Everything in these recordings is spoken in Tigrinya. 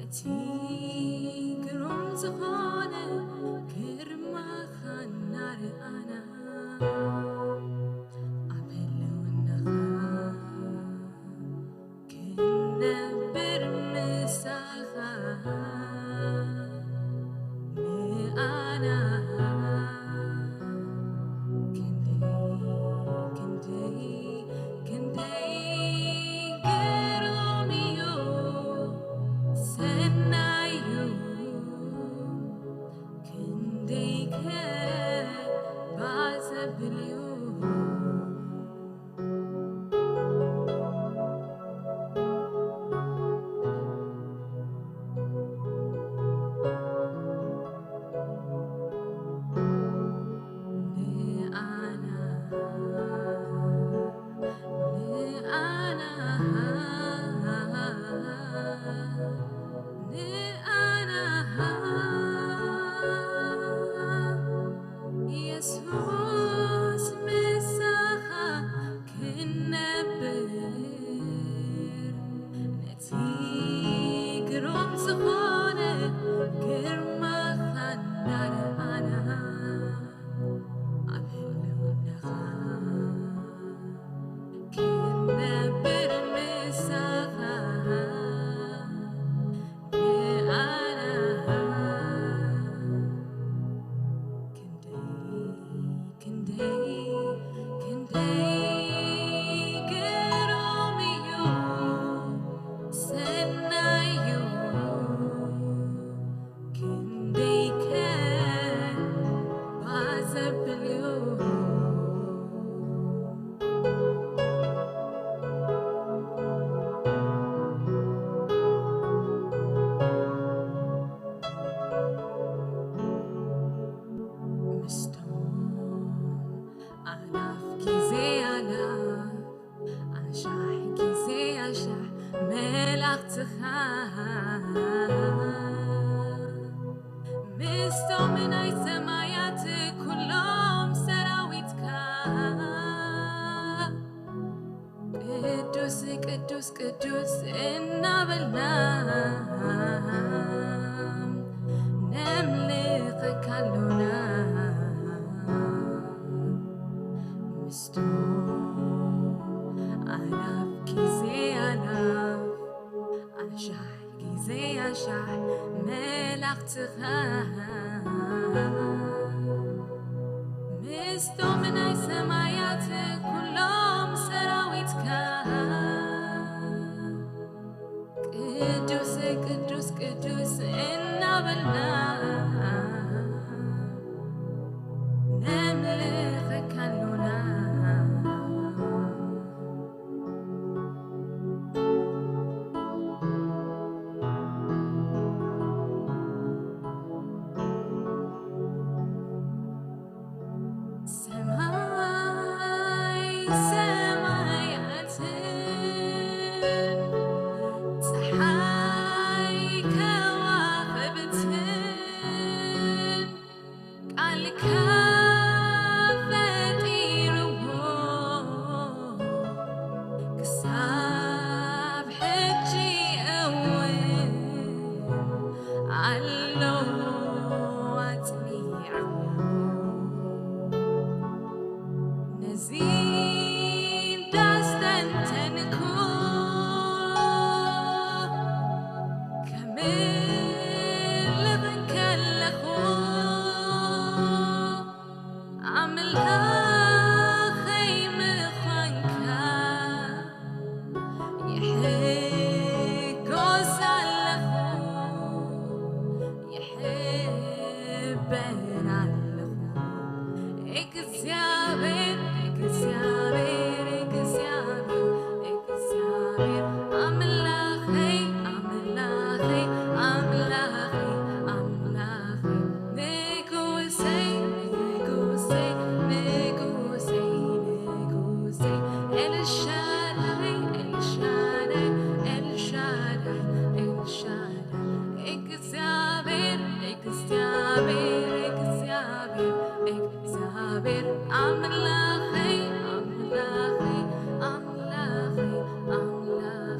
እቲ ግሩም ዝኾነ ግርማኻ እናረኣና፣ ኣብ ህልውናኻ ክንነብር ምሳኻ ንኣና ክንደይ፣ ክንደይ፣ ክንደይ ግሩም እዩ ሰናዩ፣ ክንደይከ ባዘብል እዩ። ንኣና፣ ንኣና፣ ንኣና፣ የሱስ ምሳኻ ክንነብር፣ ነቲ ግሩም ዝኾነ ግርማኻ እናረኣና፣ ኣብ ህልውናኻ ክንነብር ምሳኻ ንኣና ክንደይ፣ ክንደይ፣ ክንደይ ግሩም እዩ ሰናዩ፣ ክንደይከ ባዘብል እዩ። ምስቶም ኣላፍ ግዜ ኣላፍ፣ ኣሻሕ ግዜ ኣሻሕ መላእኽትኻ፣ ምስቶም ናይ ሰማያት ኩሎም ሰራዊትካ፣ ቅዱስ፣ ቅዱስ፣ ቅዱስ እናበልና ነምልኸካ ኣሎና። ምስቶም ኣላፍ ግዜ ኣላፍ፣ ኣሻሕ ግዜ ኣሻሕ መላእኽትኻ፣ ምስቶም ናይ ሰማያት ኩሎም ሰራዊትካ፣ ቅዱስ፣ ቅዱስ፣ ቅዱስ እናበልና ነምልኸካ ኣሎና። ሰማይ ሰማያትን፣ ጸሓይ ከዋኽብትን፣ ቃልካ ፈጢርዎ፣ ክሳብ ሕጂ እውን ኣሎ ኣጽኒዕዎ። ነዚ እንዳስተንተንኩ ከምልኽ እንከለኹ፣ ኣምላኸይ ምዃንካ ይሕጎስ ኣለኹ፣ ይሕበን ኣለኹ። እግዚኣብሔር፣ እግዚኣብሔር፣ እግዚኣብሔር፣ እግዚኣብሔር ኣምላኸይ፣ ኣምላኸይ፣ ኣምላኸይ፣ ኣምላኸይ፣ ንጉሰይ፣ ንጉሰይ፣ ንጉሰይ፣ ንጉሰይ፣ ኤልሻዳይ፣ ኤልሻዳይ፣ ኤልሻዳይ፣ ኤልሻዳይ፣ እግዚኣብሔር፣ እግዚኣብሔር፣ እግዚኣብሔር፣ እግዚኣብሔር ኣምላኸይ፣ ኣምላኸይ፣ ኣምላኸይ፣ ኣምላኸይ፣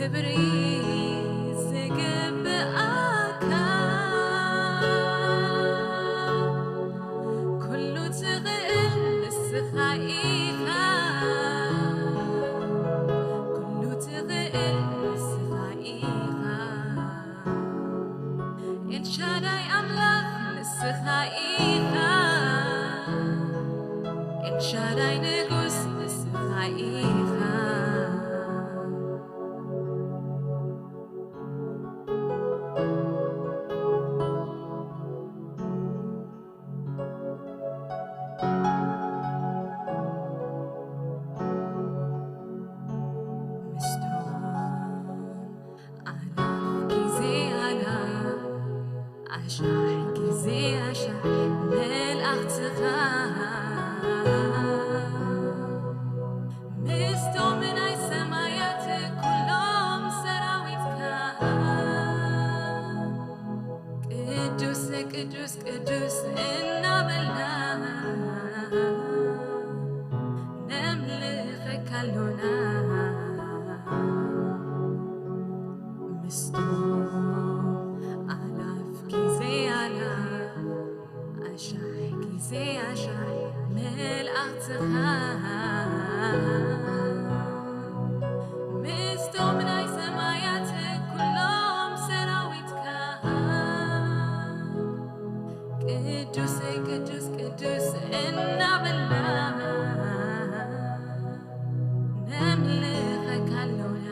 ክብሪ ዝግብኣካ፣ ኩሉ ትኽእል ንስኻ ኢኻ፣ ኩሉ ትኽእል ንስኻ ኢኻ። ኤልሻዳይ ኣምላኽ ንስኻ ኢኻ፣ ኤልሻዳይ ንጉስ ንስኻ ኢኻ። ምስቶም ኣላፍ ግዜ ኣላፍ፣ ኣሻሕ ግዜ ኣሻሕ መላእኽትኻ፣ ምስቶም ናይ ሰማያት ኩሎም ሰራዊትካ፣ ቅዱስ ቅዱስ ቅዱስ እናበልና ነምልኸካ ኣሎና። ምስቶም ኣላፍ ግዜ ኣላፍ፣ ኣሻሕ ግዜ ኣሻሕ መላእኽትኻ፣ ምስቶም ናይ ሰማያት ኩሎም ሰራዊትካ፣ ቅዱስ ቅዱስ ቅዱስ እናበልና ነምልኸካ ኣሎና።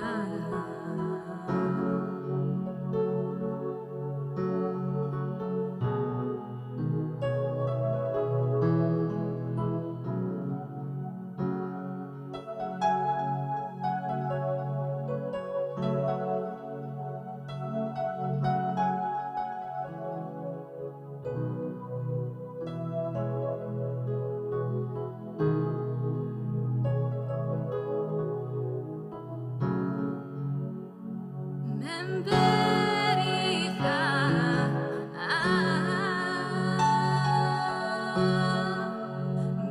መንበሪኻ፣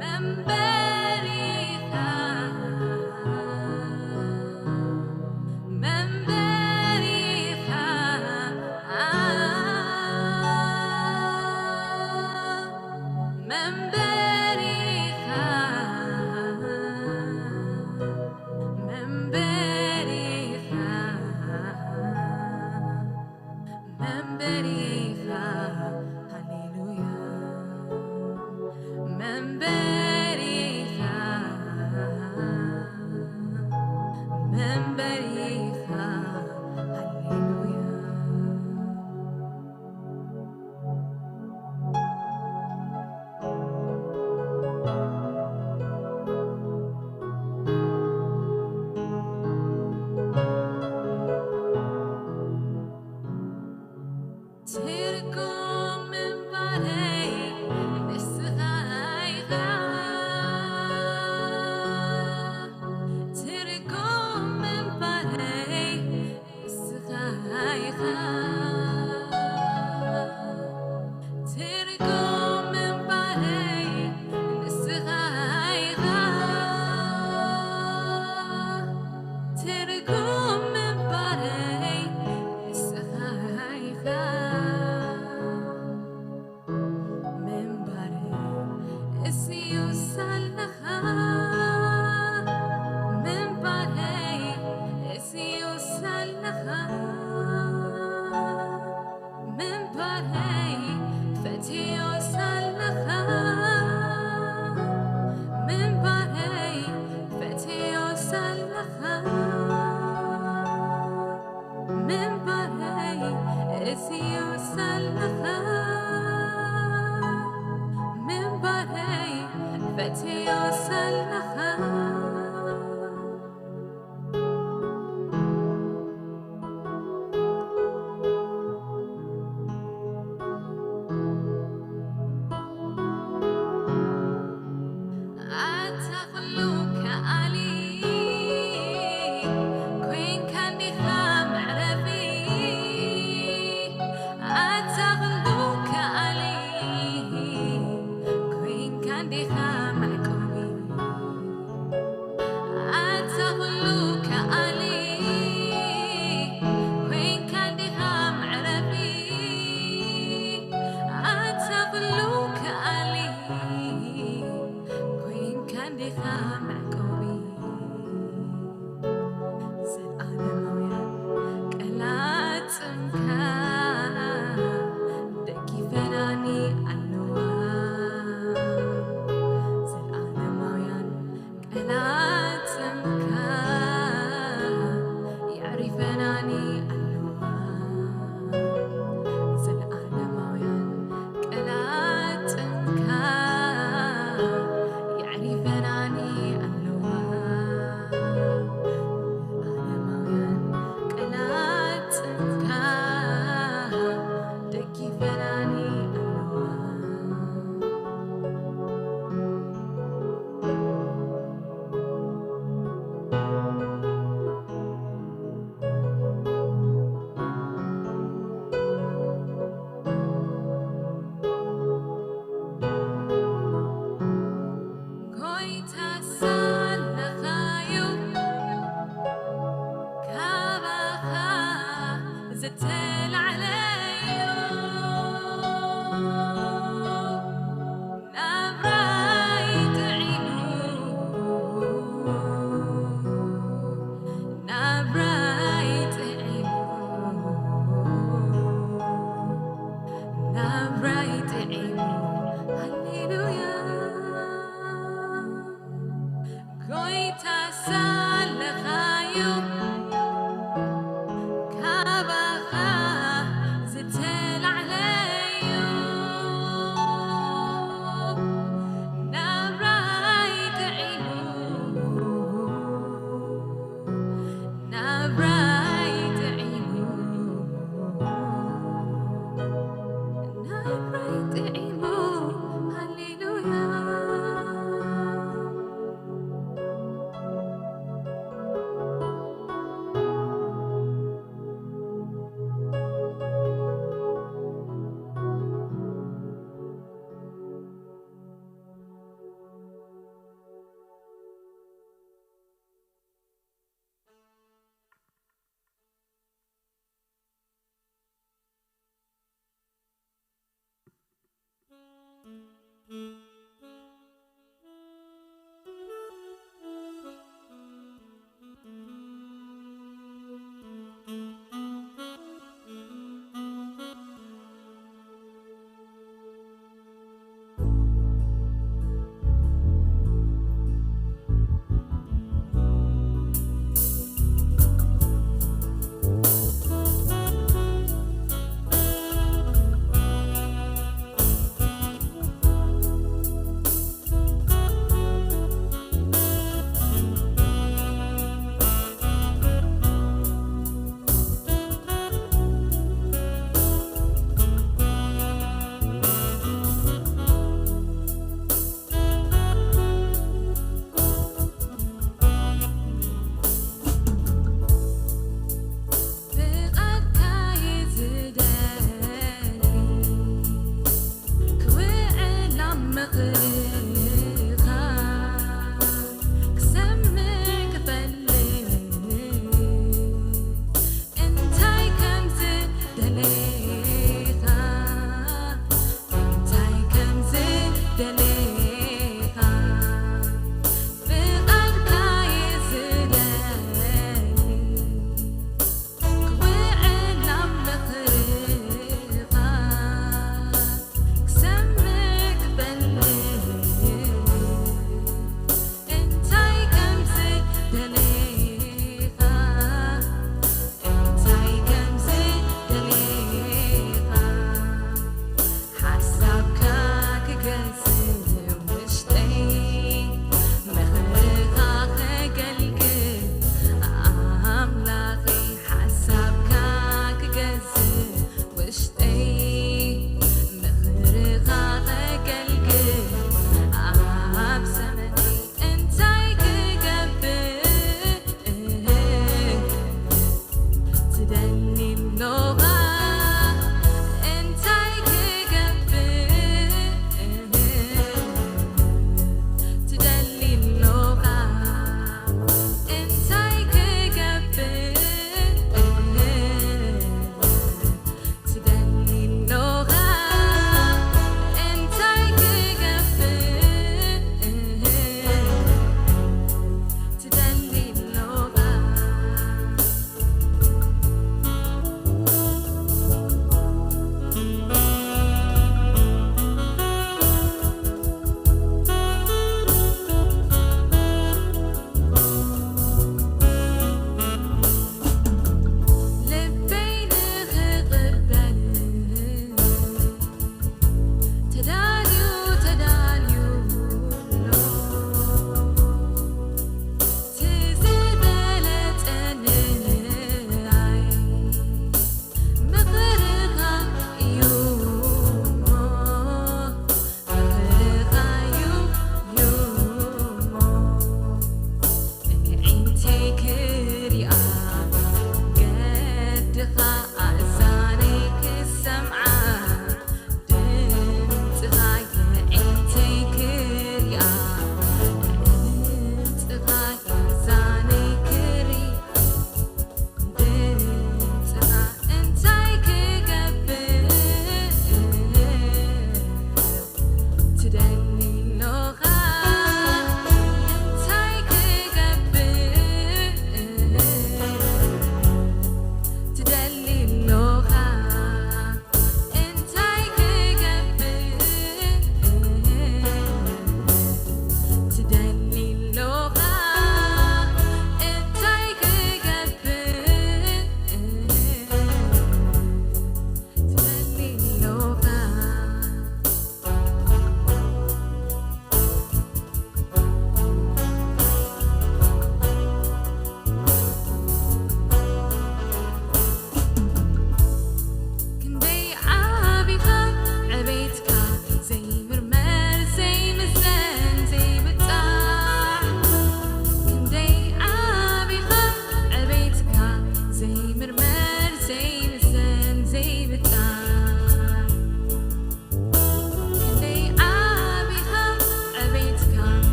መንበሪኻ፣ መንበሪኻ፣ መንበሪኻ፣ መንበሪኻ፣ መንበሪኻ፣ ሃሌሉያ፣ መንበሪኻ፣ መንበሪኻ፣ ሃሌሉያ። ትርጉም ምንባረይ ንስኻ ኢኻ። ትርጉም ምንባረይ ንስኻ ኢኻ። ትርጉም ምንባረይ ንስኻ ኢኻ። ትርጉም ምንባረይ ንስኻ ኢኻ። ምንባረይ እስዩስ ኣለኻ። ምንባረይ እስዩስ ኣለኻ። ምንባረይ ፈትዮስ ኣለኻ። ምንባረይ ፈትዮስ ኣለኻ። ምንባረይ እስዩስ ኣለኻ። ምንባረይ ፈትዮስ ኣለኻ። ኣታ ኩሉ ከኣሊ ሳለኻዩ ካባኻ ዝተላዕለዩ ናብራይ ጥዒሙ ናብራይ ጥዒሙ ናብራይ ጥዒሙ ሃሌሉያ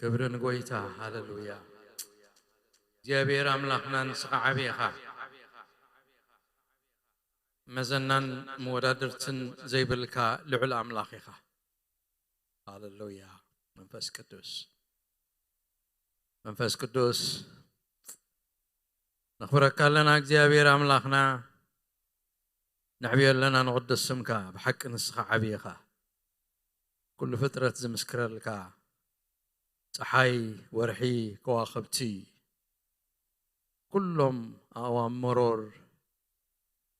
ክብሪ ንጎይታ። ሃሌሉያ። እግዚኣብሔር ኣምላኽና ንስኻ ዓቢ ኢኻ። መዘናን መወዳድርትን ዘይብልካ ልዑል ኣምላኽ ኢኻ። ሃሌሉያ። መንፈስ ቅዱስ፣ መንፈስ ቅዱስ፣ ነኽብረካ ኣለና እግዚኣብሔር ኣምላኽና፣ ነዕብዮ ኣለና ንቕዱስ ስምካ። ብሓቂ ንስኻ ዓቢ ኢኻ። ኩሉ ፍጥረት ዝምስክረልካ፣ ጸሓይ፣ ወርሒ፣ ከዋኽብቲ፣ ኩሎም ኣእዋም መሮር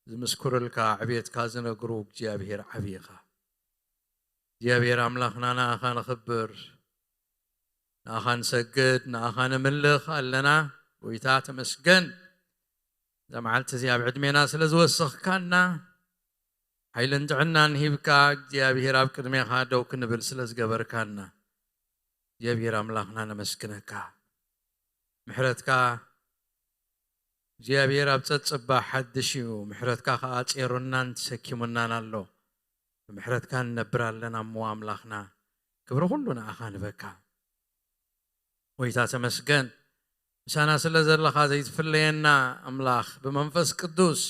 ዝምስክሩልካ፣ ዕብየትካ ዝነግሩ እግዚኣብሔር ዓቢ ኢኻ። እግዚኣብሔር ኣምላኽና ንኣኻ ንኽብር፣ ንኣኻ ንሰግድ፣ ንኣኻ ንምልኽ ኣለና። ጎይታ ተመስገን። እዛ መዓልቲ እዚኣ ኣብ ዕድሜና ስለ ዝወሰኽካና፣ ሓይልን ጥዕናን ሂብካ እግዚኣብሔር ኣብ ቅድሜኻ ደው ክንብል ስለ ዝገበርካና፣ እግዚኣብሔር ኣምላኽና ነመስግነካ። ምሕረትካ እግዚኣብሔር ኣብ ጸጽባ ሓድሽ እዩ። ምሕረትካ ከኣ ጼሩናን ተሰኪሙናን ኣሎ። ብምሕረትካ ንነብር ኣለና እሞ ኣምላኽና፣ ክብሪ ኩሉ ንኣኻ ንበካ። ጎይታ ተመስገን። ምሳና ስለ ዘለኻ ዘይትፍለየና ኣምላኽ፣ ብመንፈስ ቅዱስ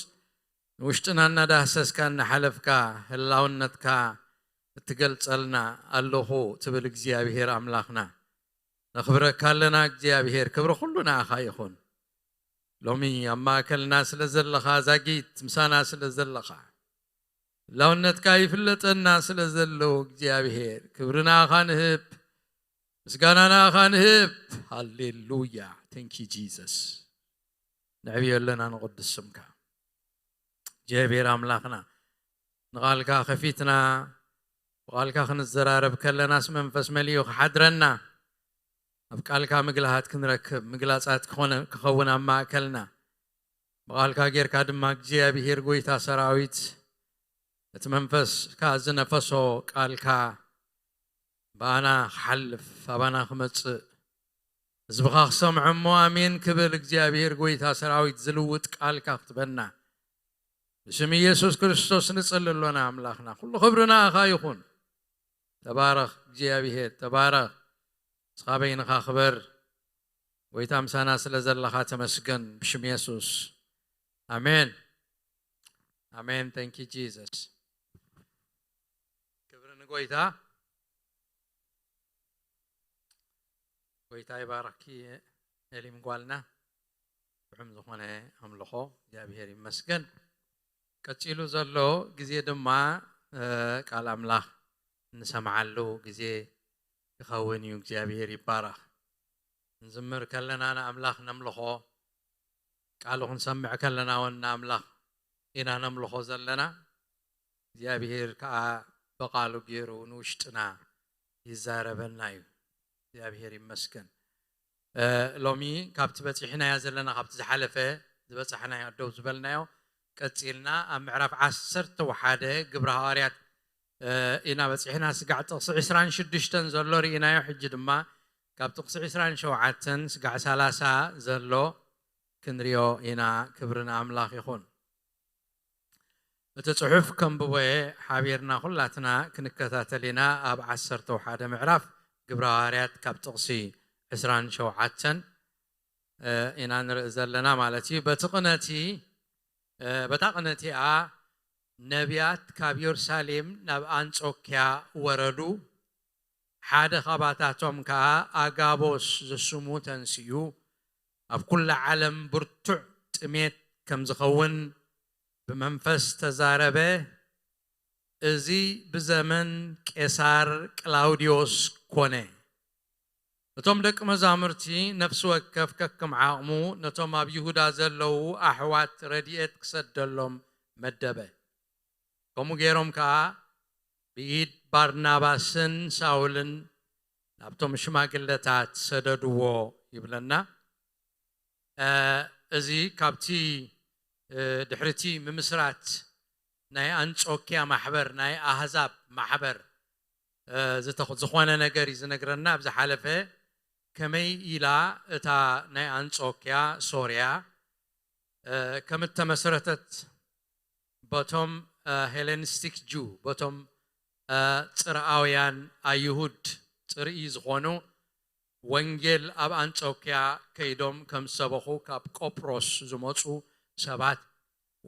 ንውሽጥና እናዳህሰስካ እናሓለፍካ ህላውነትካ እትገልጸልና ኣለኹ ትብል እግዚኣብሔር ኣምላኽና። ነኽብረካ ኣለና እግዚኣብሔር፣ ክብሪ ኩሉ ንኣኻ ይኹን። ሎሚ ኣብ ማእከልና ስለ ዘለኻ፣ ዛጊት ምሳና ስለ ዘለኻ፣ ህላውነትካ ይፍለጠና ስለ ዘሎ እግዚኣብሔር፣ ክብሪ ንኣኻ ንህብ፣ ምስጋና ንኣኻ ንህብ። ሃሌሉያ። Thank you Jesus። ነዕብዮ ኣለና ንቕዱስ ስምካ እግዚኣብሔር ኣምላኽና። ንቓልካ ከፊትና ብቓልካ ክንዘራረብ ከለናስ መንፈስ መሊኡ ክሓድረና፣ ኣብ ቃልካ ምግልሃት ክንረክብ፣ ምግላጻት ክኾነ-፣ ክኸውን ኣብ ማእከልና፣ ብቓልካ ጌርካ ድማ እግዚኣብሔር ጎይታ ሰራዊት እቲ መንፈስካ ዝነፈሶ ቃልካ ብኣና ክሓልፍ፣ ኣባና ክመጽእ፣ ህዝብኻ ክሰምዖ እሞ ኣሜን ክብል እግዚኣብሔር ጎይታ ሰራዊት ዝልውጥ ቃልካ ክትበና ብስም ኢየሱስ ክርስቶስ ንጽሊ ኣሎና። ኣምላኽና ኩሉ ክብሪ ንኣኻ ይኹን። ተባረኽ እግዚኣብሔር፣ ተባረኽ። ንስኻ በይንኻ ክበር። ጎይታ ምሳና ስለ ዘለኻ ተመስገን ብሽም የሱስ። ኣሜን። ኣሜን። Thank you Jesus። ክብሪ ንጎይታ። ጎይታ ይባርኽኪ ኤሊም ጓልና። ጥዑም ዝኾነ ኣምልኾ እግዚኣብሔር ይመስገን። ቀጺሉ ዘሎ ግዜ ድማ፣ እ፣ ቃል ኣምላኽ እንሰምዓሉ ግዜ ይኸውን እዩ። እግዚኣብሔር ይባረኽ። ክንዝምር ከለና ንኣምላኽ ነምልኾ፣ ቃሉ ክንሰምዕ ከለና እውን ንኣምላኽ ኢና ነምልኾ ዘለና። እግዚኣብሔር ከኣ ብቓሉ ገይሩ ንውሽጥና ይዛረበና እዩ። እግዚኣብሔር ይመስገን። እ፣ ሎሚ ካብቲ በጺሕናዮ ዘለና፣ ካብቲ ዝሓለፈ ዝበጻሕናዮ፣ ደው ዝበልናዮ፣ ቀጺልና ኣብ ምዕራፍ ዓሰርተ ሓደ ግብረ ሃዋርያት፣ እ፣ ኢና በጺሕና። ስጋዕ ጥቕሲ ዕስራን ሽዱሽተን ዘሎ ርኢናዮ። ሕጂ ድማ ካብ ጥቕሲ ዕስራን ሸውዓተን ስጋዕ ሰላሳ ዘሎ ክንሪኦ ኢና። ክብሪ ንኣምላኽ ይኹን። እቲ ጽሑፍ ከንብቦ እየ፣ ሓቢርና ኩላትና ክንከታተል ኢና። ኣብ ዓሰርተ ሓደ ምዕራፍ ግብረ ሃዋርያት ካብ ጥቕሲ ዕስራን ሸውዓተን፣ እ፣ ኢና ንርኢ ዘለና ማለት እዩ። በቲ ቅነቲ፣ እ፣ በታ ቅነቲ እያ ነቢያት ካብ የሩሳሌም ናብ ኣንጾክያ ወረዱ። ሓደ ኻባታቶም ከኣ ኣጋቦስ ዝስሙ ተንሲኡ፣ ኣብ ኩላ ዓለም ብርቱዕ ጥሜት ከም ዝኸውን ብመንፈስ ተዛረበ። እዚ ብዘመን ቄሳር ቅላውድዮስ ኮነ። እቶም ደቂ መዛሙርቲ ነፍሲ ወከፍ ከክም ዓቕሙ ነቶም ኣብ ይሁዳ ዘለዉ ኣሕዋት ረድኤት ክሰደሎም መደበ። ከምኡ ገይሮም ከኣ ብኢድ ባርናባስን ሳውልን ናብቶም ሽማግለታት ሰደድዎ ይብለና። እ፣ እዚ ካብቲ፣ እ፣ ድሕሪቲ ምምስራት ናይ ኣንጾክያ ማሕበር፣ ናይ ኣህዛብ ማሕበር፣ እ፣ ዝተኽ-፣ ዝኾነ ነገር እዩ ዝነግረና። ኣብ ዝሓለፈ ከመይ ኢላ እታ ናይ ኣንጾክያ ሶርያ፣ እ፣ ከም እተመስረተት በቶም፣ እ፣ ሄሌኒስቲክ ጁ፣ በቶም፣ እ፣ ጽርኣውያን ኣይሁድ ጽርኢ ዝኾኑ ወንጌል ኣብ ኣንጾክያ ከይዶም ከም ሰበኹ ካብ ቆጵሮስ ዝመጹ ሰባት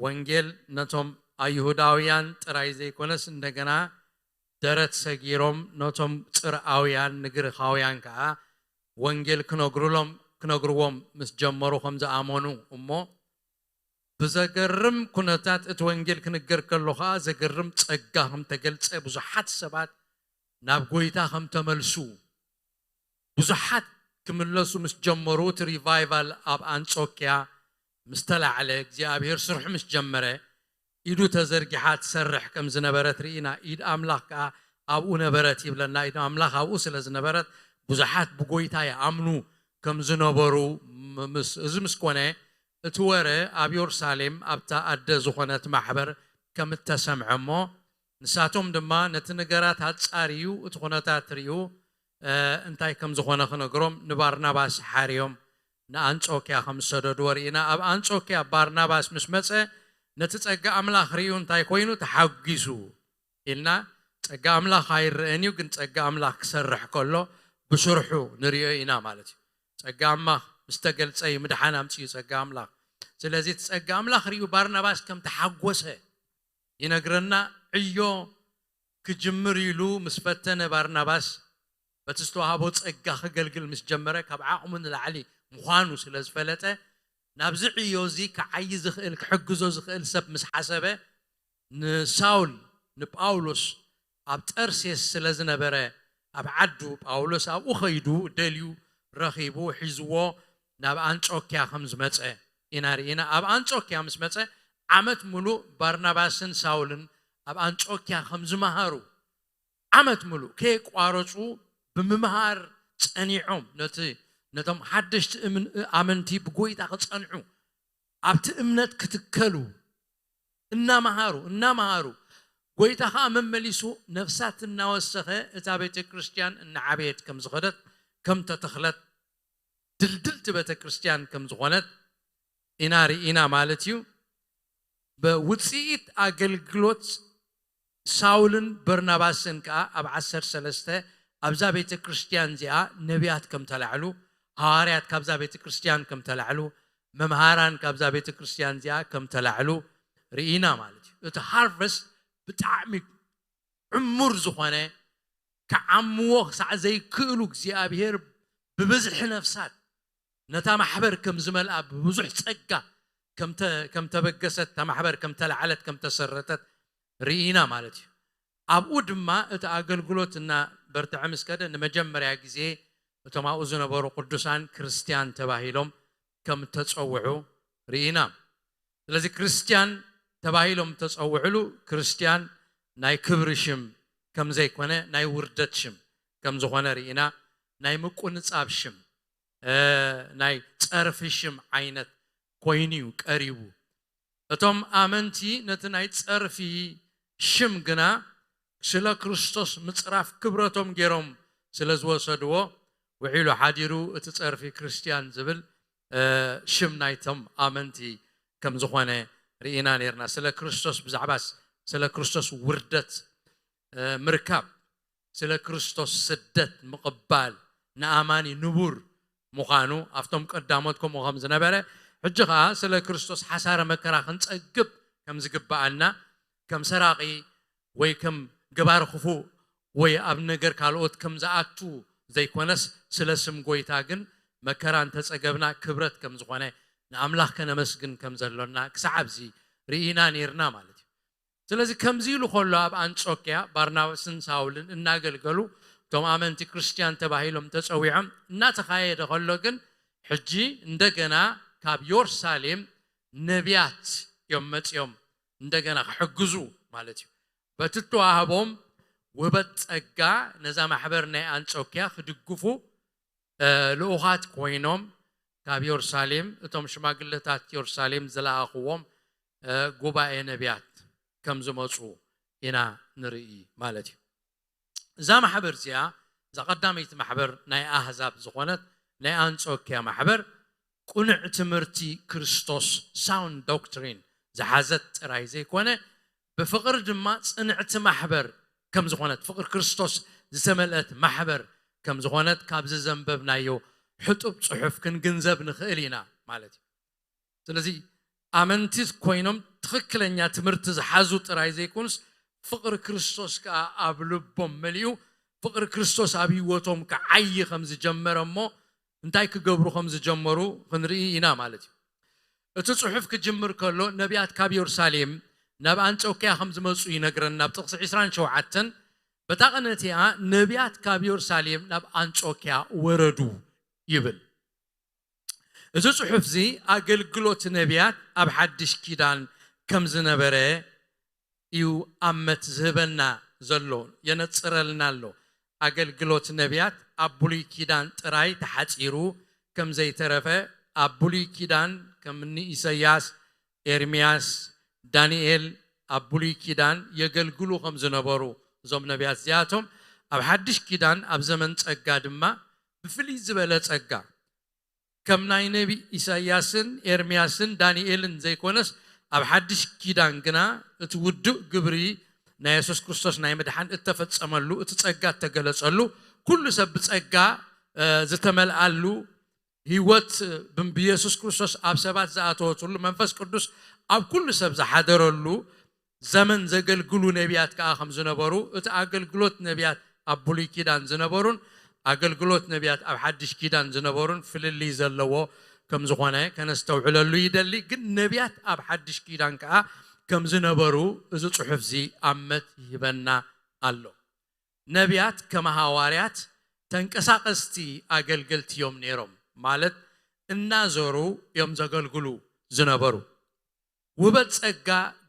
ወንጌል ነቶም ኣይሁዳውያን ጥራይ ዘይኮነስ እንደገና ደረት ሰጊሮም ነቶም ጽርኣውያን ንግሪኻውያን ከኣ ወንጌል ክነግሩሎም ክነግርዎም ምስ ጀመሩ ከም ዝኣመኑ እሞ ብዘገርም ኩነታት እቲ ወንጌል ክንገር ከሎ ከኣ ዘገርም ጸጋ ከም ተገልጸ ብዙሓት ሰባት ናብ ጎይታ ከም ተመልሱ ብዙሓት ክምለሱ ምስ ጀመሩ እቲ ሪቫይቫል ኣብ ኣንጾክያ ምስ ተላዕለ እግዚኣብሔር ስርሑ ምስ ጀመረ ኢዱ ተዘርጊሓ ትሰርሕ ከም ዝነበረት ርኢና። ኢድ ኣምላኽ ከኣ ኣብኡ ነበረት ይብለና። ኢድ ኣምላኽ ኣብኡ ስለ ዝነበረት ብዙሓት ብጎይታ ይኣምኑ ከም ዝነበሩ ም- ምስ- እዚ ምስ ኮነ እቲ ወረ ኣብ የሩሳሌም ኣብታ ኣደ ዝኾነት ማሕበር ከም እተሰምዐ እሞ ንሳቶም ድማ ነቲ ነገራት ኣጻርዩ እቲ ኩነታት ርእዩ እንታይ ከም ዝኾነ ክነግሮም ንባርናባስ ሓርዮም ንኣንጾክያ ከም ዝሰደድዎ ርኢና። ኣብ ኣንጾክያ ባርናባስ ምስ መጸ ነቲ ጸጋ ኣምላኽ ርእዩ እንታይ ኮይኑ ተሓጒሱ ኢልና። ጸጋ ኣምላኽ ኣይረአን እዩ፣ ግን ጸጋ ኣምላኽ ክሰርሕ ከሎ ብስርሑ ንርእዮ ኢና ማለት እዩ። ጸጋ ኣምላኽ ምስ ተገልጸ እዩ ምድሓን ኣምጽኡ ጸጋ ኣምላኽ። ስለዚ እቲ ጸጋ ኣምላኽ ርእዩ ባርናባስ ከም ተሓጎሰ ይነግረና። ዕዮ ክጅምር ኢሉ ምስ ፈተነ ባርናባስ በቲ ዝተዋህቦ ጸጋ ክገልግል ምስ ጀመረ ካብ ዓቕሙ ንላዕሊ ምዃኑ ስለ ዝፈለጠ ናብዚ ዕዮ እዚ ክዓዪ ዝኽእል ክሕግዞ ዝኽእል ሰብ ምስ ሓሰበ ንሳውል ንጳውሎስ ኣብ ጠርሴስ ስለ ዝነበረ ኣብ ዓዱ ጳውሎስ ኣብኡ ኸይዱ ደልዩ ረኺቡ ሒዝዎ ናብ ኣንጾክያ ከም ዝመጸ ኢና ርኢና። ኣብ ኣንጾክያ ምስ መጸ ዓመት ሙሉእ ባርናባስን ሳውልን ኣብ ኣንጾክያ ከም ዝመሃሩ ዓመት ሙሉእ ከየቋረጹ ብምምሃር ጸኒዖም ነቲ ነቶም ሓደሽቲ እምን- ኣመንቲ ብጎይታ ክጸንዑ ኣብቲ እምነት ክትከሉ እናመሃሩ እናመሃሩ ጎይታ ከዓ መመሊሱ ነፍሳት እናወሰኸ እታ ቤተ ክርስቲያን እናዓበየት ከም ዝኸደት ከም ተተኽለት ድልድልቲ ቤተ ክርስቲያን ከም ዝኾነት ኢና ርኢና ማለት እዩ። ብውፅኢት ኣገልግሎት ሳውልን በርናባስን ከዓ ኣብ ዓሰርተ ሰለስተ ኣብዛ ቤተ ክርስቲያን እዚኣ ነቢያት ከም ተላዕሉ፣ ሃዋርያት ካብዛ ቤተ ክርስቲያን ከም ተላዕሉ፣ መምሃራን ካብዛ ቤተ ክርስቲያን እዚኣ ከም ተላዕሉ ርኢና ማለት እዩ። እቲ ሃርቨስት ብጣዕሚ ዕሙር ዝኾነ ክዓምዎ ክሳዕ ዘይክእሉ እግዚኣብሔር ብብዝሒ ነፍሳት ነታ ማሕበር ከም ዝመልኣ ብብዙሕ ጸጋ ከም ተ- ከም ተበገሰት እታ ማሕበር ከም ተላዕለት ከም ተሰረተት ርኢና ማለት እዩ። ኣብኡ ድማ እቲ ኣገልግሎት እና በርትዐ ምስ ከደ ንመጀመርያ ግዜ እቶም ኣብኡ ዝነበሩ ቅዱሳን ክርስትያን ተባሂሎም ከም ተጸውዑ ርኢና። ስለዚ ክርስትያን ተባሂሎም ተጸውዕሉ ክርስትያን ናይ ክብሪ ሽም ከም ዘይኮነ ናይ ውርደት ሽም ከም ዝኾነ ርኢና። ናይ ምቁንጻብ ሽም ናይ ጸርፊ ሽም ዓይነት ኮይኑ እዩ ቀሪቡ። እቶም ኣመንቲ ነቲ ናይ ጸርፊ ሽም ግና ስለ ክርስቶስ ምጽራፍ ክብረቶም ገይሮም ስለ ዝወሰድዎ ውዒሉ ሓዲሩ እቲ ጸርፊ ክርስትያን ዝብል ሽም ናይቶም ኣመንቲ ከም ዝኾነ ርኢና ነርና። ስለ ክርስቶስ ብዛዕባ ስለ ክርስቶስ ውርደት ምርካብ ስለ ክርስቶስ ስደት ምቕባል ንኣማኒ ንቡር ምዃኑ ኣብቶም ቀዳሞት ከምኡ ከም ዝነበረ ሕጂ ኸዓ ስለ ክርስቶስ ሓሳረ መከራ ክንጸግብ ከም ዝግብኣና ከም ሰራቒ ወይ ከም ገባሪ ክፉእ ወይ ኣብ ነገር ካልኦት ከም ዝኣቱ ዘይኮነስ ስለ ስም ጎይታ ግን መከራ እንተጸገብና ክብረት ከም ዝኾነ ንኣምላኽ ከነመስግን ከም ዘሎና ክሳዕ ኣብዚ ርኢና ነርና ማለት እዩ። ስለዚ ከምዚ ኢሉ ከሎ ኣብ ኣንጾክያ ባርናባስን ሳውልን እናገልገሉ እቶም ኣመንቲ ክርስትያን ተባሂሎም ተጸዊዖም እናተኻየደ ከሎ ግን ሕጂ እንደገና ካብ ዮርሳሌም ነቢያት እዮም መጺኦም እንደገና ክሕግዙ ማለት እዩ። በቲ ተዋህቦም ውህበት ጸጋ ነዛ ማሕበር ናይ ኣንጾክያ ክድግፉ ልኡኻት ኮይኖም ካብ ዮርሳሌም እቶም ሽማግለታት ዮርሳሌም ዝለኣኽዎም ጉባኤ ነቢያት ከም ዝመፁ ኢና ንርኢ ማለት እዩ። እዛ ማሕበር እዚኣ እዛ ቀዳመይቲ ማሕበር ናይ ኣህዛብ ዝኾነት ናይ ኣንጾኪያ ማሕበር ቁኑዕ ትምህርቲ ክርስቶስ ሳውንድ ዶክትሪን ዝሓዘት ጥራይ ዘይኮነ ብፍቕሪ ድማ ጽንዕቲ ማሕበር ከም ዝኾነት ፍቕሪ ክርስቶስ ዝተመልአት ማሕበር ከም ዝኾነት ካብዚ ዘንበብናዮ ሕጡብ ጽሑፍ ክንግንዘብ ንኽእል ኢና ማለት እዩ። ስለዚ ኣመንቲ ኮይኖም ትኽክለኛ ትምህርቲ ዝሓዙ ጥራይ ዘይኮኑስ፣ ፍቕሪ ክርስቶስ ከኣ ኣብ ልቦም መሊኡ፣ ፍቕሪ ክርስቶስ ኣብ ህይወቶም ክዓዪ ከም ዝጀመረ እሞ እንታይ ክገብሩ ከም ዝጀመሩ ክንርኢ ኢና ማለት እዩ። እቲ ጽሑፍ ክጅምር ከሎ ነቢያት ካብ የሩሳሌም ናብ ኣንጾክያ ከም ዝመጹ ይነግረና። ኣብ ጥቕሲ ዕስራን ሸውዓተን በታ ቅነ እቲኣ ነቢያት ካብ የሩሳሌም ናብ ኣንጾክያ ወረዱ ይብል። እዚ ጽሑፍ እዚ ኣገልግሎት ነቢያት ኣብ ሓድሽ ኪዳን ከም ዝነበረ እዩ ኣመት ዝህበና ዘሎ፣ የነጽረልና ኣሎ። ኣገልግሎት ነቢያት ኣብ ብሉይ ኪዳን ጥራይ ተሓጺሩ ከም ዘይተረፈ፣ ኣብ ብሉይ ኪዳን ከም እኒ ኢሰያስ፣ ኤርምያስ፣ ዳንኤል ኣብ ብሉይ ኪዳን የገልግሉ ከም ዝነበሩ እዞም ነቢያት እዚኣቶም፣ ኣብ ሓድሽ ኪዳን ኣብ ዘመን ጸጋ ድማ ብፍልይ ዝበለ ጸጋ ከም ናይ ነቢ ኢሳያስን ኤርምያስን ዳንኤልን ዘይኮነስ፣ ኣብ ሓድሽ ኪዳን ግና እቲ ውዱእ ግብሪ ናይ የሱስ ክርስቶስ ናይ ምድሓን እተፈጸመሉ፣ እቲ ጸጋ እተገለጸሉ፣ ኩሉ ሰብ ብጸጋ እ፣ ዝተመልኣሉ፣ ህይወት ብ-፣ ብየሱስ ክርስቶስ ኣብ ሰባት ዝኣተወትሉ፣ መንፈስ ቅዱስ ኣብ ኩሉ ሰብ ዝሓደረሉ ዘመን ዘገልግሉ ነቢያት ከኣ ከም ዝነበሩ፣ እቲ ኣገልግሎት ነቢያት ኣብ ብሉይ ኪዳን ዝነበሩን ኣገልግሎት ነቢያት ኣብ ሓድሽ ኪዳን ዝነበሩን ፍልልይ ዘለዎ ከም ዝኾነ ከነስተውዕለሉ ይደሊ። ግን ነቢያት ኣብ ሓድሽ ኪዳን ከኣ ከም ዝነበሩ እዚ ጽሑፍ እዚ ኣመት ይህበና ኣሎ። ነቢያት ከም ሃዋርያት ተንቀሳቐስቲ ኣገልገልቲ እዮም ነይሮም። ማለት እናዞሩ እዮም ዘገልግሉ ዝነበሩ። ውበት ጸጋ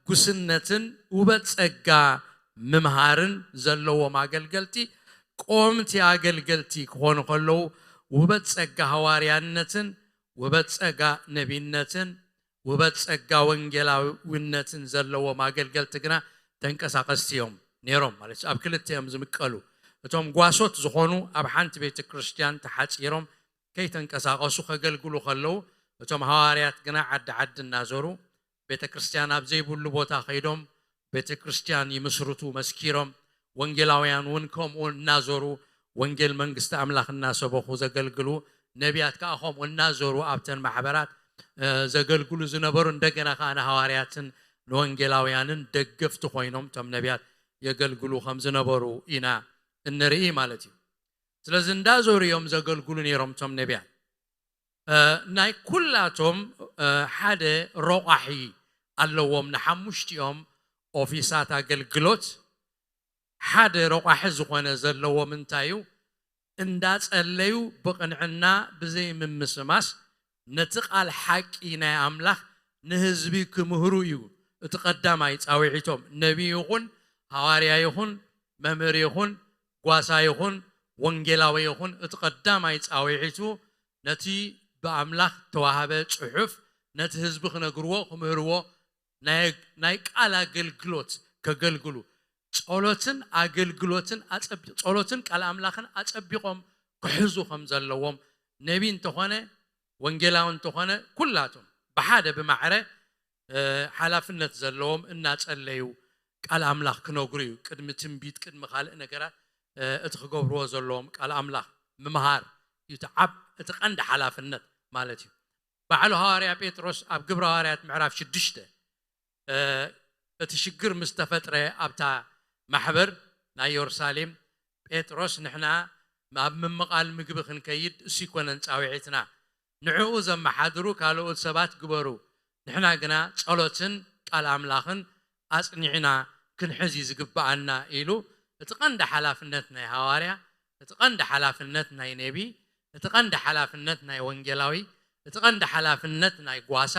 ጉስነትን ውበት ጸጋ ምምሃርን ዘለዎም ኣገልገልቲ፣ ቆምቲ ኣገልገልቲ ክኾኑ ከለዉ፣ ውበት ጸጋ ሃዋርያነትን ውበት ጸጋ ነቢነትን ውበት ጸጋ ወንጌላዊነትን ዘለዎም ኣገልገልቲ ግና ተንቀሳቐስቲ እዮም ነይሮም። ማለት ኣብ ክልተ እዮም ዝምቀሉ። እቶም ጓሶት ዝኾኑ ኣብ ሓንቲ ቤተ ክርስቲያን ተሓጺሮም ከይተንቀሳቐሱ ከገልግሉ ከለዉ፣ እቶም ሃዋርያት ግና ዓዲ ዓዲ እናዞሩ ቤተ ክርስቲያን ኣብ ዘይብሉ ቦታ ከይዶም ቤተ ክርስቲያን ይምስርቱ መስኪሮም፣ ወንጌላውያን እውን ከምኡ እናዞሩ ወንጌል መንግስቲ ኣምላኽ እናሰበኹ ዘገልግሉ፣ ነቢያት ከኣ ከምኡ እናዞሩ ኣብተን ማሕበራት፣ እ፣ ዘገልግሉ ዝነበሩ፣ እንደገና ከኣ ንሃዋርያትን ንወንጌላውያንን ደገፍቲ ኮይኖም እቶም ነቢያት የገልግሉ ከም ዝነበሩ ኢና እንርኢ ማለት እዩ። ስለዚ እንዳዞሩ እዮም ዘገልግሉ ነይሮም እቶም ነቢያት። እ፣ ናይ ኩላቶም፣ እ፣ ሓደ ረቋሒ ኣለዎም። ንሓሙሽቲኦም ኦፊሳት ኣገልግሎት ሓደ ረቋሒ ዝኾነ ዘለዎም እንታይ እዩ? እንዳጸለዩ ብቕንዕና ብዘይምምስማስ ነቲ ቃል ሓቂ ናይ ኣምላኽ ንህዝቢ ክምህሩ እዩ እቲ ቀዳማይ ጻውዒቶም። ነቢ ይኹን፣ ሃዋርያ ይኹን፣ መምህር ይኹን፣ ጓሳ ይኹን፣ ወንጌላዊ ይኹን፣ እቲ ቀዳማይ ጻውዒቱ ነቲ ብኣምላኽ ተዋህበ ጽሑፍ ነቲ ህዝቢ ክነግርዎ፣ ክምህርዎ፣ ናይ፣ ናይ ቃል ኣገልግሎት ከገልግሉ፣ ጸሎትን ኣገልግሎትን ኣጸቢ-፣ ጸሎትን ቃል ኣምላኽን ኣጸቢቖም ክሕዙ ከም ዘለዎም፣ ነቢ እንተኾነ፣ ወንጌላዊ እንተኾነ፣ ኩላቶም ብሓደ ብማዕረ፣ እ፣ ሓላፍነት ዘለዎም እናጸለዩ ቃል ኣምላኽ ክነግሩ እዩ። ቅድሚ ትንቢት፣ ቅድሚ ካልእ ነገራት፣ እ፣ እቲ ክገብርዎ ዘለዎም ቃል ኣምላኽ ምምሃር እዩ እቲ ዓብ-፣ እቲ ቀንዲ ሓላፍነት ማለት እዩ። ባዕሉ ሃዋርያ ጴጥሮስ ኣብ ግብረ ሃዋርያት ምዕራፍ ሽዱሽተ፣ እ፣ እቲ ሽግር ምስ ተፈጥረ ኣብታ ማሕበር ናይ የሩሳሌም፣ ጴጥሮስ፣ "ንሕና ኣብ ምምቓል ምግቢ ክንከይድ እሱ ኣይኮነን ጻውዒትና። ንዕኡ ዘመሓድሩ ካልኦት ሰባት ግበሩ። ንሕና ግና ጸሎትን ቃል ኣምላኽን ኣጽኒዕና ክንሕዝ እዩ ዝግብኣና" ኢሉ፣ እቲ ቀንዲ ሓላፍነት ናይ ሃዋርያ፣ እቲ ቀንዲ ሓላፍነት ናይ ነቢ፣ እቲ ቀንዲ ሓላፍነት ናይ ወንጌላዊ፣ እቲ ቀንዲ ሓላፍነት ናይ ጓሳ፣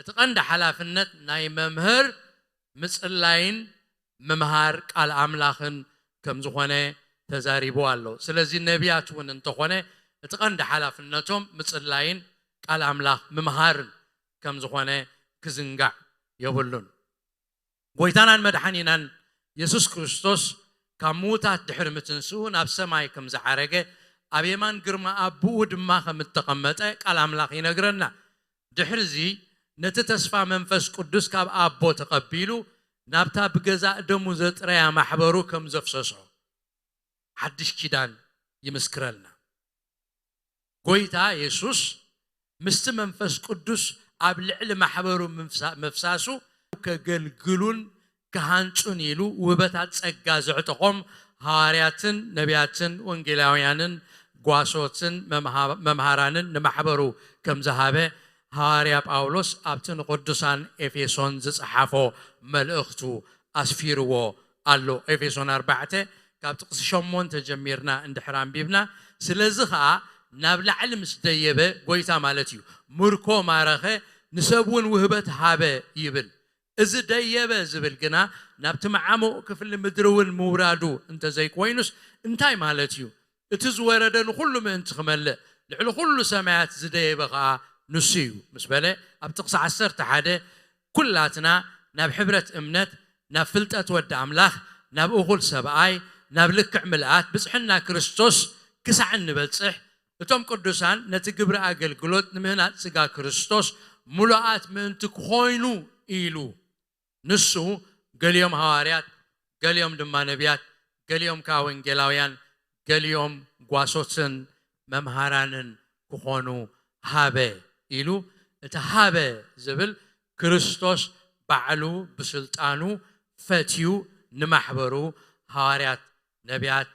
እቲ ቀንዲ ሓላፍነት ናይ መምህር ምጽላይን ምምሃር ቃል ኣምላኽን ከም ዝኾነ ተዛሪቡ ኣሎ። ስለዚ ነቢያት እውን እንተኾነ እቲ ቀንዲ ሓላፍነቶም ምጽላይን ቃል ኣምላኽ ምምሃርን ከም ዝኾነ ክዝንጋዕ የብሉን። ጎይታናን መድሓኒናን የሱስ ክርስቶስ ካብ ምዉታት ድሕሪ ምትንስኡ ናብ ሰማይ ከም ዝዓረገ፣ ኣብ የማን ግርማ ኣቦኡ ድማ ከም እተቐመጠ ቃል ኣምላኽ ይነግረና። ድሕርዚ ነቲ ተስፋ መንፈስ ቅዱስ ካብ ኣቦ ተቐቢሉ ናብታ ብገዛእ ደሙ ዘጥረያ ማሕበሩ ከም ዘፍሰሶ፣ ሓድሽ ኪዳን ይምስክረልና። ጎይታ የሱስ ምስቲ መንፈስ ቅዱስ ኣብ ልዕሊ ማሕበሩ ምፍሳ- ምፍሳሱ ከገልግሉን ክሃንጹን ኢሉ ውህበታት ጸጋ ዘዕጠቖም ሃዋርያትን ነቢያትን ወንጌላውያንን ጓሶትን መምሃ- መምሃራንን ንማሕበሩ ከም ዝሃበ ሃዋርያ ጳውሎስ ኣብቲ ንቅዱሳን ኤፌሶን ዝጸሓፎ መልእኽቱ ኣስፊርዎ ኣሎ። ኤፌሶን ኣርባዕተ ካብ ጥቕሲ ሸሞንተ ጀሚርና እንድሕር ኣንቢብና፣ ስለዚ ኸኣ ናብ ላዕሊ ምስ ደየበ፣ ጎይታ ማለት እዩ፣ ምርኮ ማረኸ፣ ንሰብ እውን ውህበት ሃበ ይብል። እዚ ደየበ ዝብል ግና ናብቲ መዓሙቕ ክፍሊ ምድሪ እውን ምውራዱ እንተዘይኮይኑስ እንታይ ማለት እዩ? እቲ ዝወረደ ንኹሉ ምእንቲ ክመልእ ልዕሊ ኩሉ ሰማያት ዝደየበ ኸኣ ንሱ እዩ ምስ በለ ኣብ ጥቕሲ ዓሰርተ ሓደ ኩላትና ናብ ሕብረት እምነት ናብ ፍልጠት ወዲ ኣምላኽ ናብ እኹል ሰብኣይ ናብ ልክዕ ምልኣት ብጽሕና ክርስቶስ ክሳዕ እንበጽሕ እቶም ቅዱሳን ነቲ ግብሪ ኣገልግሎት ንምህናጽ ስጋ ክርስቶስ ምሉኣት ምእንቲ ክኾይኑ ኢሉ ንሱ ገሊኦም ሃዋርያት፣ ገሊኦም ድማ ነቢያት፣ ገሊኦም ከኣ ወንጌላውያን፣ ገሊኦም ጓሶትን መምሃራንን ክኾኑ ሃበ ኢሉ እቲ ሃበ ዝብል ክርስቶስ ባዕሉ ብስልጣኑ ፈትዩ ንማሕበሩ ሃዋርያት፣ ነቢያት፣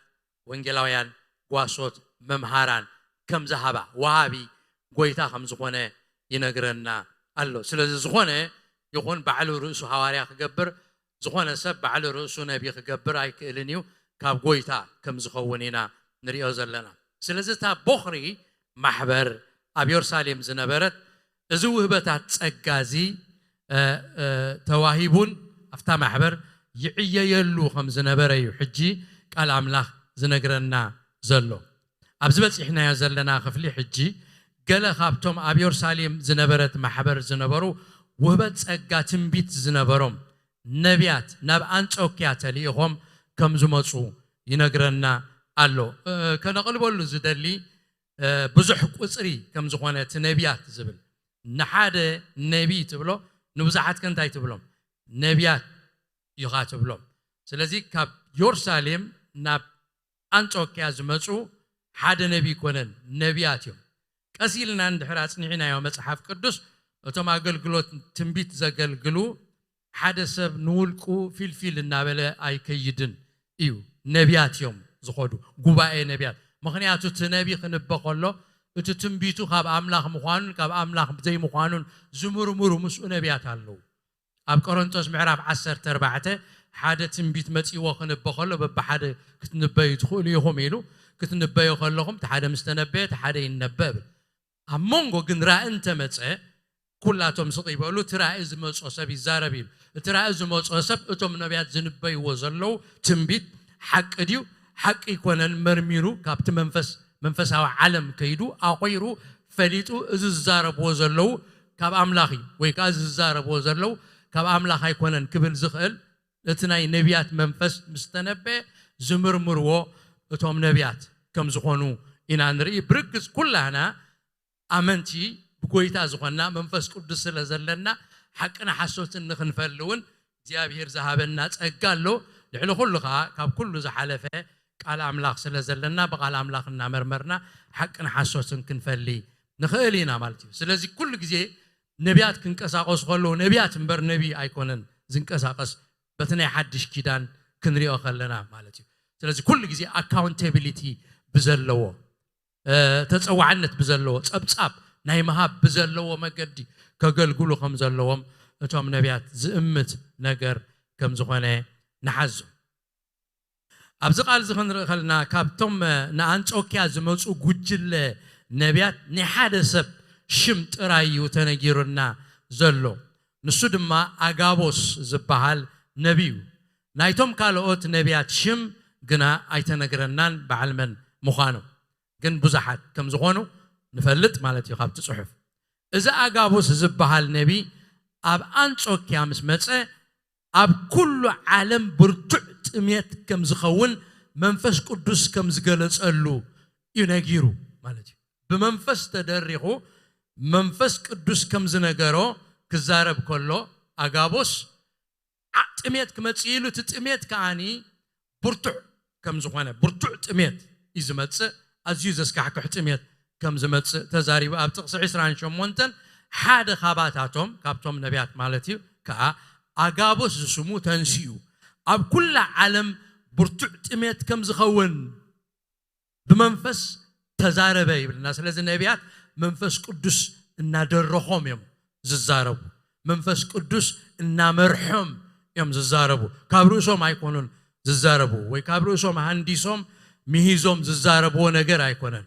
ወንጌላውያን፣ ጓሶት፣ መምሃራን ከም ዝሃባ ወሃቢ ጎይታ ከም ዝኾነ ይነግረና ኣሎ። ስለዚ ዝኾነ ይኹን ባዕሉ ርእሱ ሃዋርያ ክገብር ዝኾነ ሰብ ባዕሉ ርእሱ ነቢ ክገብር ኣይክእልን እዩ፣ ካብ ጎይታ ከም ዝኸውን ኢና ንሪኦ ዘለና። ስለዚ እታ ቦኽሪ ማሕበር ኣብ የሩሳሌም ዝነበረት እዚ ውህበታት ጸጋ እዚ ተዋሂቡን ኣብታ ማሕበር ይዕየየሉ ከም ዝነበረ እዩ ሕጂ ቃል ኣምላኽ ዝነግረና ዘሎ። ኣብዚ በጺሕናዮ ዘለና ክፍሊ ሕጂ ገለ ካብቶም ኣብ የሩሳሌም ዝነበረት ማሕበር ዝነበሩ ውህበት ጸጋ ትንቢት ዝነበሮም ነቢያት ናብ ኣንጾኪያ ተልኢኾም ከም ዝመጹ ይነግረና ኣሎ። ከነቕልበሉ ዝደሊ ብዙሕ ቁፅሪ ከም ዝኾነ እቲ ነቢያት ዝብል ንሓደ ነቢ ትብሎ ንብዙሓት ከ እንታይ ትብሎም? ነቢያት ኢኻ ትብሎም። ስለዚ ካብ ዮርሳሌም ናብ ኣንጾኪያ ዝመፁ ሓደ ነቢ ይኮነን፣ ነቢያት እዮም። ቀስ ኢልና እንድሕር ኣፅኒዕናዮ መፅሓፍ ቅዱስ እቶም ኣገልግሎት ትንቢት ዘገልግሉ ሓደ ሰብ ንውልቁ ፊልፊል እናበለ ኣይከይድን እዩ። ነቢያት እዮም ዝኸዱ፣ ጉባኤ ነቢያት። ምኽንያቱ እቲ ነቢ ክንበ ከሎ እቲ ትንቢቱ ካብ ኣምላኽ ምዃኑን ካብ ኣምላኽ ዘይምዃኑን ዝምርምሩ ምስኡ ነቢያት ኣለዉ። ኣብ ቆሮንቶስ ምዕራፍ ዓሰርተ ኣርባዕተ ሓደ ትንቢት መጺዎ ክንበ ከሎ በብሓደ ክትንበዩ ትኽእሉ ኢኹም ኢሉ ክትንበዩ ከለኹም እቲ ሓደ ምስ ተነበየ እቲ ሓደ ይነበ ብል። ኣብ መንጎ ግን ራእይ እንተመጸ ኩላቶም ስቕ ይበሉ። እቲ ራእይ ዝመጾ ሰብ ይዛረብ እዩ። እቲ ራእይ ዝመጾ ሰብ እቶም ነቢያት ዝንበይዎ ዘለዉ ትንቢት ሓቂ ድዩ ሓቂ ይኮነን መርሚሩ ካብቲ መንፈስ መንፈሳዊ ዓለም ከይዱ ኣቑይሩ ፈሊጡ እዚ ዝዛረብዎ ዘለዉ ካብ ኣምላኽ እዩ ወይ ከዓ እዚ ዝዛረብዎ ዘለዉ ካብ ኣምላኽ ኣይኮነን ክብል ዝኽእል እቲ ናይ ነቢያት መንፈስ ምስ ተነበየ ዝምርምርዎ እቶም ነቢያት ከም ዝኾኑ ኢና ንርኢ። ብርግጽ ኩላህና ኣመንቲ ብጎይታ ዝኾንና መንፈስ ቅዱስ ስለ ዘለና ሓቅን ሓሶትን ንኽንፈሊ እውን እግዚኣብሔር ዝሃበና ጸጋ ኣሎ። ልዕሊ ኩሉ ከዓ ካብ ኩሉ ዝሓለፈ ቃል ኣምላኽ ስለ ዘለና ብቃል ኣምላኽ እናመርመርና ሓቅን ሓሶትን ክንፈሊ ንኽእል ኢና ማለት እዩ። ስለዚ ኩሉ ግዜ ነቢያት ክንቀሳቀሱ ከለዉ ነቢያት እምበር ነቢ ኣይኮነን ዝንቀሳቀስ በቲ ናይ ሓድሽ ኪዳን ክንሪኦ ከለና ማለት እዩ። ስለዚ ኩሉ ግዜ ኣካውንታቢሊቲ ብዘለዎ ተፀዋዕነት ብዘለዎ ጸብጻብ ናይ ምሃብ ብዘለዎ መገዲ ከገልግሉ ከም ዘለዎም እቶም ነቢያት ዝእምት ነገር ከም ዝኾነ ንሓዞ። ኣብዚ ቃል እዚ ክንርኢ ከለና ካብቶም ንኣንጾኪያ ዝመፁ ጉጅለ ነቢያት ናይ ሓደ ሰብ ሽም ጥራይ እዩ ተነጊሩና ዘሎ። ንሱ ድማ ኣጋቦስ ዝበሃል ነቢ እዩ። ናይቶም ካልኦት ነቢያት ሽም ግና ኣይተነግረናን በዓል መን ምዃኑ ግን ብዙሓት ከም ዝኾኑ ንፈልጥ ማለት እዩ ካብቲ ጽሑፍ። እዚ ኣጋቦስ ዝበሃል ነቢ ኣብ ኣንጾኪያ ምስ መጸ ኣብ ኩሉ ዓለም ብርቱዕ ጥሜት ከም ዝኸውን መንፈስ ቅዱስ ከም ዝገለጸሉ እዩ ነጊሩ ማለት እዩ። ብመንፈስ ተደሪኹ መንፈስ ቅዱስ ከም ዝነገሮ ክዛረብ ከሎ ኣጋቦስ ጥሜት ክመጽእ ኢሉ እቲ ጥሜት ከዓኒ ብርቱዕ ከም ዝኾነ ብርቱዕ ጥሜት እዩ ዝመጽእ። ኣዝዩ ዘስካሕክሕ ጥሜት ከም ዝመጽእ ተዛሪቡ። ኣብ ጥቕሲ ዕስራን ሸሞንተን ሓደ ካባታቶም፣ ካብቶም ነቢያት ማለት እዩ፣ ከኣ ኣጋቦስ ዝስሙ ተንሲኡ ኣብ ኩላ ዓለም ብርቱዕ ጥሜት ከም ዝኸውን ብመንፈስ ተዛረበ ይብልና። ስለዚ ነቢያት መንፈስ ቅዱስ እናደረኾም እዮም ዝዛረቡ። መንፈስ ቅዱስ እናመርሖም እዮም ዝዛረቡ። ካብ ርእሶም ኣይኮኑን ዝዛረቡ፣ ወይ ካብ ርእሶም ሃንዲሶም ምሂዞም ዝዛረብዎ ነገር ኣይኮነን።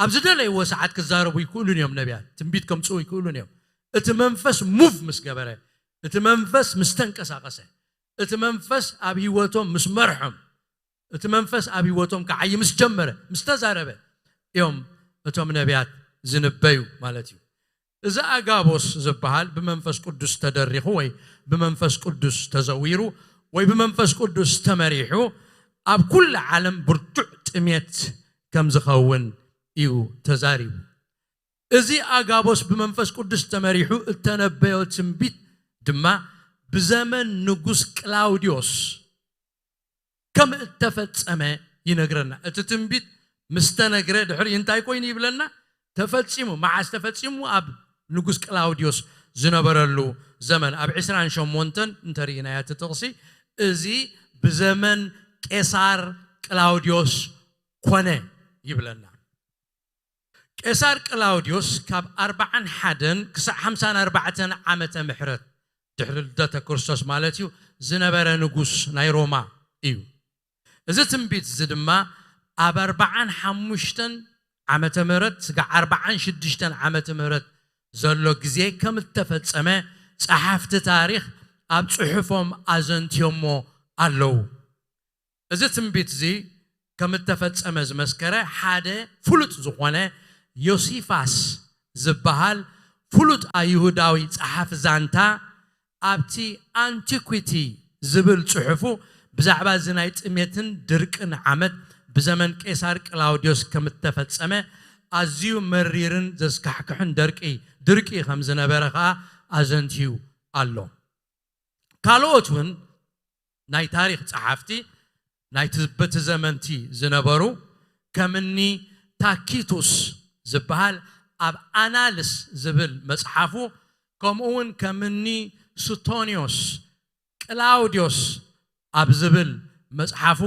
ኣብ ዝደለይዎ ሰዓት ክዛረቡ ይክእሉን እዮም ነቢያት፣ ትንቢት ከምጽኡ ይክእሉን እዮም። እቲ መንፈስ ሙቭ ምስ ገበረ፣ እቲ መንፈስ ምስ ተንቀሳቐሰ፣ እቲ መንፈስ ኣብ ህይወቶም ምስ መርሖም፣ እቲ መንፈስ ኣብ ህይወቶም ክዓይ ምስ ጀመረ፣ ምስ ተዛረበ እዮም እቶም ነቢያት ዝንበዩ ማለት እዩ። እዚ ኣጋቦስ ዝበሃል ብመንፈስ ቅዱስ ተደሪኹ ወይ ብመንፈስ ቅዱስ ተዘዊሩ ወይ ብመንፈስ ቅዱስ ተመሪሑ ኣብ ኩሉ ዓለም ብርቱዕ ጥሜት ከም ዝኸውን እዩ ተዛሪቡ። እዚ ኣጋቦስ ብመንፈስ ቅዱስ ተመሪሑ እተነበዮ ትንቢት ድማ ብዘመን ንጉስ ቅላውዲዮስ ከም እተፈጸመ ይነግረና። እቲ ትንቢት ምስ ተነግረ ድሕሪ እንታይ ኮይኑ ይብለና? ተፈጺሙ። መዓስ ተፈጺሙ? ኣብ ንጉስ ቅላውዲዮስ ዝነበረሉ ዘመን፣ ኣብ ዕስራን ሸሞንተን እንተርኢናያ እቲ ጥቕሲ፣ እዚ ብዘመን ቄሳር ቅላውዲዮስ ኮነ ይብለና። ቄሳር ቅላውዲዮስ ካብ ኣርባዓን ሓደን ክሳዕ ሓምሳን ኣርባዕተን ዓመተ ምሕረት ድሕሪ ልደተ ክርስቶስ ማለት እዩ ዝነበረ ንጉስ ናይ ሮማ እዩ። እዚ ትንቢት እዚ ድማ ኣብ ኣርባዓን ሓሙሽተን ዓመተ ምህረት ስጋዕ ኣርባዓን ሽዱሽተን ዓመተ ምህረት ዘሎ ግዜ ከም እተፈጸመ ጸሓፍቲ ታሪኽ ኣብ ጽሑፎም ኣዘንትዮሞ ኣለዉ። እዚ ትንቢት እዚ ከም እተፈጸመ ዝመስከረ ሓደ ፍሉጥ ዝኾነ ዮሲፋስ ዝበሃል ፍሉጥ ኣይሁዳዊ ጸሓፊ ዛንታ ኣብቲ ኣንቲኩዊቲ ዝብል ጽሑፉ ብዛዕባ እዚ ናይ ጥሜትን ድርቅን ዓመት ብዘመን ቄሳር ቅላውዲዮስ ከም እተፈጸመ ኣዝዩ መሪርን ዘስካሕክሕን ደርቂ ድርቂ ከም ዝነበረ ከኣ ኣዘንትዩ ኣሎ። ካልኦት እውን ናይ ታሪኽ ጸሓፍቲ ናይቲ በቲ ዘመንቲ ዝነበሩ ከምኒ ታኪቱስ ዝበሃል ኣብ ኣናልስ ዝብል መጽሓፉ ከምኡ እውን ከምኒ ሱቶኒዮስ ቅላውዲዮስ ኣብ ዝብል መጽሓፉ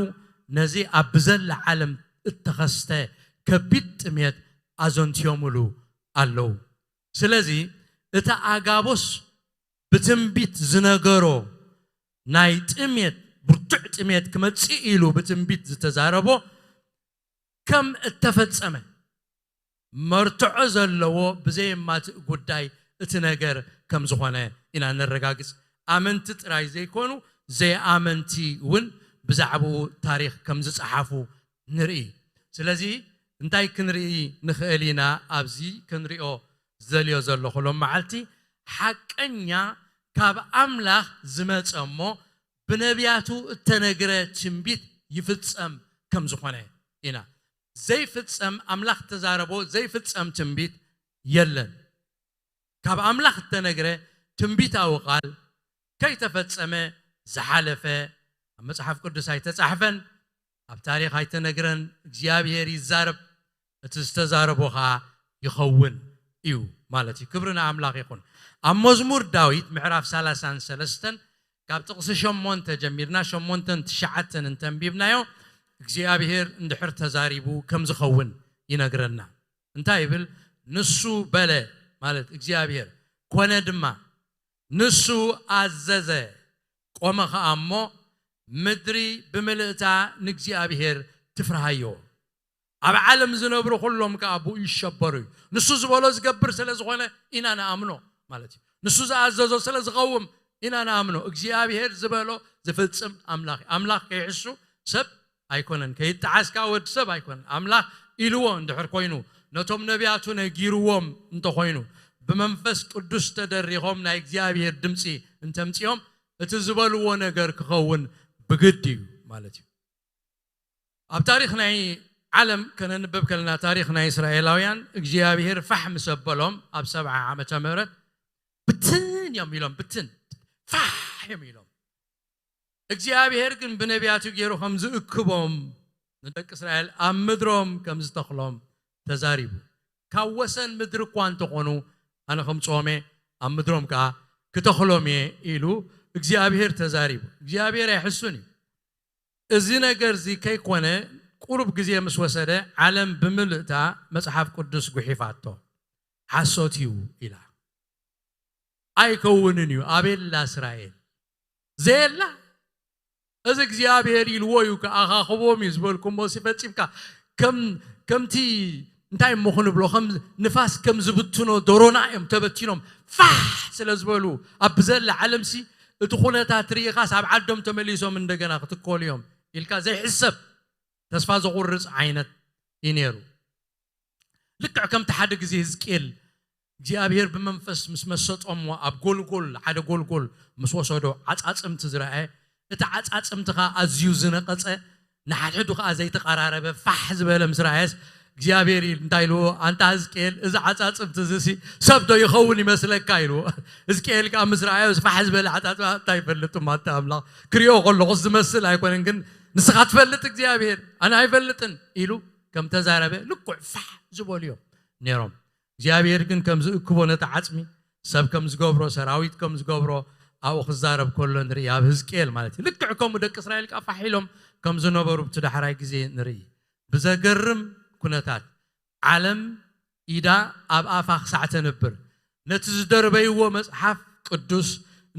ነዚ ኣብ ብዘላ ዓለም እተኸስተ ከቢድ ጥሜት ኣዘንትዮምሉ ኣለዉ። ስለዚ እቲ ኣጋቦስ ብትንቢት ዝነገሮ ናይ ጥሜት ብርቱዕ ጥሜት ክመጽእ ኢሉ ብትንቢት ዝተዛረቦ ከም እተፈጸመ መርትዖ ዘለዎ ብዘየማትእ ጉዳይ እቲ ነገር ከም ዝኾነ ኢና ነረጋግጽ። ኣመንቲ ጥራይ ዘይኮኑ ዘይኣመንቲ እውን ብዛዕባኡ ታሪኽ ከም ዝጸሓፉ ንርኢ። ስለዚ እንታይ ክንርኢ ንኽእል ኢና? ኣብዚ ክንሪኦ ዝደልዮ ዘለኹ ሎም መዓልቲ ሓቀኛ ካብ ኣምላኽ ዝመጸ እሞ ብነቢያቱ እተነግረ ትንቢት ይፍጸም ከም ዝኾነ ኢና። ዘይፍጸም ኣምላኽ ተዛረቦ ዘይፍጸም ትንቢት የለን። ካብ ኣምላኽ እተነግረ ትንቢታዊ ቃል ከይተፈጸመ ዝሓለፈ ኣብ መጽሓፍ ቅዱስ ኣይተጻሕፈን፣ ኣብ ታሪኽ ኣይተነግረን። እግዚኣብሔር ይዛረብ፣ እቲ ዝተዛረቦ ኸዓ ይኸውን እዩ ማለት እዩ። ክብሪ ንኣምላኽ ይኹን። ኣብ መዝሙር ዳዊት ምዕራፍ ሰላሳን ሰለስተን ካብ ጥቕሲ ሸሞንተ ጀሚርና ሸሞንተን ትሽዓተን እንተንቢብናዮ እግዚኣብሔር እንድሕር ተዛሪቡ ከም ዝኸውን ይነግረና። እንታይ ይብል? ንሱ በለ ማለት እግዚኣብሔር፣ ኮነ ድማ፣ ንሱ ኣዘዘ ቆመ ኸኣ እሞ፣ ምድሪ ብምልእታ ንእግዚኣብሔር ትፍርሃዮ። ኣብ ዓለም ዝነብሩ ኩሎም ከኣ ብኡ ይሸበሩ እዩ። ንሱ ዝበሎ ዝገብር ስለ ዝኾነ ኢና ንኣምኖ ማለት እዩ። ንሱ ዝኣዘዞ ስለ ዝቐውም ኢና ንኣምኖ። እግዚኣብሔር ዝበሎ ዝፍጽም ኣምላኽ እዩ። ኣምላኽ ከይሕሱ ሰብ ኣይኮነን፣ ከይጠዓስ ከኣ ወዲ ሰብ ኣይኮነን። ኣምላኽ ኢልዎ እንድሕር ኮይኑ፣ ነቶም ነቢያቱ ነጊርዎም እንተኾይኑ፣ ብመንፈስ ቅዱስ ተደሪኾም ናይ እግዚኣብሔር ድምፂ እንተምፅኦም፣ እቲ ዝበልዎ ነገር ክኸውን ብግድ እዩ ማለት እዩ። ኣብ ታሪኽ ናይ ዓለም ከነንብብ ከለና፣ ታሪኽ ናይ እስራኤላውያን እግዚኣብሔር ፋሕ ምስ ኣበሎም ኣብ ሰብዓ ዓመተ ምህረት ብትን እዮም ኢሎም፣ ብትን ፋሕ እዮም ኢሎም። እግዚኣብሔር ግን ብነቢያቱ ገይሩ ከም ዝእክቦም ንደቂ እስራኤል ኣብ ምድሮም ከም ዝተኽሎም ተዛሪቡ። ካብ ወሰን ምድሪ እኳ እንተኾኑ ኣነ ከምጽኦም እየ፣ ኣብ ምድሮም ከኣ ክተኽሎም እየ ኢሉ እግዚኣብሔር ተዛሪቡ። እግዚኣብሔር ኣይሕሱን እዩ። እዚ ነገር እዚ ከይኮነ ቁሩብ ግዜ ምስ ወሰደ ዓለም ብምልእታ መጽሓፍ ቅዱስ ጉሒፋቶ። ሓሶት እዩ ኢላ። ኣይከውንን እዩ ኣቤላ እስራኤል ዘየላ እዚ እግዚኣብሔር ኢልዎ እዩ ከኣኻኽቦም እዩ ዝበልኩሞ ሲፈጺምካ ከምቲ እንታይ እሞ ክንብሎ ከም ንፋስ ከም ዝብትኖ ዶሮና እዮም ተበቲኖም ፋሕ ስለ ዝበሉ ኣብ ብዘላ ዓለምሲ እቲ ኩነታት ርኢኻስ ኣብ ዓዶም ተመሊሶም እንደገና ክትከሉ እዮም ኢልካ ዘይሕሰብ ተስፋ ዘቑርጽ ዓይነት እዩ ነይሩ። ልክዕ ከምቲ ሓደ ግዜ ህዝቅኤል እግዚኣብሔር ብመንፈስ ምስ መሰጦሞ ኣብ ጎልጎል ሓደ ጎልጎል ምስ ወሰዶ ዓጻጽምቲ ዝረኣየ እቲ ዓጻጽምቲ ኸዓ ኣዝዩ ዝነቐጸ ንሓድሕዱ ኸዓ ዘይተቐራረበ ፋሕ ዝበለ ምስ ረኣየስ እግዚኣብሔር እንታይ ኢልዎ ኣንታ ህዝቅኤል እዚ ዓጻጽምቲ እዚሲ ሰብ ዶ ይኸውን ይመስለካ ኢልዎ ህዝቅኤል ከዓ ምስ ረኣዮ ፋሕ ዝበለ ዓጻጽማ እንታይ ይፈልጥ ማታ ኣምላኽ ክሪኦ ከለኹስ ዝመስል ኣይኮነን ግን ንስኻ ትፈልጥ እግዚኣብሔር ኣነ ኣይፈልጥን ኢሉ ከም ተዛረበ ልኩዕ ፋሕ ዝበሉ እዮም ነይሮም እግዚኣብሔር ግን ከም ዝእክቦ ነቲ ዓጽሚ ሰብ ከም ዝገብሮ ሰራዊት ከም ዝገብሮ ኣብኡ ክዛረብ ከሎ ንርኢ ኣብ ህዝቅኤል ማለት እዩ ልክዕ ከምኡ ደቂ እስራኤል ከዓ ፋሕ ኢሎም ከም ዝነበሩ ብቲ ዳሕራይ ግዜ ንርኢ ብዘገርም ኩነታት ዓለም ኢዳ ኣብ ኣፋ ክሳዕ ተንብር ነቲ ዝደርበይዎ መጽሓፍ ቅዱስ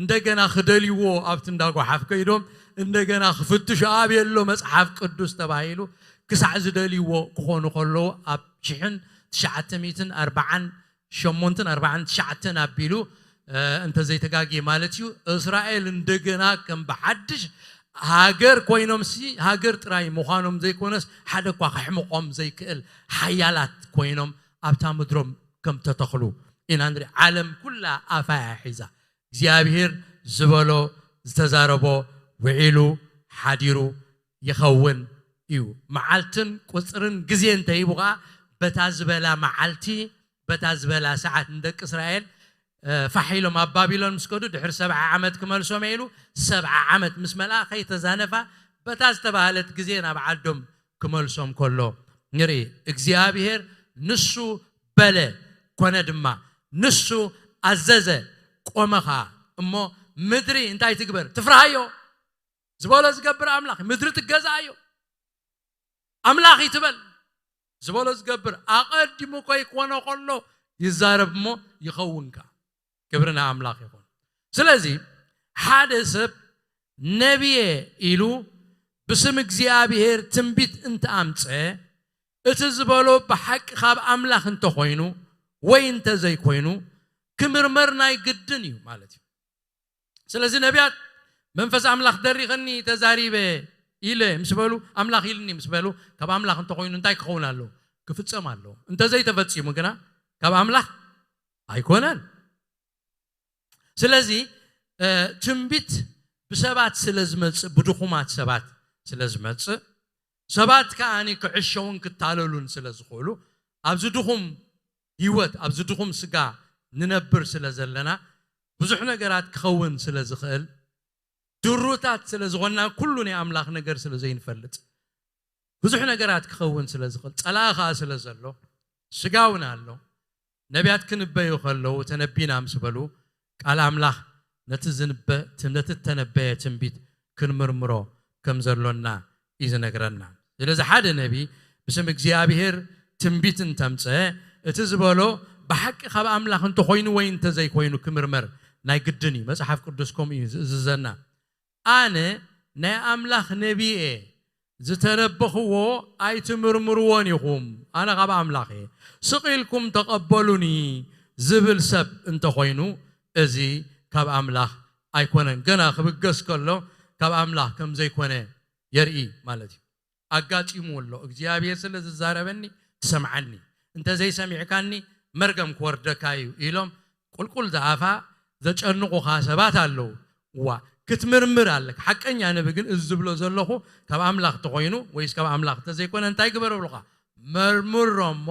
እንደገና ክደልይዎ ኣብቲ እንዳጓሓፍ ከይዶም እንደገና ክፍትሹ ኣብ የሎ መጽሓፍ ቅዱስ ተባሂሉ ክሳዕ ዝደልይዎ ክኾኑ ከለዉ ኣብ ሽሕን ትሽዓተ ሚእትን ኣርባዓን ሸሞንትን ኣርባዓን ትሽዓተን ኣቢሉ እንተዘይተጋግየ ማለት እዩ እስራኤል እንደገና ከም ብሓድሽ ሃገር ኮይኖም ሲ ሃገር ጥራይ ምዃኖም ዘይኮነስ ሓደ እኳ ከሕምቖም ዘይክእል ሓያላት ኮይኖም ኣብታ ምድሮም ከም ተተኽሉ ኢና ንርኢ ዓለም ኩላ ኣፋ እያ ሒዛ እግዚኣብሔር ዝበሎ ዝተዛረቦ ውዒሉ ሓዲሩ ይኸውን እዩ መዓልትን ቁፅርን ግዜ እንተሂቡ ከዓ በታ ዝበላ መዓልቲ በታ ዝበላ ሰዓት ንደቂ እስራኤል ፋሕ ኢሎም ኣብ ባቢሎን ምስ ከዱ ድሕሪ ሰብዓ ዓመት ክመልሶም ኢሉ ሰብዓ ዓመት ምስ መልኣ ከይተዛነፋ በታ ዝተባህለት ግዜ ናብ ዓዶም ክመልሶም ከሎ ንርኢ እግዚኣብሔር ንሱ በለ ኮነ ድማ ንሱ ኣዘዘ ቆመ ኸዓ እሞ ምድሪ እንታይ ትግበር ትፍርሃዮ ዝበሎ ዝገብር ኣምላኽ ምድሪ ትገዝኣዮ ኣምላኽ ይትበል ዝበሎ ዝገብር ኣቐዲሙ ከይኮነ ከሎ ይዛረብ እሞ ይኸውን ከዓ ክብሪ ንኣምላኽ ይኹን ስለዚ ሓደ ሰብ ነብየ ኢሉ ብስም እግዚኣብሔር ትንቢት እንተኣምፀ እቲ ዝበሎ ብሓቂ ካብ ኣምላኽ እንተኾይኑ ወይ እንተዘይኮይኑ ክምርመር ናይ ግድን እዩ ማለት እዩ ስለዚ ነቢያት መንፈስ ኣምላኽ ደሪኸኒ ተዛሪበ ኢለ ምስ በሉ ኣምላኽ ኢልኒ ምስ በሉ ካብ ኣምላኽ እንተኾይኑ እንታይ ክኸውን ኣለዎ ክፍጸም ኣለዎ እንተዘይተፈጺሙ ግና ካብ ኣምላኽ ኣይኮነን ስለዚ ትንቢት ብሰባት ስለ ዝመፅእ ብድኹማት ሰባት ስለ ዝመፅእ ሰባት ከዓኒ ክዕሸውን ክታለሉን ስለ ዝኽእሉ ኣብዚ ድኹም ህይወት ኣብዚ ድኹም ስጋ ንነብር ስለ ዘለና ብዙሕ ነገራት ክኸውን ስለ ዝኽእል ድሩታት ስለ ዝኾንና ኩሉ ናይ ኣምላኽ ነገር ስለ ዘይንፈልጥ ብዙሕ ነገራት ክኸውን ስለ ዝኽእል ጸላኢ ኸዓ ስለ ዘሎ ስጋ እውን ኣሎ ነቢያት ክንበዩ ከለዉ ተነቢና ምስ በሉ ቃል ኣምላኽ ነቲ ዝንበ ነቲ እተነበየ ትንቢት ክንምርምሮ ከም ዘሎና እዩ ዝነግረና ስለዚ ሓደ ነቢ ብስም እግዚኣብሔር ትንቢት እንተምፀ እቲ ዝበሎ ብሓቂ ካብ ኣምላኽ እንተኮይኑ ወይ እንተዘይኮይኑ ክምርመር ናይ ግድን እዩ መፅሓፍ ቅዱስ ከምኡ እዩ ዝእዝዘና ኣነ ናይ ኣምላኽ ነቢ እየ ዝተነበኽዎ ኣይትምርምርዎን ኢኹም ኣነ ካብ ኣምላኽ እየ ስቕ ኢልኩም ተቐበሉኒ ዝብል ሰብ እንተኾይኑ እዚ ካብ ኣምላኽ ኣይኮነን ገና ክብገስ ከሎ ካብ ኣምላኽ ከም ዘይኮነ የርኢ ማለት እዩ ኣጋጢሙ ኣሎ እግዚኣብሔር ስለ ዝዛረበኒ ትሰምዓኒ እንተዘይሰሚዕካኒ መርገም ክወርደካ እዩ ኢሎም ቁልቁል ዝኣፋ ዘጨንቑኻ ሰባት ኣለዉ እዋ ክትምርምር ኣለካ ሓቀኛ ነቢ ግን እዚ ዝብሎ ዘለኹ ካብ ኣምላኽ ተኾይኑ ወይስ ካብ ኣምላኽ እንተዘይኮነ እንታይ ግበር ብሉኻ መርምሮ እሞ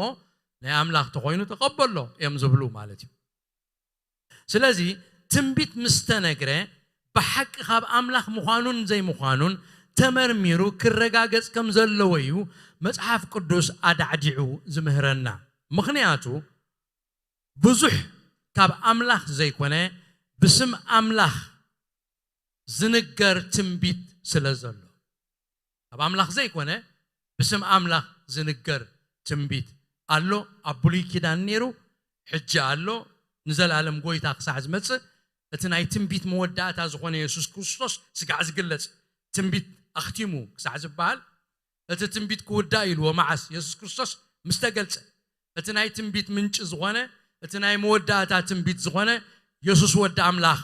ናይ ኣምላኽ ተኾይኑ ተቐበሎ እዮም ዝብሉ ማለት እዩ ስለዚ ትንቢት ምስ ተነግረ ብሓቂ ካብ ኣምላኽ ምዃኑን ዘይምዃኑን ተመርሚሩ ክረጋገጽ ከም ዘለዎ እዩ መጽሓፍ ቅዱስ ኣዳዕዲዑ ዝምህረና። ምኽንያቱ ብዙሕ ካብ ኣምላኽ ዘይኮነ ብስም ኣምላኽ ዝንገር ትንቢት ስለ ዘሎ። ካብ ኣምላኽ ዘይኮነ ብስም ኣምላኽ ዝንገር ትንቢት ኣሎ። ኣብ ብሉይ ኪዳን ነይሩ፣ ሕጂ ኣሎ፣ ንዘለኣለም ጎይታ ክሳዕ ዝመጽእ እቲ ናይ ትንቢት መወዳእታ ዝኾነ የሱስ ክርስቶስ ስጋዕ ዝግለጽ ትንቢት ኣኽቲሙ ክሳዕ ዝበሃል፣ እቲ ትንቢት ክውዳእ ኢልዎ መዓስ የሱስ ክርስቶስ ምስ ተገልጸ፣ እቲ ናይ ትንቢት ምንጪ ዝኾነ፣ እቲ ናይ መወዳእታ ትንቢት ዝኾነ የሱስ ወዲ ኣምላኽ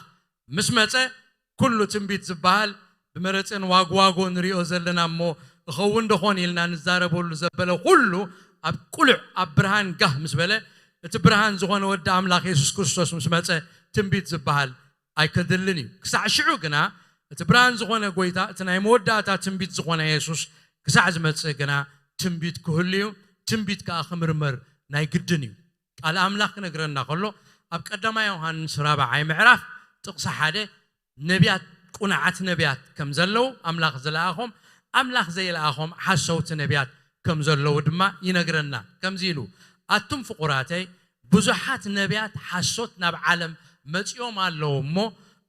ምስ መጸ፣ ኩሉ ትንቢት ዝበሃል ብመረፅን ዋግዋጎ ንሪኦ ዘለና እሞ እኸውን ደኾን ኢልና ንዛረበሉ ዘበለ ኩሉ ኣብ ቁሉዕ ኣብ ብርሃን ጋህ ምስ በለ፣ እቲ ብርሃን ዝኾነ ወዲ ኣምላኽ የሱስ ክርስቶስ ምስ መጸ ትንቢት ዝበሃል ኣይከድልን እዩ። ክሳዕ ሽዑ ግና እቲ ብርሃን ዝኾነ ጎይታ፣ እቲ ናይ መወዳእታ ትንቢት ዝኾነ የሱስ ክሳዕ ዝመጽእ ግና ትንቢት ክህሉ እዩ። ትንቢት ከኣ ክምርመር ናይ ግድን እዩ። ቃል ኣምላኽ ክነግረና ከሎ ኣብ ቀዳማይ ዮሃንስ ራብዓይ ምዕራፍ ጥቕሲ ሓደ ነቢያት፣ ቁኑዓት ነቢያት ከም ዘለዉ ኣምላኽ ዝለኣኾም፣ ኣምላኽ ዘይለኣኾም ሓሰውቲ ነቢያት ከም ዘለዉ ድማ ይነግረና። ከምዚ ኢሉ፣ ኣቱም ፍቑራተይ፣ ብዙሓት ነቢያት ሓሶት ናብ ዓለም መጺኦም ኣለዉ እሞ፣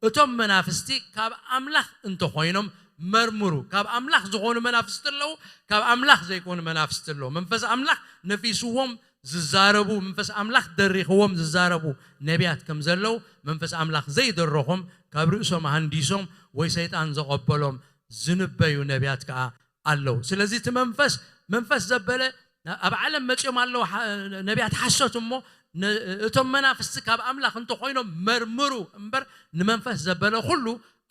እቶም መናፍስቲ ካብ ኣምላኽ እንተኾይኖም መርምሩ። ካብ ኣምላኽ ዝኾኑ መናፍስቲ ኣለዉ፣ ካብ ኣምላኽ ዘይኮኑ መናፍስቲ ኣለዉ። መንፈስ ኣምላኽ ነፊስዎም ዝዛረቡ፣ መንፈስ ኣምላኽ ደሪኽዎም ዝዛረቡ ነቢያት ከም ዘለዉ፣ መንፈስ ኣምላኽ ዘይደረኾም፣ ካብ ርእሶም ኣሃንዲሶም ወይ ሰይጣን ዘቐበሎም ዝንበዩ ነቢያት ከኣ ኣለዉ። ስለዚ እቲ መንፈስ፣ መንፈስ ዘበለ ኣብ ዓለም መጺኦም ኣለዉ ሓ-፣ ነቢያት ሓሶት እሞ፣ ነ-፣ እቶም መናፍስቲ ካብ ኣምላኽ እንተኾይኖም መርምሩ እምበር፣ ንመንፈስ ዘበለ ኩሉ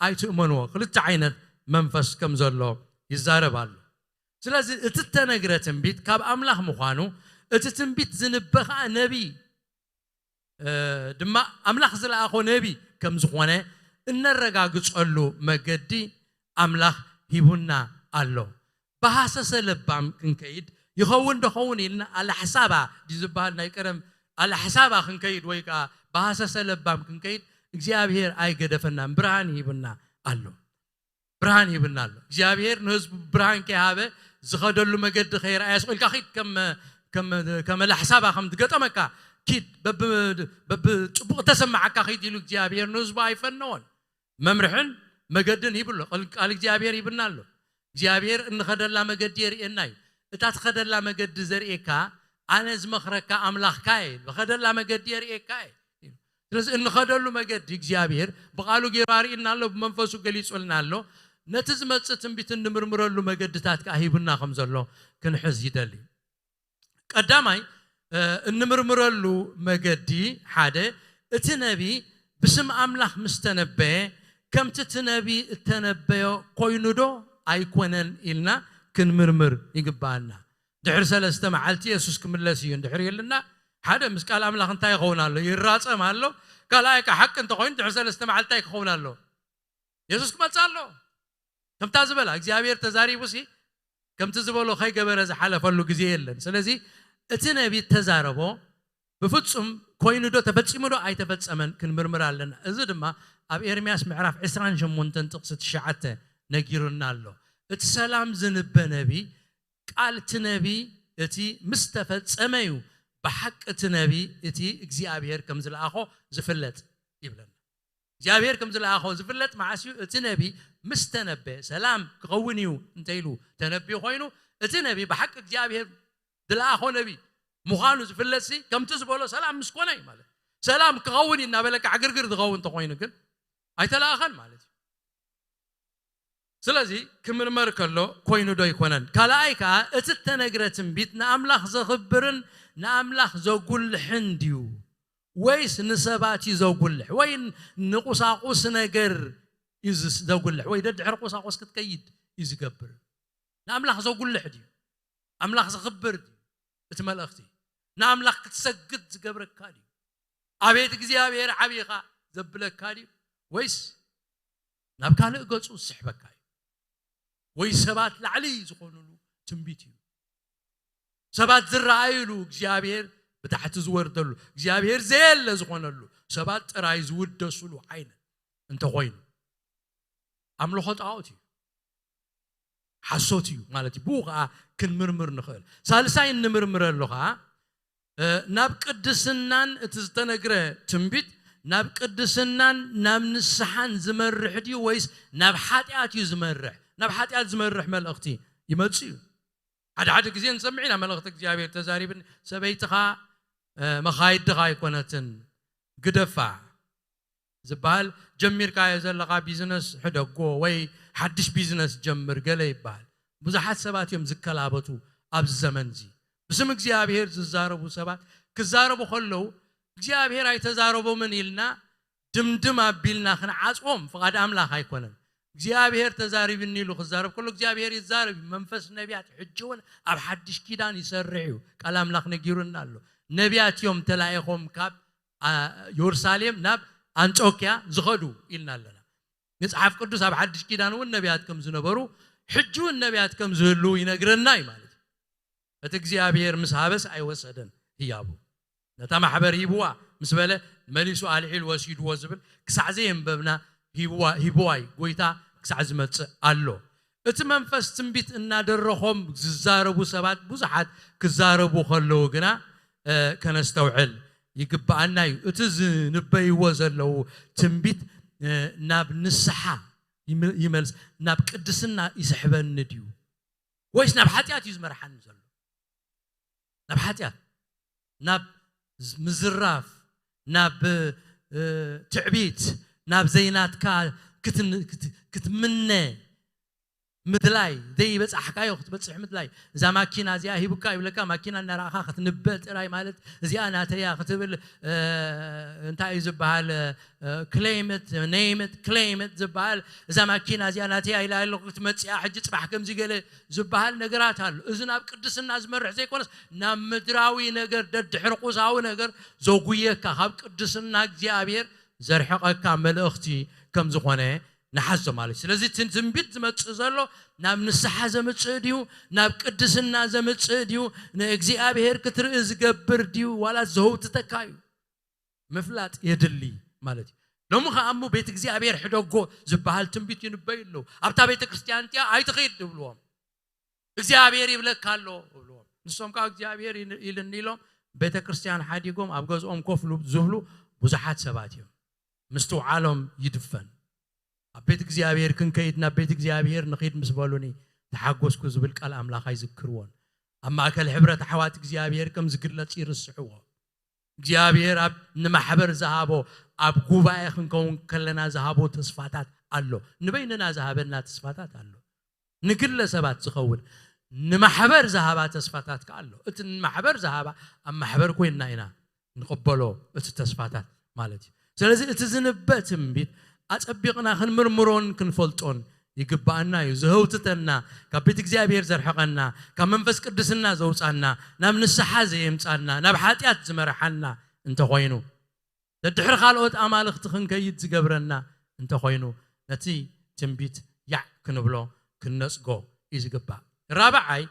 ኣይትእመንዎ። ክልተ ዓይነት መንፈስ ከም ዘሎ ይዛረብ ኣሎ። ስለዚ እቲ እተነግረ ትንቢት ካብ ኣምላኽ ምዃኑ፣ እቲ ትንቢት ዝንበ ኸኣ ነቢይ፣ እ፣ ድማ ኣምላኽ ዝለኣኾ ነቢይ ከም ዝኾነ እነረጋግጸሉ መገዲ ኣምላኽ ሂቡና ኣሎ። ብሃሰሰ ለባም ክንከይድ ይኸውን ደኸውን ኢልና ኣላሕሳባ ድዩ ዝበሃል ናይ ቀደም ኣላሕሳባ ክንከይድ ወይ ከኣ ብሃሰሰ ለባም ክንከይድ እግዚኣብሔር ኣይገደፈናን፣ ብርሃን ሂቡና ኣሎ። ብርሃን ሂብና ኣሎ። እግዚኣብሔር ንህዝቡ ብርሃን ከይሃበ ዝኸደሉ መገዲ ከይረኣየ ስቕ ኢልካ ኪድ ከም፣ ከም፣ ከም ኣላሕሳባ ከም ዝገጠመካ ኪድ በብ-፣ በብ ጽቡቕ ተሰማዓካ ኪድ ኢሉ እግዚኣብሔር ንህዝቡ ኣይፈነዎን። መምርሕን መገድን ሂቡ ኣሎ። ቃል፣ ቃል እግዚኣብሔር ሂብና ኣሎ። እግዚኣብሔር እንኸደላ መገዲ የርእየና እዩ። እታ ትኸደላ መገዲ ዘርእየካ ኣነ ዝመኽረካ ኣምላኽካ እየ። ዝኸደላ መገዲ የርእየካ እየ። ስለዚ እንኸደሉ መገዲ እግዚኣብሔር ብቃሉ ገይሩ ኣርእዩና ኣሎ፣ ብመንፈሱ ገሊጹልና ኣሎ። ነቲ ዝመጽእ ትንቢት እንምርምረሉ መገድታት ከኣ ሂቡና ከም ዘሎ ክንሕዝ ይደሊ። ቀዳማይ፣ እ፣ እንምርምረሉ መገዲ ሓደ፣ እቲ ነቢ ብስም ኣምላኽ ምስ ተነበየ፣ ከምቲ እቲ ነቢ እተነበዮ ኮይኑዶ ኣይኮነን ኢልና ክንምርምር ይግባኣና። ድሕሪ ሰለስተ መዓልቲ የሱስ ክምለስ እዩ እንድሕር ኢልና፣ ሓደ ምስ ቃል ኣምላኽ እንታይ ይኸውን ኣሎ? ይራጸም ኣሎ። ካልኣይ ከ ሓቂ እንተኾይኑ ድሕሪ ሰለስተ መዓልቲ እንታይ ክኸውን ኣሎ? የሱስ ክመጽእ ኣሎ። ከምታ ዝበላ እግዚኣብሔር ተዛሪቡሲ ከምቲ ዝበሎ ከይገበረ ዝሓለፈሉ ግዜ የለን። ስለዚ እቲ ነቢ ተዛረቦ ብፍጹም ኮይኑ ዶ ተፈጺሙ ዶ ኣይተፈጸመን ክንምርምር ኣለና። እዚ ድማ ኣብ ኤርምያስ ምዕራፍ ዕስራን ሸሞንተን ጥቕሲ ትሽዓተ ነጊሩና ኣሎ። እቲ ሰላም ዝንበ ነቢ ቃል እቲ ነቢ እቲ ምስ ተፈጸመ እዩ ብሓቂ እቲ ነቢ እቲ እግዚኣብሔር ከም ዝለኣኾ ዝፍለጥ ይብለና። እግዚኣብሔር ከም ዝለኣኾ ዝፍለጥ መዓስ እዩ? እቲ ነቢ ምስ ተነበየ፣ ሰላም ክኸውን እዩ እንተ ኢሉ ተነብዩ ኮይኑ፣ እቲ ነቢ ብሓቂ እግዚኣብሔር ዝለኣኾ ነቢ ምዃኑ ዝፍለጥሲ ከምቲ ዝበሎ ሰላም ምስ ኮነ እዩ ማለት። ሰላም ክኸውን እዩ እናበለካ ዕግርግር ዝኸውን እንተኾይኑ ግን ኣይተለኣኸን ማለት እዩ። ስለዚ ክምርመር ከሎ ኮይኑ ዶ ኣይኮነን? ካልኣይ ከኣ እቲ እተነግረ ትንቢት ንኣምላኽ ዘኽብርን ንኣምላኽ ዘጉልሕን ድዩ? ወይስ ንሰባት እዩ ዘጉልሕ? ወይ ንቁሳቁስ ነገር እዩ ዝስ-፣ ዘጉልሕ? ወይ ደድሕሪ ቁሳቁስ ክትከይድ እዩ ዝገብር? ንኣምላኽ ዘጉልሕ ድዩ? ኣምላኽ ዘኽብር ድዩ? እቲ መልእኽቲ ንኣምላኽ ክትሰግድ ዝገብረካ ድዩ? ኣቤት እግዚኣብሔር ዓቢኻ ዘብለካ ድዩ? ወይስ ናብ ካልእ ገጹ ዝስሕበካ እዩ? ወይ ሰባት ላዕሊ ዝኾኑሉ ትንቢት እዩ? ሰባት ዝረኣዩሉ እግዚኣብሔር ብታሕቲ ዝወርደሉ፣ እግዚኣብሔር ዘየለ ዝኾነሉ፣ ሰባት ጥራይ ዝውደሱሉ ዓይነት እንተኾይኑ ኣምልኾ ጣዖት እዩ። ሓሶት እዩ ማለት እዩ። ብኡ ከዓ ክንምርምር ንኽእል። ሳልሳይ እንምርምረሉ ከዓ ናብ ቅድስናን፣ እቲ ዝተነግረ ትንቢት ናብ ቅድስናን ናብ ንስሓን ዝመርሕ ድዩ ወይስ ናብ ሓጢኣት እዩ ዝመርሕ? ናብ ሓጢኣት ዝመርሕ መልእኽቲ ይመጽእ እዩ። ሓደ ሓደ ግዜ ንሰምዕ ኢና፣ መልእኽቲ እግዚኣብሔር ተዛሪብን፣ ሰበይትኻ መኻይድኻ ኣይኮነትን፣ ግደፋ ዝበሃል፣ ጀሚርካዮ ዘለኻ ቢዝነስ ሕደጎ ወይ ሓድሽ ቢዝነስ ጀምር ገለ ይበሃል። ብዙሓት ሰባት እዮም ዝከላበቱ ኣብዚ ዘመን እዚ። ብስም እግዚኣብሔር ዝዛረቡ ሰባት ክዛረቡ ከለዉ እግዚኣብሔር ኣይተዛረቦምን ኢልና ድምድም ኣቢልና ክንዓጽዎም ፍቓድ ኣምላኽ ኣይኮነን። እግዚኣብሔር ተዛሪብኒ ኢሉ ክዛረብ ከሎ እግዚኣብሔር ይዛረብ እዩ። መንፈስ ነቢያት ሕጂ እውን ኣብ ሓድሽ ኪዳን ይሰርሕ እዩ። ቃል ኣምላኽ ነጊሩና ኣሎ። ነቢያት እዮም ተላኢኾም ካብ የሩሳሌም ናብ ኣንጾኪያ ዝኸዱ ኢልና ኣለና። መጽሓፍ ቅዱስ ኣብ ሓድሽ ኪዳን እውን ነቢያት ከም ዝነበሩ ሕጂ እውን ነቢያት ከም ዝህልዉ ይነግረና እዩ ማለት እዩ። እቲ እግዚኣብሔር ምስ ሃበስ ኣይወሰደን ህያቡ። ነታ ማሕበር ሂብዋ ምስ በለ መሊሱ ኣልዒሉ ወሲድዎ ዝብል ክሳዕ ዘየንበብና ሂብዋ እዩ። ጎይታ ክሳዕ ዝመጽእ ኣሎ። እቲ መንፈስ ትንቢት እናደረኾም ዝዛረቡ ሰባት ብዙሓት ክዛረቡ ከለዉ ግና ከነስተውዕል ይግብኣና እዩ። እቲ ዝንበይዎ ዘለዉ ትንቢት ናብ ንስሓ ይመልስ፣ ናብ ቅድስና ይስሕበኒ ድዩ ወይስ ናብ ሓጢኣት እዩ ዝመርሓኒ ዘሎ? ናብ ሓጢኣት፣ ናብ ምዝራፍ፣ ናብ ትዕቢት፣ ናብ ዘይናትካ ክትምነ ምድላይ፣ ዘይበጻሕካዮ ክትበጽሕ ምድላይ። እዛ ማኪና እዚኣ ሂቡካ ይብለካ፣ ማኪና እናረኣኻ ክትንበ ጥራይ ማለት እዚኣ ናተያ ክትብል እንታይ እዩ ዝበሃል? ክሌምት ኔምት ክሌምት ዝበሃል። እዛ ማኪና እዚኣ ናተያ ኢላ ኣለኹ ክትመጽኣ ሕጂ ጽባሕ ከምዚ ገለ ዝበሃል ነገራት ኣሎ። እዚ ናብ ቅድስና ዝመርሕ ዘይኮነስ ናብ ምድራዊ ነገር ደድሕሪ ቁሳዊ ነገር ዘጉየካ ካብ ቅድስና እግዚኣብሔር ዘርሕቐካ መልእኽቲ ከም ዝኾነ ንሓዞ ማለት እዩ። ስለዚ እቲ ትንቢት ዝመጽእ ዘሎ ናብ ንስሓ ዘምጽእ ድዩ ናብ ቅድስና ዘምጽእ ድዩ ንእግዚኣብሔር ክትርኢ ዝገብር ድዩ ዋላ ዘህውትተካ እዩ ምፍላጥ የድሊ ማለት እዩ። ሎሚ ከኣ እሞ ቤት እግዚኣብሔር ሕደጎ ዝበሃል ትንቢት ይንበዩ ኣለዉ። ኣብታ ቤተ ክርስቲያን እቲኣ ኣይትኸይድ ድብልዎም እግዚኣብሔር ይብለካ ኣሎ እብልዎም። ንሶም ከዓ እግዚኣብሔር ኢልኒ ኢሎም ቤተ ክርስቲያን ሓዲጎም ኣብ ገዝኦም ኮፍ ዝብሉ ብዙሓት ሰባት እዮም። ምስትውዓሎም ይድፈን። ኣብ ቤት እግዚኣብሔር ክንከይድ ናብ ቤት እግዚኣብሔር ንኺድ ምስ በሉኒ ተሓጎስኩ ዝብል ቃል ኣምላኽ ኣይዝክርዎን። ኣብ ማእከል ሕብረት ኣሕዋት እግዚኣብሔር ከም ዝግለጽ ይርስዕዎ። እግዚኣብሔር ኣብ ንማሕበር ዝሃቦ ኣብ ጉባኤ ክንከውን ከለና ዝሃቦ ተስፋታት ኣሎ። ንበይንና ዝሃበና ተስፋታት ኣሎ። ንግለ ሰባት ዝኸውን ንማሕበር ዝሃባ ተስፋታት ከ ኣሎ። እቲ ንማሕበር ዝሃባ ኣብ ማሕበር ኮይንና ኢና ንቕበሎ እቲ ተስፋታት ማለት እዩ። ስለዚ እቲ ዝንበ ትንቢት ኣጸቢቕና ክንምርምሮን ክንፈልጦን ይግብኣና እዩ። ዝህውትተና፣ ካብ ቤት እግዚኣብሔር ዘርሕቐና፣ ካብ መንፈስ ቅድስና ዘውፃና፣ ናብ ንስሓ ዘየምፃና፣ ናብ ሓጢኣት ዝመርሓና እንተኾይኑ፣ ደድሕሪ ካልኦት ኣማልኽቲ ክንከይድ ዝገብረና እንተኾይኑ፣ ነቲ ትንቢት ያዕ ክንብሎ ክንነጽጎ እዩ ዝግባእ። ራብዓይ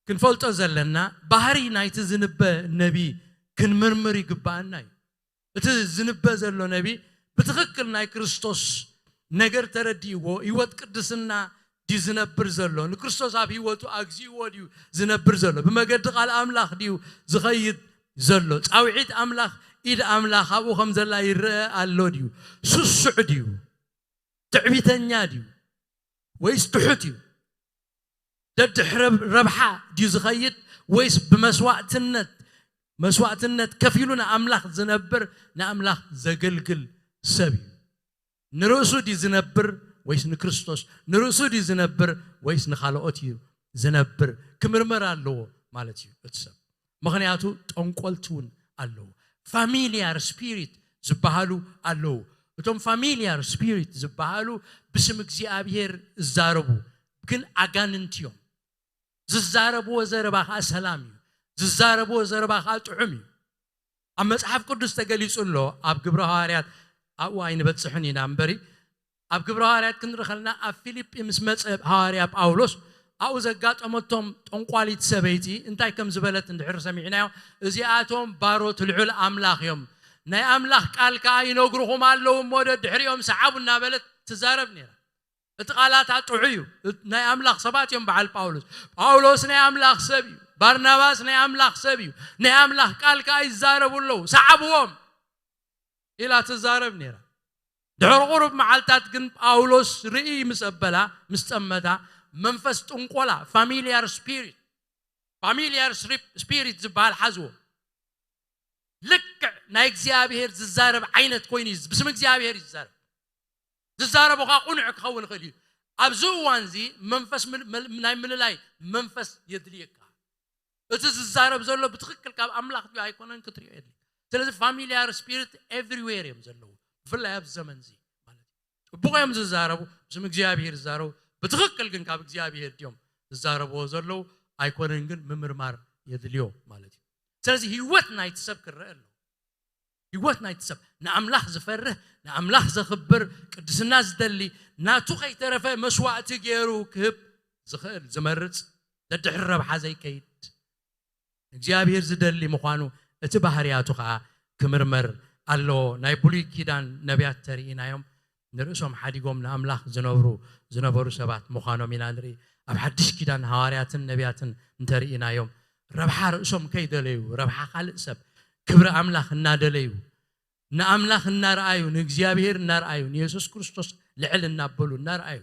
ክንፈልጦ ዘለና ባህሪ ናይቲ ዝንበ ነቢ ክንምርምር ይግብኣና እዩ። እቲ ዝንበ ዘሎ ነቢ ብትኽክል ናይ ክርስቶስ ነገር ተረዲእዎ ህይወት ቅድስና ድዩ ዝነብር ዘሎ? ንክርስቶስ ኣብ ህይወቱ ኣግዚእዎ ድዩ ዝነብር ዘሎ? ብመገዲ ቃል ኣምላኽ ድዩ ዝኸይድ ዘሎ? ጻውዒት ኣምላኽ፣ ኢድ ኣምላኽ ኣብኡ ከም ዘላ ይረአ ኣሎ ድዩ? ስሱዕ ድዩ? ትዕቢተኛ ድዩ? ወይስ ትሑት እዩ? ደድሕሪ ረብሓ ድዩ ዝኸይድ ወይስ ብመስዋእትነት መስዋእትነት ከፊሉ ንኣምላኽ ዝነብር ንኣምላኽ ዘገልግል ሰብ እዩ? ንርእሱ ድዩ ዝነብር ወይስ ንክርስቶስ? ንርእሱ ድዩ ዝነብር ወይስ ንኻልኦት እዩ ዝነብር? ክምርመር ኣለዎ ማለት እዩ እቲ ሰብ። ምኽንያቱ ጠንቆልቲ እውን ኣለዉ። ፋሚሊያር ስፒሪት ዝበሃሉ ኣለዉ። እቶም ፋሚሊያር ስፒሪት ዝበሃሉ ብስም እግዚኣብሔር ዝዛረቡ ግን ኣጋንንቲ እዮም። ዝዛረብዎ ዘረባ ከዓ ሰላም እዩ። ዝዛረብዎ ዘረባ ከዓ ጥዑም እዩ። ኣብ መጽሓፍ ቅዱስ ተገሊጹ ኣሎ። ኣብ ግብረ ሃዋርያት ኣብኡ ኣይንበጽሕን ኢና እምበሪ ኣብ ግብረ ሃዋርያት ክንርኢ ከለና ኣብ ፊልጲ ምስ መጸ ሃዋርያ ጳውሎስ ኣብኡ ዘጋጠመቶም ጠንቋሊት ሰበይቲ እንታይ ከም ዝበለት እንድሕር ሰሚዕናዮ፣ እዚኣቶም ባሮት ልዑል ኣምላኽ እዮም፣ ናይ ኣምላኽ ቃል ከዓ ይነግርኹም ኣለዉ እሞ ደድሕሪኦም ሰዓቡ እናበለት ትዛረብ ነይራ። እቲ ቃላታ ጥዑይ እዩ። ናይ ኣምላኽ ሰባት እዮም። በዓል ጳውሎስ፣ ጳውሎስ ናይ ኣምላኽ ሰብ እዩ፣ ባርናባስ ናይ ኣምላኽ ሰብ እዩ፣ ናይ ኣምላኽ ቃል ከኣ ይዛረቡ ኣለዉ፣ ሰዓብዎም ኢላ ትዛረብ ነይራ። ድሕሪ ቁሩብ መዓልታት ግን ጳውሎስ ርእይ ምስ ኣበላ፣ ምስ ጠመታ፣ መንፈስ ጥንቆላ፣ ፋሚሊያር ስፒሪት፣ ፋሚሊያር ስፒሪት ዝበሃል ሓዝዎ። ልክዕ ናይ እግዚኣብሔር ዝዛረብ ዓይነት ኮይኑ እዩ፣ ብስም እግዚኣብሔር እዩ ዝዛረብ። ዝዛረቦ ከዓ ቁኑዕ ክኸውን ይኽእል እዩ። ኣብዚ እዋን እዚ መንፈስ ምል- መል- ናይ ምልላይ መንፈስ የድልየካ። እቲ ዝዛረብ ዘሎ ብትኽክል ካብ ኣምላኽ ድዩ ኣይኮነን ክትሪኦ የድልየካ። ስለዚ ፋሚሊያር ስፒሪት ኤቭሪዌር እዮም ዘለዉ፣ ብፍላይ ኣብዚ ዘመን እዚ ማለት እዩ። ጽቡቕ እዮም ዝዛረቡ፣ ብስም እግዚኣብሔር ዝዛረቡ፣ ብትኽክል ግን ካብ እግዚኣብሔር ድዮም ዝዛረብዎ ዘለዉ ኣይኮነን፣ ግን ምምርማር የድልዮ ማለት እዩ። ስለዚ ህይወት ናይቲ ሰብ ክረአ ኣሎ። ህይወት ናይቲ ሰብ ንኣምላኽ ዝፈርህ፣ ንኣምላኽ ዘኽብር፣ ቅድስና ዝደሊ፣ ናቱ ከይተረፈ መስዋእቲ ገይሩ ክህብ ዝኽእል፣ ዝመርጽ፣ ደድሕሪ ረብሓ ዘይከይድ፣ እግዚኣብሔር ዝደሊ ምዃኑ እቲ ባህርያቱ ኸዓ ክምርመር ኣለዎ። ናይ ብሉይ ኪዳን ነቢያት ተርኢናዮም ንርእሶም ሓዲጎም ንኣምላኽ ዝነብሩ ዝነበሩ ሰባት ምዃኖም ኢና ንርኢ። ኣብ ሓድሽ ኪዳን ሃዋርያትን ነቢያትን እንተርኢናዮም ረብሓ ርእሶም ከይደለዩ፣ ረብሓ ካልእ ሰብ፣ ክብሪ ኣምላኽ እናደለዩ፣ ንኣምላኽ እናረኣዩ፣ ንእግዚኣብሔር እናረኣዩ፣ ንየሱስ ክርስቶስ ልዕል እናበሉ እናረኣዩ፣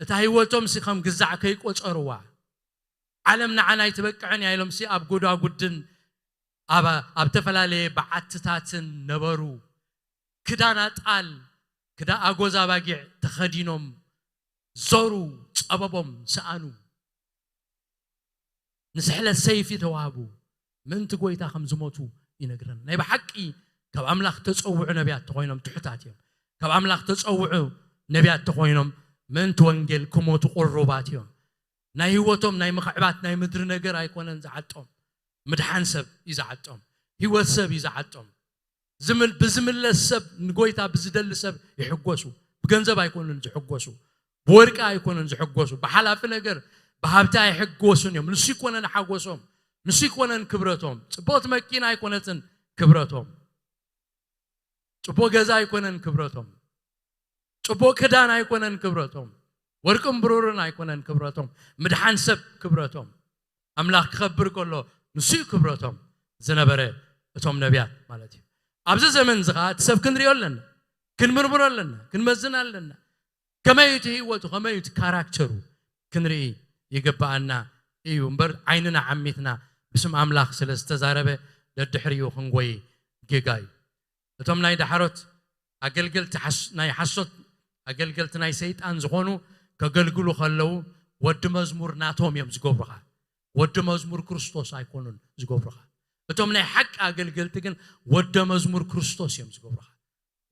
እታ ህይወቶም ሲ ከም ግዛዕ ከይቆጸርዋ፣ ዓለም ንዓና ኣይትበቅዕን እያ ኢሎም ሲ ኣብ ጎዳጉድን ኣብ ኣብ ዝተፈላለየ በዓትታትን ነበሩ። ክዳን ኣጣል፣ ክዳ ኣጎዛ ባጊዕ ተኸዲኖም ዞሩ፣ ጸበቦም ሰኣኑ። ንስሕለት ሰይፊ ተዋህቡ፣ ምእንቲ ጎይታ ከም ዝሞቱ ይነግረና። ናይ ብሓቂ ካብ ኣምላኽ ተጸውዑ ነቢያት ተኾይኖም ትሑታት እዮም። ካብ ኣምላኽ ተጸውዑ ነቢያት ተኾይኖም ምእንቲ ወንጌል ክሞቱ ቁሩባት እዮም። ናይ ህይወቶም ናይ ምኽዕባት ናይ ምድሪ ነገር ኣይኮነን ዝዓጦም። ምድሓን ሰብ እዩ ዝዓጦም። ህይወት ሰብ እዩ ዝዓጦም። ዝምል- ብዝምለስ ሰብ፣ ንጎይታ ብዝደሊ ሰብ ይሕጎሱ። ብገንዘብ ኣይኮኑን ዝሕጎሱ፣ ብወርቂ ኣይኮኑን ዝሕጎሱ፣ ብሓላፊ ነገር፣ ብሃብቲ ኣይሕጎሱን እዮም። ንሱ ይኮነን ሓጎሶም፣ ንሱ ይኮነን ክብረቶም። ጽቡቕቲ መኪና ኣይኮነትን ክብረቶም፣ ጽቡቕ ገዛ ኣይኮነን ክብረቶም፣ ጽቡቕ ክዳን ኣይኮነን ክብረቶም፣ ወርቅን ብሩርን ኣይኮነን ክብረቶም፣ ምድሓን ሰብ ክብረቶም። ኣምላኽ ክኸብር ከሎ ንሱ እዩ ክብረቶም ዝነበረ፣ እቶም ነቢያት ማለት እዩ። ኣብዚ ዘመን እዚ ኸዓ እቲ ሰብ ክንሪኦ ኣለና፣ ክንምርምሮ ኣለና፣ ክንመዝን ኣለና። ከመይ እዩ እቲ ህይወቱ፣ ከመይ እዩ እቲ ካራክተሩ ክንርኢ ይግብኣና እዩ እምበር፣ ዓይንና ዓሚትና ብስም ኣምላኽ ስለ ዝተዛረበ ደድሕሪኡ ክንጎይ ጌጋ እዩ። እቶም ናይ ዳሕሮት ኣገልገልቲ ሓስ- ናይ ሓሶት ኣገልገልቲ ናይ ሰይጣን ዝኾኑ ከገልግሉ ከለዉ ወዲ መዝሙር ናቶም እዮም ዝገብሩኻ። ወዲ መዝሙር ክርስቶስ ኣይኮኑን ዝገብሩኻ። እቶም ናይ ሓቂ ኣገልገልቲ ግን ወደ መዝሙር ክርስቶስ እዮም ዝገብሩኻ።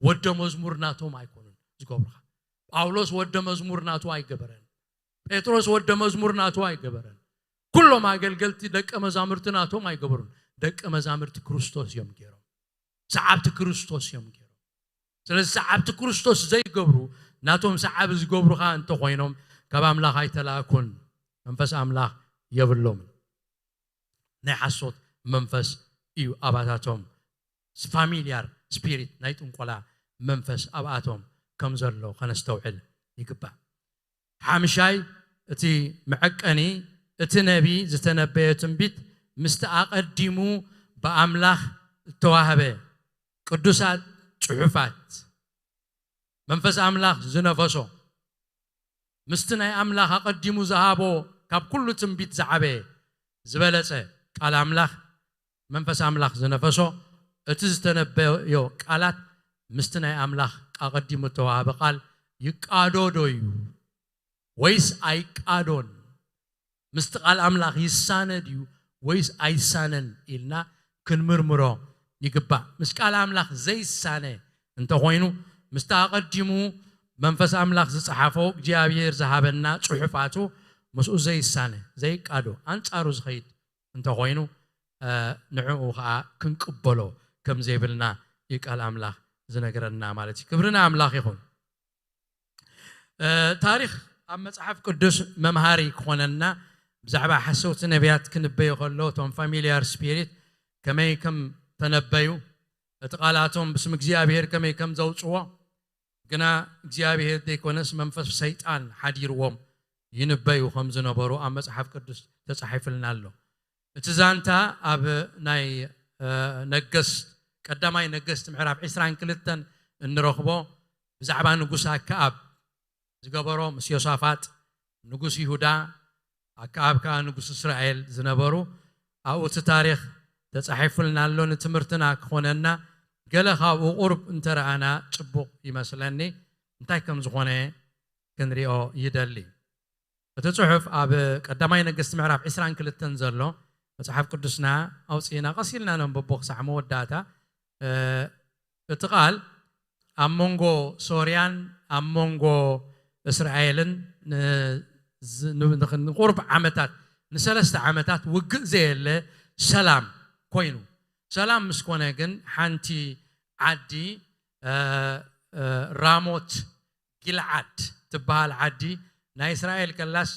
ወደ መዝሙር ናቶም ኣይኮኑን ዝገብሩኻ። ጳውሎስ ወደ መዝሙር ናቱ ኣይገበረን። ጴጥሮስ ወደ መዝሙር ናቱ ኣይገበረን። ኩሎም ኣገልገልቲ ደቀ መዛሙርቲ ናቶም ኣይገበሩን። ደቀ መዛሙርቲ ክርስቶስ እዮም ገይሮም። ሰዓብቲ ክርስቶስ እዮም ገይሮም። ስለዚ ሰዓብቲ ክርስቶስ ዘይገብሩ ናቶም ሰዓቢ ዝገብሩኻ እንተኾይኖም ካብ ኣምላኽ ኣይተላእኩን። መንፈስ ኣምላኽ የብሎምን። ናይ ሓሶት መንፈስ እዩ ኣባታቶም። ፋሚሊያር ስፒሪት ናይ ጥንቆላ መንፈስ ኣብኣቶም ከም ዘሎ ከነስተውዕል ይግባእ። ሓምሻይ እቲ መዐቀኒ እቲ ነቢ ዝተነበየ ትንቢት ምስቲ ኣቐዲሙ ብኣምላኽ እተዋህበ ቅዱሳት ጽሑፋት መንፈስ ኣምላኽ ዝነፈሶ ምስቲ ናይ ኣምላኽ ኣቐዲሙ ዝሃቦ ካብ ኩሉ ትንቢት ዝዓበየ ዝበለጸ ቃል ኣምላኽ መንፈስ ኣምላኽ ዝነፈሶ እቲ ዝተነበዮ ቃላት ምስቲ ናይ ኣምላኽ ኣቐዲሙ እተዋህበ ቃል ይቃዶ ዶ እዩ ወይስ ኣይቃዶን? ምስቲ ቃል ኣምላኽ ይሳነ ድዩ ወይስ ኣይሳነን ኢልና ክንምርምሮ ይግባእ። ምስ ቃል ኣምላኽ ዘይሳነ እንተኾይኑ ምስቲ ኣቐዲሙ መንፈስ ኣምላኽ ዝጸሓፎ እግዚኣብሔር ዝሃበና ጽሑፋቱ ምስኡ ዘይሳነ ዘይቃዶ ኣንጻሩ ዝኸይድ እንተኾይኑ ንዕኡ ከዓ ክንቅበሎ ከም ዘይብልና እዩ ቃል ኣምላኽ ዝነግረና ማለት እዩ። ክብሪ ንኣምላኽ ይኹን። ታሪኽ ኣብ መፅሓፍ ቅዱስ መምሃሪ ክኾነና ብዛዕባ ሓሰውቲ ነቢያት ክንበዮ ከሎ እቶም ፋሚሊያር ስፒሪት ከመይ ከም ተነበዩ እቲ ቃላቶም ብስም እግዚኣብሔር ከመይ ከም ዘውፅዎ ግና እግዚኣብሔር ዘይኮነስ መንፈስ ሰይጣን ሓዲርዎም ይንበዩ ከም ዝነበሩ ኣብ መጽሓፍ ቅዱስ ተጻሒፉልና ኣሎ። እቲ ዛንታ ኣብ ናይ ነገስት ቀዳማይ ነገስት ምዕራፍ ዕስራን ክልተን እንረኽቦ ብዛዕባ ንጉስ ኣከኣብ ዝገበሮ ምስ ዮሳፋጥ ንጉስ ይሁዳ፣ ኣከኣብ ከኣ ንጉስ እስራኤል ዝነበሩ ኣብኡ እቲ ታሪኽ ተጻሒፉልና ኣሎ። ንትምህርትና ክኾነና ገለ ካብኡ ቁሩብ እንተረኣና ጽቡቕ ይመስለኒ። እንታይ ከም ዝኾነ ክንሪኦ ይደሊ። እቲ ጽሑፍ ኣብ ቀዳማይ ነገስት ምዕራፍ ዕስራን ክልተን ዘሎ መጽሓፍ ቅዱስና ኣውጺእና ቀስ ኢልና ነንብቦ ክሳዕ መወዳእታ። እቲ ቃል ኣብ መንጎ ሶርያን ኣብ መንጎ እስራኤልን ንቁርብ ዓመታት ንሰለስተ ዓመታት ውግእ ዘየለ ሰላም ኮይኑ፣ ሰላም ምስ ኮነ ግን ሓንቲ ዓዲ ራሞት ጊልዓድ ትበሃል ዓዲ ናይ እስራኤል ከላስ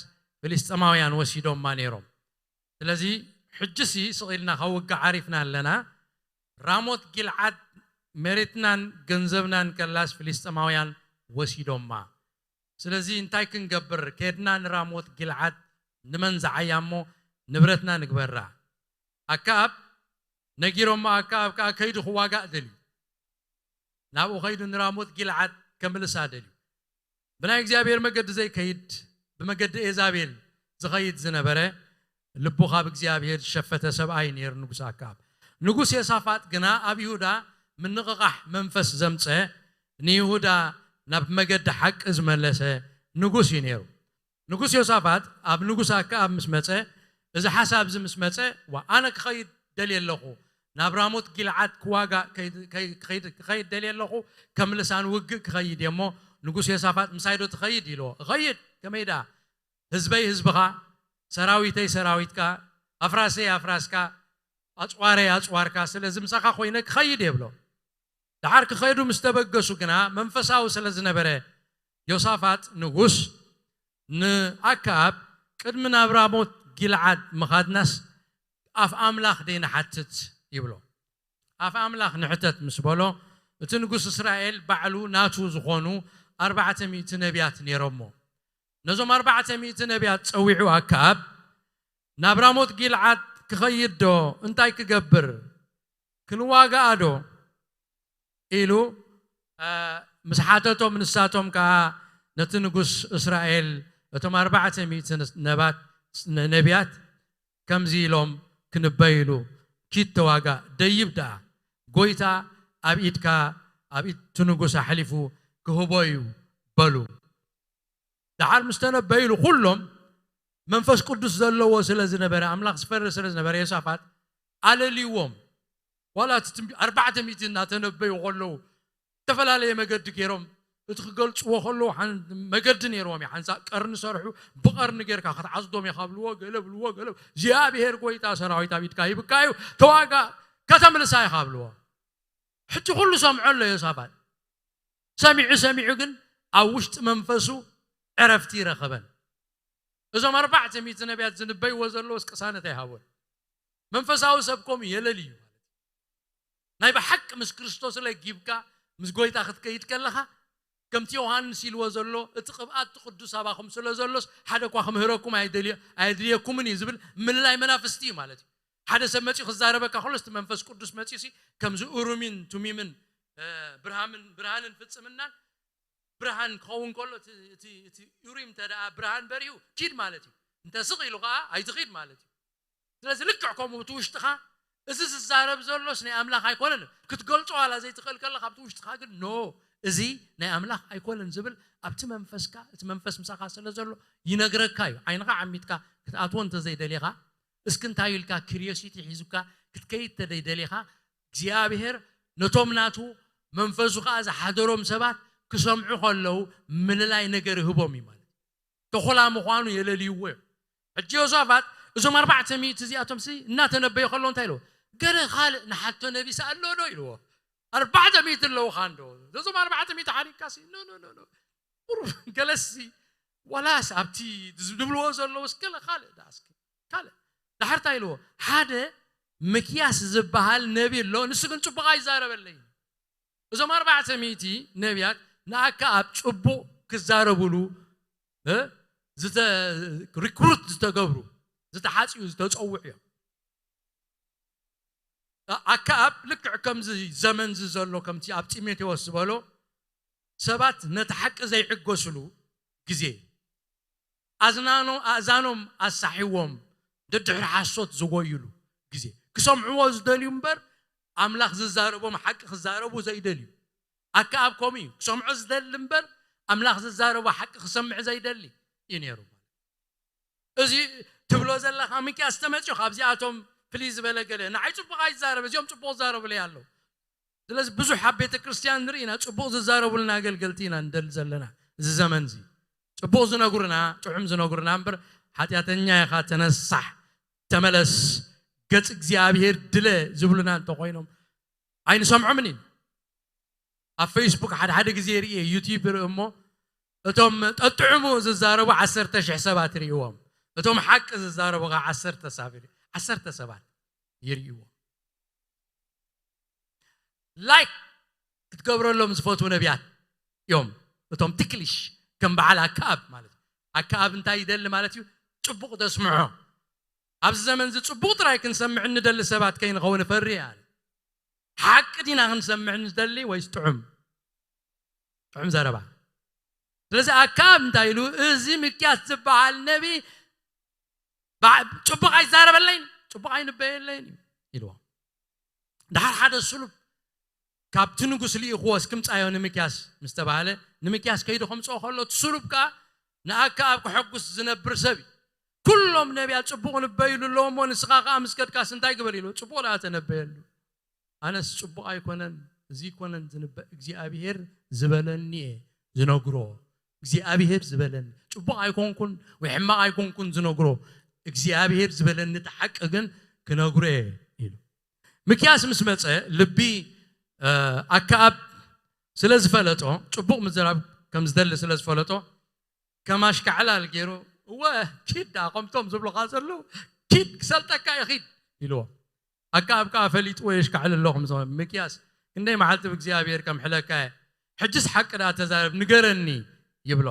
ፍልስጥማውያን ወሲዶማ ነይሮም። ስለዚ ሕጅሲ ስቕ ኢልና ካብ ውግእ ዓሪፍና ኣለና። ራሞት ጊልዓድ መሬትናን ገንዘብናን ከላስ ፍልስጥማውያን ወሲዶማ። ስለዚ እንታይ ክንገብር? ከድና ንራሞት ጊልዓድ ንመንዝዓያ እሞ ንብረትና ንግበራ። ኣከኣብ ነጊሮሞ፣ ኣከኣብ ከኣ ከይዱ ክዋጋእ ደልዩ። ናብኡ ከይዱ ንራሞት ጊልዓድ ከምልሳ ደልዩ። ብናይ እግዚኣብሔር መገዲ ዘይከይድ፣ ብመገዲ ኤዛቤል ዝኸይድ ዝነበረ፣ ልቡ ካብ እግዚኣብሔር ዝሸፈተ ሰብኣይ ነይሩ ንጉስ ኣከኣብ። ንጉስ የሳፋጥ ግና ኣብ ይሁዳ ምንቕቓሕ መንፈስ ዘምጸ፣ ንይሁዳ ናብ መገዲ ሓቂ ዝመለሰ ንጉስ እዩ ነይሩ። ንጉስ ዮሳፋጥ ኣብ ንጉስ ኣከኣብ ምስ መጸ፣ እዚ ሓሳብ እዚ ምስ መጸ፣ ዋ፣ ኣነ ክኸይድ ደልየ ኣለኹ፣ ናብ ራሞት ጊልዓድ ክዋጋእ ከይድ- ከይ- ክኸይድ ክኸይድ ደልየ ኣለኹ፣ ከም ልሳን ውግእ ክኸይድ እየ እሞ፣ ንጉስ ዮሳፋጥ ምሳይ ዶ ትኸይድ? ኢልዎ። እኸይድ፣ ከመይ ደኣ? ህዝበይ ህዝብኻ፣ ሰራዊተይ ሰራዊትካ፣ ኣፍራሰይ ኣፍራስካ፣ ኣጽዋረይ ኣጽዋርካ፣ ስለዚ ምሳኻ ኮይነ ክኸይድ እየ ብሎ። ደሓር ክኸዱ ምስ ተበገሱ ግና መንፈሳዊ ስለ ዝነበረ ዮሳፋጥ ንጉስ ንኣከኣብ ቅድሚ ናብ ራሞት ጊልዓድ ምኻድናስ ኣፍ ኣምላኽ ደይ ንሓትት ይብሎ። ኣፍ ኣምላኽ ንሕተት ምስ በሎ እቲ ንጉስ እስራኤል ባዕሉ ናቱ ዝኾኑ ኣርባዕተ ሚእቲ ነቢያት ነይሮሞ። ነዞም ኣርባዕተ ሚእቲ ነቢያት ጸዊዑ ኣከኣብ ናብ ራሞት ጊልዓድ ክኸይድ ዶ እንታይ ክገብር ክንዋጋኣ ዶ ኢሉ ምስ ሓተቶም ንሳቶም ከኣ ነቲ ንጉስ እስራኤል እቶም ኣርባዕተ ሚእቲ ነባት ነቢያት ከምዚ ኢሎም ክንበይሉ ኪድ ተዋጋእ ደይብ ደኣ ጎይታ ኣብ ኢድካ ኣብ ኢድ ንጉስ ኣሕሊፉ ክህቦ እዩ በሉ። ደሓር ምስ ተነበይሉ ኩሎም መንፈስ ቅዱስ ዘለዎ ስለ ዝነበረ ኣምላኽ ዝፈርህ ስለ ዝነበረ ዮሳፋት ኣለልይዎም። ዋላ እቲ ትንቢ- ኣርባዕተ ሚእቲ እናተነበዩ ከለዉ ዝተፈላለየ መገዲ ገይሮም እቲ ክገልፅዎ ከለዉ ሓን- መገዲ ነይርዎም እዩ። ሓንሳእ ቀርኒ ሰርሑ ብቐርኒ ጌርካ ክትዓዝዶም ኢኻ ብልዎ ገለ ብልዎ ገለ እግዚኣብሔር ጎይታ ሰራዊት ኣብ ኢድካ ሂብካ እዩ ተዋጋ ከተምልሳ ኢኻ ብልዎ። ሕጂ ኩሉ ሰምዖ ኣሎ ዮሳፋት ሰሚዑ ሰሚዑ ግን ኣብ ውሽጢ መንፈሱ ዕረፍቲ ይረኸበን። እዞም ኣርባዕተ ሚእቲ ነቢያት ዝንበይዎ ዘለዎስ ቅሳነት ኣይሃቦን። መንፈሳዊ ሰብ ከምኡ የለል እዩ ማለት እዩ። ናይ ብሓቂ ምስ ክርስቶስ ለጊብካ ምስ ጎይታ ክትከይድ ከለኻ ከምቲ ዮሃንስ ኢልዎ ዘሎ እቲ ቅብኣት እቲ ቅዱስ ኣባኹም ስለ ዘሎስ ሓደ እኳ ክምህረኩም ኣይደልየ- ኣየድልየኩምን እዩ ዝብል ምልላይ መናፍስቲ እዩ ማለት እዩ። ሓደ ሰብ መፂኡ ክዛረበካ ከሎስ እቲ መንፈስ ቅዱስ መፂኡ ሲ ከምዚ ኡሩሚን ቱሚምን ብርሃምን ብርሃንን ፍፅምናን ብርሃን ክኸውን ከሎ እቲ- እቲ እቲ ኡሪም እንተ ደኣ ብርሃን በሪሁ ኪድ ማለት እዩ። እንተ ስቕ ኢሉ ከዓ ኣይትኺድ ማለት እዩ። ስለዚ ልክዕ ከምኡ እቲ ውሽጥኻ እዚ ዝዛረብ ዘሎስ ናይ ኣምላኽ ኣይኮነን ክትገልጾ ዋላ ዘይትኽእል ከለኻ ኣብቲ ውሽጥኻ ግን ኖ እዚ ናይ ኣምላኽ ኣይኮነን ዝብል ኣብቲ መንፈስካ እቲ መንፈስ ምሳኻ ስለ ዘሎ ይነግረካ እዩ። ዓይንኻ ዓሚትካ ክትኣትዎ እንተዘይደሊኻ እስኪ እንታይ ኢልካ ክሪዮሲቲ ሒዙካ ክትከይድ ተደይደሊኻ እግዚኣብሔር ነቶም ናቱ መንፈሱ ከዓ ዝሓደሮም ሰባት ክሰምዑ ከለዉ ምልላይ ነገር ይህቦም እዩ ማለት ተኾላ ምዃኑ የለልይዎ እዮም። ሕጂ ዮሳፋት እዞም ኣርባዕተ ሚእቲ እዚኣቶም ሲ እናተነበዩ ከለዉ እንታይ ኢልዎ? ገለ ካልእ ንሓቶ ነቢስ ኣሎ ዶ ኢልዎ። ኣርባዕተ ሚእቲ ኣለዉ ኻንዶ እዞም ኣርባዕተ ሚእቲ ሓሪካ ሲ ኖ ኖ ኖ ኖ ቁሩብ ገለሲ ዋላስ ኣብቲ ዝብልዎ ዘለውስ ገለ ካልእ ዳስኪ ካልእ ዳሕርታ ኢልዎ ሓደ ምክያስ ዝበሃል ነቢ ኣሎ ንሱ ግን ጽቡቕ ኣይዛረበለይ እዞም ኣርባዕተ ሚእቲ ነቢያት ንኣከኣብ ጽቡቕ ክዛረብሉ እ? ዝተ- ሪክሩት ዝተገብሩ ዝተሓፅዩ ዝተፀውዑ እዮም። ኣከኣብ ልክዕ ከምዚ ዘመንዚ ዘሎ ከምቲ ኣብ ጢሞቴዎስ ዝበሎ ሰባት ነቲ ሓቂ ዘይዕገስሉ ግዜ ኣዝናኖ ኣእዛኖም ኣሳሒዎም ደድሕሪ ሓሶት ዝጎይሉ ግዜ ክሰምዕዎ ዝደልዩ እምበር ኣምላኽ ዝዛረቦም ሓቂ ክዛረቡ ዘይደልዩ ኣከኣብ ከምኡ እዩ። ክሰምዖ ዝደሊ እምበር ኣምላኽ ዝዛረቦ ሓቂ ክሰምዕ ዘይደሊ እዩ ነይሩ። እዚ ትብሎ ዘለኻ ሚክያስ ተመፅዮ ካብዚኣቶም ፍልይ ዝበለ ገለ ንዓይ ፅቡቕ ኣይዛረብ እዚኦም ፅቡቕ ዛረቡለይ ኣለዉ። ስለዚ ብዙሕ ኣብ ቤተ ክርስቲያን ንርኢ ኢና ፅቡቕ ዝዛረቡልና ኣገልገልቲ ኢና ንደሊ ዘለና። እዚ ዘመን እዚ ፅቡቕ ዝነግሩና ጥዑም ዝነግሩና እምበር ሓጢኣተኛ ኢኻ ተነሳሕ ተመለስ ገጽ እግዚኣብሔር ድለ ዝብሉና እንተኮይኖም ኣይንሰምዖምን ኢና። ኣብ ፌስቡክ ሓደ ሓደ ግዜ ርእየ ዩቲዩብ ርኢ እሞ እቶም ጠጥዕሙ ዝዛረቡ ዓሰርተ ሽሕ ሰባት ይርእዎም፣ እቶም ሓቂ ዝዛረቡ ከዓ ዓሰርተ ሳብ ይርኢ- ዓሰርተ ሰባት ይርእዎ። ላይክ ክትገብረሎም ዝፈትዉ ነቢያት እዮም እቶም ትክሊሽ ከም በዓል ኣከኣብ ማለት እዩ። ኣከኣብ እንታይ ይደሊ ማለት እዩ? ጽቡቕ ተስምዖ። ኣብዚ ዘመን እዚ ጽቡቕ ጥራይ ክንሰምዕ እንደሊ ሰባት ከይንኸውን እፈሪ እየ። ሓቂ ዲና ክንሰምዕ ንደሊ ወይስ ጥዑም ጥዑም ዘረባ? ስለዚ ኣካብ እንታይ ኢሉ? እዚ ምክያስ ዝበሃል ነቢ ጽቡቕ ኣይዛረበለይን ጽቡቕ ኣይንበየለይን እዩ ኢልዎ። ድሓር ሓደ ስሉብ ካብቲ ንጉስ ልኢኽዎ እስክምፃዮ ንምክያስ ምስ ተባህለ ንምክያስ ከይዱ ከምፅኦ ከሎ እቲ ስሉብ ከዓ ንኣካኣብ ከሐጉስ ዝነብር ሰብ እዩ። ኩሎም ነቢያት ፅቡቕ ንበይሉ ኣለዎ እሞ ንስኻ ከዓ ምስ ከድካስ እንታይ ግበር ኢልዎ። ፅቡቕ ደኣ ተነበየሉ። ኣነስ ጽቡቕ ኣይኮነን እዚ ይኮነን ዝንበእ እግዚኣብሔር ዝበለኒ እየ ዝነግሮ። እግዚኣብሔር ዝበለኒ ጽቡቕ ኣይኮንኩን ወይ ሕማቕ ኣይኮንኩን ዝነግሮ እግዚኣብሔር ዝበለኒ እቲ ሓቂ ግን ክነግሮ እየ ኢሉ። ምክያስ ምስ መጸ ልቢ ኣከኣብ ስለ ዝፈለጦ ጽቡቕ ምዝራብ ከም ዝደሊ ስለ ዝፈለጦ ከም ኣሽካዕላል ገይሩ እወ ኪድ ደኣ ከምቶም ዝብሉኻ ዘለዉ ኪድ ክሰልጠካ እየ ኪድ ኢልዎ። ኣከኣብ ከኣ ፈሊጥዎ የሽካዕል ኣለኹም ምክያስ ክንደይ መዓልቲ ብእግዚኣብሔር ከም ሕለካ እየ ሕጅስ ሓቂ ደኣ ተዛረብ ንገረኒ ይብሎ።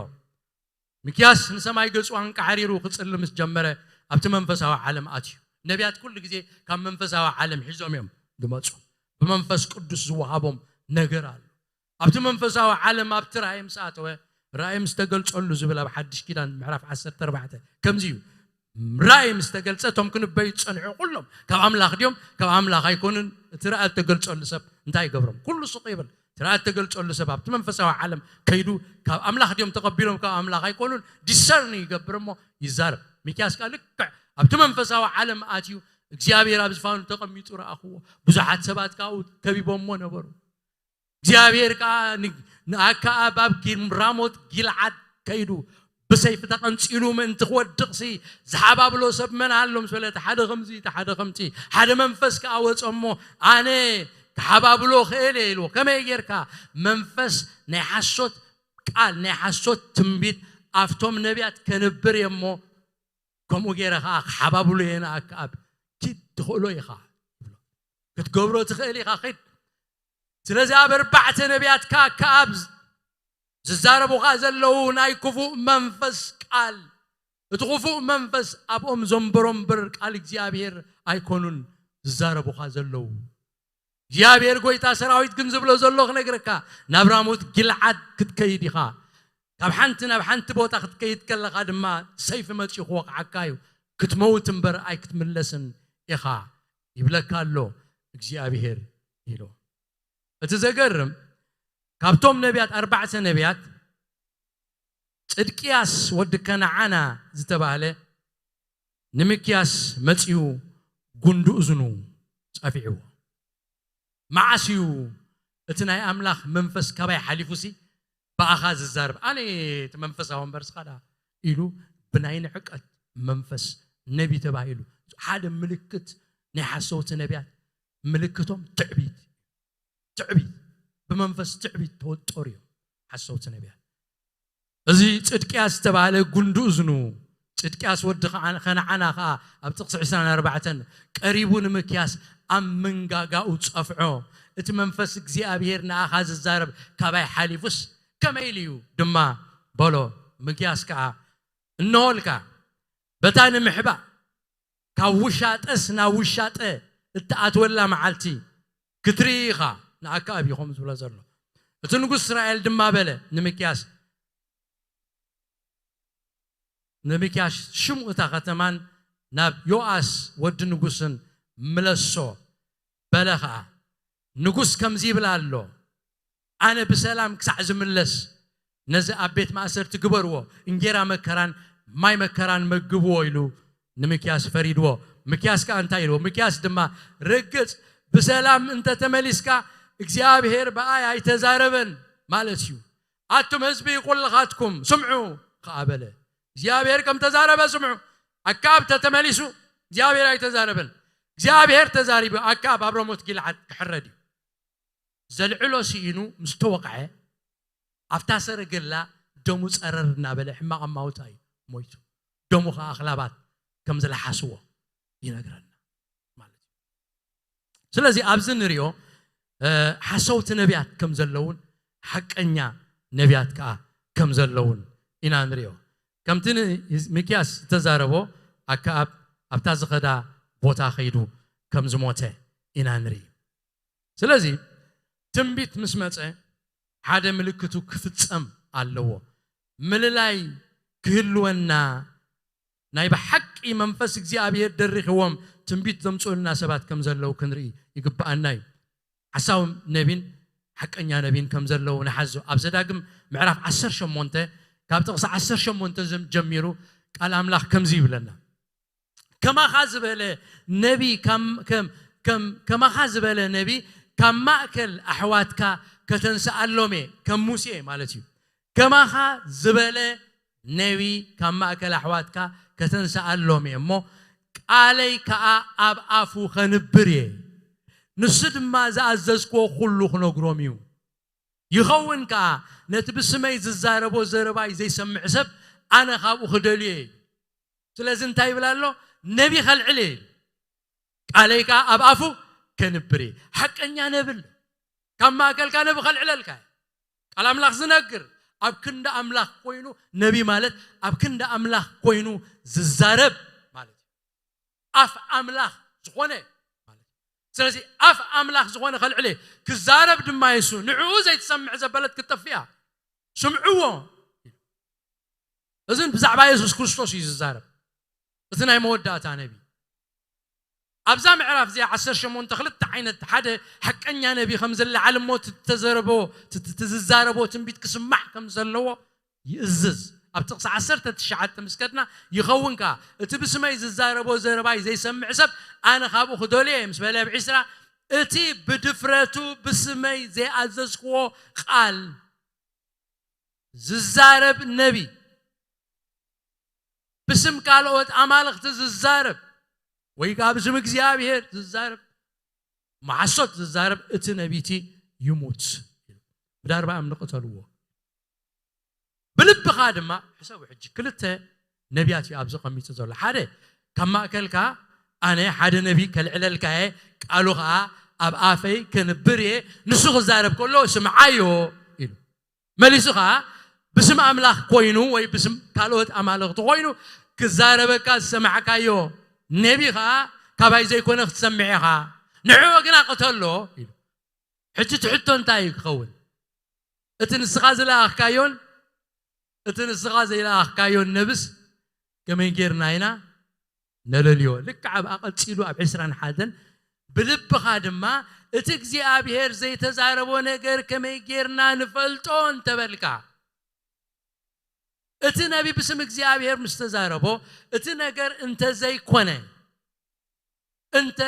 ምክያስ ንሰማይ ገጹ ኣንቃዕሪሩ ክጽሊ ምስ ጀመረ ኣብቲ መንፈሳዊ ዓለም ኣትዩ። ነቢያት ኩሉ ግዜ ካብ መንፈሳዊ ዓለም ሒዞም እዮም ዝመጹ። ብመንፈስ ቅዱስ ዝወሃቦም ነገር ኣሎ። ኣብቲ መንፈሳዊ ዓለም ኣብቲ ራእይ ምስ ኣተወ ራእይ ምስ ተገልጸሉ ዝብል ኣብ ሓድሽ ኪዳን ምዕራፍ ዓሰርተ ኣርባዕተ ከምዚ እዩ። ራእይ ምስ ተገልጸ እቶም ክንበዩ ዝጸንሑ ኩሎም ካብ ኣምላኽ ድዮም ካብ ኣምላኽ ኣይኮኑን? እቲ ራእይ እተገልጸሉ ሰብ እንታይ ይገብሮም? ኩሉ ስቕ ይብል። እቲ ራእይ እተገልጸሉ ሰብ ኣብቲ መንፈሳዊ ዓለም ከይዱ ካብ ኣምላኽ ድዮም ተቐቢሎም ካብ ኣምላኽ ኣይኮኑን? ዲሰርን ይገብር እሞ ይዛረብ። ሚክያስ ከኣ ልክዕ ኣብቲ መንፈሳዊ ዓለም ኣትዩ እግዚኣብሔር ኣብ ዝፋኑ ተቐሚጡ ረኣኽዎ። ብዙሓት ሰባት ካብኡ ከቢቦሞ ነበሩ። እግዚኣብሔር ከዓ ንኣከኣብ ኣብ ራሞት ጊልዓድ ከይዱ ብሰይፊ ተቐንፂሉ ምእንቲ ክወድቕሲ ዝሓባብሎ ሰብ መን ኣሎ ምስ በለ እቲ ሓደ ከምዚ እቲ ሓደ ከምቲ ሓደ መንፈስ ከዓ ወፀ እሞ ኣነ ክሓባብሎ ክእል እየ ኢልዎ። ከመይ ጌርካ መንፈስ ናይ ሓሶት ቃል ናይ ሓሶት ትንቢት ኣብቶም ነቢያት ከንብር እየ እሞ ከምኡ ገይረ ከዓ ክሓባብሎ እየ ንኣከኣብ ኪድ ትኽእሎ ኢኻ ይብሎ። ክትገብሮ ትኽእል ኢኻ ኪድ ስለዚ ኣብ ኣርባዕተ ነቢያትካ ከኣብ ዝዛረቡኻ ዘለዉ ናይ ክፉእ መንፈስ ቃል እቲ ክፉእ መንፈስ ኣብኦም ዘንበሮ እምበር ቃል እግዚኣብሔር ኣይኮኑን ዝዛረቡኻ ዘለዉ። እግዚኣብሔር ጎይታ ሰራዊት ግን ዝብሎ ዘሎ ክነግረካ ናብ ራሞት ጊልዓድ ክትከይድ ኢኻ። ካብ ሓንቲ ናብ ሓንቲ ቦታ ክትከይድ ከለኻ ድማ ሰይፊ መፂኡ ክወቕዓካ እዩ። ክትመውት እምበር ኣይክትምለስን ኢኻ ይብለካ ኣሎ እግዚኣብሔር ኢሉ። እቲ ዘገርም ካብቶም ነቢያት ኣርባዕተ ነቢያት ጽድቅያስ ወዲ ከነዓና ዝተባህለ ንምክያስ መጺኡ ጉንዲ እዝኑ ጸፊዕዎ። መዓስ እዩ እቲ ናይ ኣምላኽ መንፈስ ካባይ ሓሊፉሲ ብኣኻ ዝዛረብ ኣነ እቲ መንፈሳዊ እምበር ስኻ ኢሉ ብናይ ንዕቀት መንፈስ ነቢ ተባሂሉ ሓደ ምልክት ናይ ሓሰውቲ ነቢያት ምልክቶም ትዕቢት ትዕቢት ብመንፈስ ትዕቢት ተወጠሩ እዮም ሓሰውቲ ነቢያት። እዚ ጽድቅያስ ዝተባህለ ጉንዲ እዝኑ ጽድቅያስ ወዲ ከነዓና ከኣ ኣብ ጥቕሲ ዕስራን ኣርባዕተን ቀሪቡ ንምክያስ ኣብ መንጋጋኡ ጸፍዖ። እቲ መንፈስ እግዚኣብሔር ንኣኻ ዝዛረብ ካባይ ሓሊፉስ ከመይ ኢሉ እዩ ድማ በሎ። ሚክያስ ከኣ፣ እንሆልካ፣ በታ ንምሕባእ ካብ ውሻጠስ ናብ ውሻጠ እትኣትወላ መዓልቲ ክትርኢ ኢኻ፣ ንኣከኣብ እዩ ከምኡ ዝብሎ ዘሎ። እቲ ንጉስ እስራኤል ድማ በለ ንሚክያስ፣ ንሚክያስ፣ ሽም እታ ከተማን ናብ ዮኣስ ወዲ ንጉስን ምለሶ፣ በለ ኸኣ፣ ንጉስ ከምዚ ይብል ኣሎ፣ ኣነ ብሰላም ክሳዕ ዝምለስ ነዚ ኣብ ቤት ማእሰርቲ ግበርዎ፣ እንጌራ መከራን ማይ መከራን መግብዎ ኢሉ ንሚክያስ ፈሪድዎ። ሚክያስ ከኣ እንታይ ኢልዎ? ሚክያስ ድማ፣ ርግጽ ብሰላም እንተ ተመሊስካ እግዚኣብሔር ብኣይ ኣይተዛረበን ማለት እዩ። ኣቱም ህዝቢ ኩልኻትኩም ስምዑ ከኣ በለ። እግዚኣብሔር ከም ተዛረበ ስምዑ። ኣከኣብ ተተመሊሱ እግዚኣብሔር ኣይተዛረበን። እግዚኣብሔር ተዛሪቡ፣ ኣከኣብ ኣብ ረሞት ጊልዓድ ክሕረድ እዩ። ዘልዕሎ ስኢኑ ምስ ተወቕዐ፣ ኣብታ ሰረገላ ደሙ ጸረር እናበለ ሕማቕ ኣማውታ እዩ ሞይቱ። ደሙ ኸዓ ኣኽላባት ከም ዝለሓስዎ ይነግረና ማለት እዩ። ስለዚ ኣብዚ ንሪኦ፣ እ፣ ሓሰውቲ ነቢያት ከም ዘለውን ሓቀኛ ነቢያት ከኣ ከም ዘለውን ኢና ንሪኦ። ከምቲ ን-፣ ሚክያስ ዝተዛረቦ፣ ኣከኣብ ኣብታ ዝኸዳ ቦታ ከይዱ ከም ዝሞተ ኢና ንርኢ። ስለዚ ትንቢት ምስ መጸ፣ ሓደ ምልክቱ ክፍጸም ኣለዎ። ምልላይ ክህልወና፣ ናይ ብሓቂ መንፈስ እግዚኣብሔር ደሪኽዎም ትንቢት ዘምጽኡልና ሰባት ከም ዘለዉ ክንርኢ ይግብኣና እዩ። ሓሳዊ ነቢን ሓቀኛ ነቢን ከም ዘለዉ ንሓዞ። ኣብ ዘዳግም ምዕራፍ ዓሰርተ ሸሞንተ፣ ካብ ጥቕሲ ዓሰርተ ሸሞንተ ዘም-፣ ጀሚሩ ቃል ኣምላኽ ከምዚ ይብለና። ከማኻ ዝበለ ነቢ፣ ከም፣ ከም፣ ከም፣ ከማኻ ዝበለ ነቢ ካብ ማእከል ኣሕዋትካ ከተንስኣሎም እየ፣ ከም ሙሴ ማለት እዩ። ከማኻ ዝበለ ነቢ ካብ ማእከል ኣሕዋትካ ከተንስኣሎም እየ እሞ፣ ቃለይ ከኣ ኣብ ኣፉ ኸንብር እየ። ንሱ ድማ ዝኣዘዝክዎ ኹሉ ክነግሮም እዩ። ይኸውን ከኣ፣ ነቲ ብስመይ ዝዛረቦ ዘረባይ ዘይሰምዕ ሰብ ኣነ ካብኡ ክደልዮ እየ። ስለዚ እንታይ ይብል ኣሎ? ነቢ ኸልዕል እየ። ቃለይ ከኣ ኣብ ኣፉ ከንብር እየ። ሓቀኛ ነቢ ኣሎ። ካብ ማእከልካ ነቢ ኸልዕለልካ እየ። ቃል ኣምላኽ ዝነግር፣ ኣብ ክንዲ ኣምላኽ ኮይኑ፣ ነቢ ማለት ኣብ ክንዲ ኣምላኽ ኮይኑ ዝዛረብ ማለት እዩ። ኣፍ ኣምላኽ ዝኾነ ማለት እዩ። ስለዚ ኣፍ ኣምላኽ ዝኾነ ኸልዕል እየ። ክዛረብ ድማ የሱ፣ ንዕኡ ዘይትሰምዕ ዘበለት ክትጠፍእ እያ። ስምዕዎ። እዚ ብዛዕባ የሱስ ክርስቶስ እዩ ዝዛረብ። እቲ ናይ መወዳእታ ነቢ። ኣብዛ ምዕራፍ እዚኣ ዓሰርተ ሸሞንተ ክልተ ዓይነት፣ ሓደ ሓቀኛ ነቢ ከም ዝለዓል እሞ፣ እቲ ተዘረቦ፣ እቲ፣ እቲ ዝዛረቦ ትንቢት ክስማዕ ከም ዘለዎ ይእዝዝ። ኣብ ጥቕሲ ዓሰርተ ትሽዓተ ምስ ከድና፣ ይኸውን ከኣ፣ እቲ ብስመይ ዝዛረቦ ዘረባይ ዘይሰምዕ ሰብ ኣነ ካብኡ ክደልዮ እየ ምስ በለ፣ ኣብ ዕስራ፣ እቲ ብድፍረቱ ብስመይ ዘይኣዘዝክዎ ቃል ዝዛረብ ነቢ፣ ብስም ካልኦት ኣማልኽቲ ዝዛረብ፣ ወይ ከኣ ብስም እግዚኣብሔር ዝዛረብ፣ መሓሶት ዝዛረብ፣ እቲ ነቢ እቲ ይሙት። ብዳርባ እምኒ ቅተልዎ። ብልብኻ ድማ፣ ሕሰቡ ሕጂ፣ ክልተ ነቢያት እዩ ኣብዚ ቀሚጡ ዘሎ። ሓደ፣ ካብ ማእከልካ ኣነ ሓደ ነቢ ከልዕለልካ እየ፣ ቃሉ ኸኣ ኣብ ኣፈይ ከንብር እየ፣ ንሱ ክዛረብ ከሎ ስምዓዮ ኢሉ። መሊሱ ኸኣ፣ ብስም ኣምላኽ ኮይኑ ወይ ብስም ካልኦት ኣማልኽቲ ኮይኑ ክዛረበካ ዝሰማዕካዮ ነቢ ኸኣ ካባይ ዘይኮነ ክትሰምዕ ኢኻ፣ ንዕኡ ግና ቅተሎ ኢሉ። ሕጂ እቲ ሕቶ እንታይ እዩ ክኸውን? እቲ ንስኻ ዝለኣኽካዮን እቲ ንስኻ ዘይለኣኽካዮን ነብስ ከመይ ጌርና ኢና ነለልዮ? ልክዕ ኣብኣ ቀጺሉ ኣብ ዕስራን ሓደን፣ ብልብኻ ድማ እቲ እግዚኣብሔር ዘይተዛረቦ ነገር ከመይ ጌርና ንፈልጦ እንተበልካ፣ እቲ ነቢ ብስም እግዚኣብሔር ምስ ተዛረቦ፣ እቲ ነገር እንተ ዘይኮነ፣ እንተ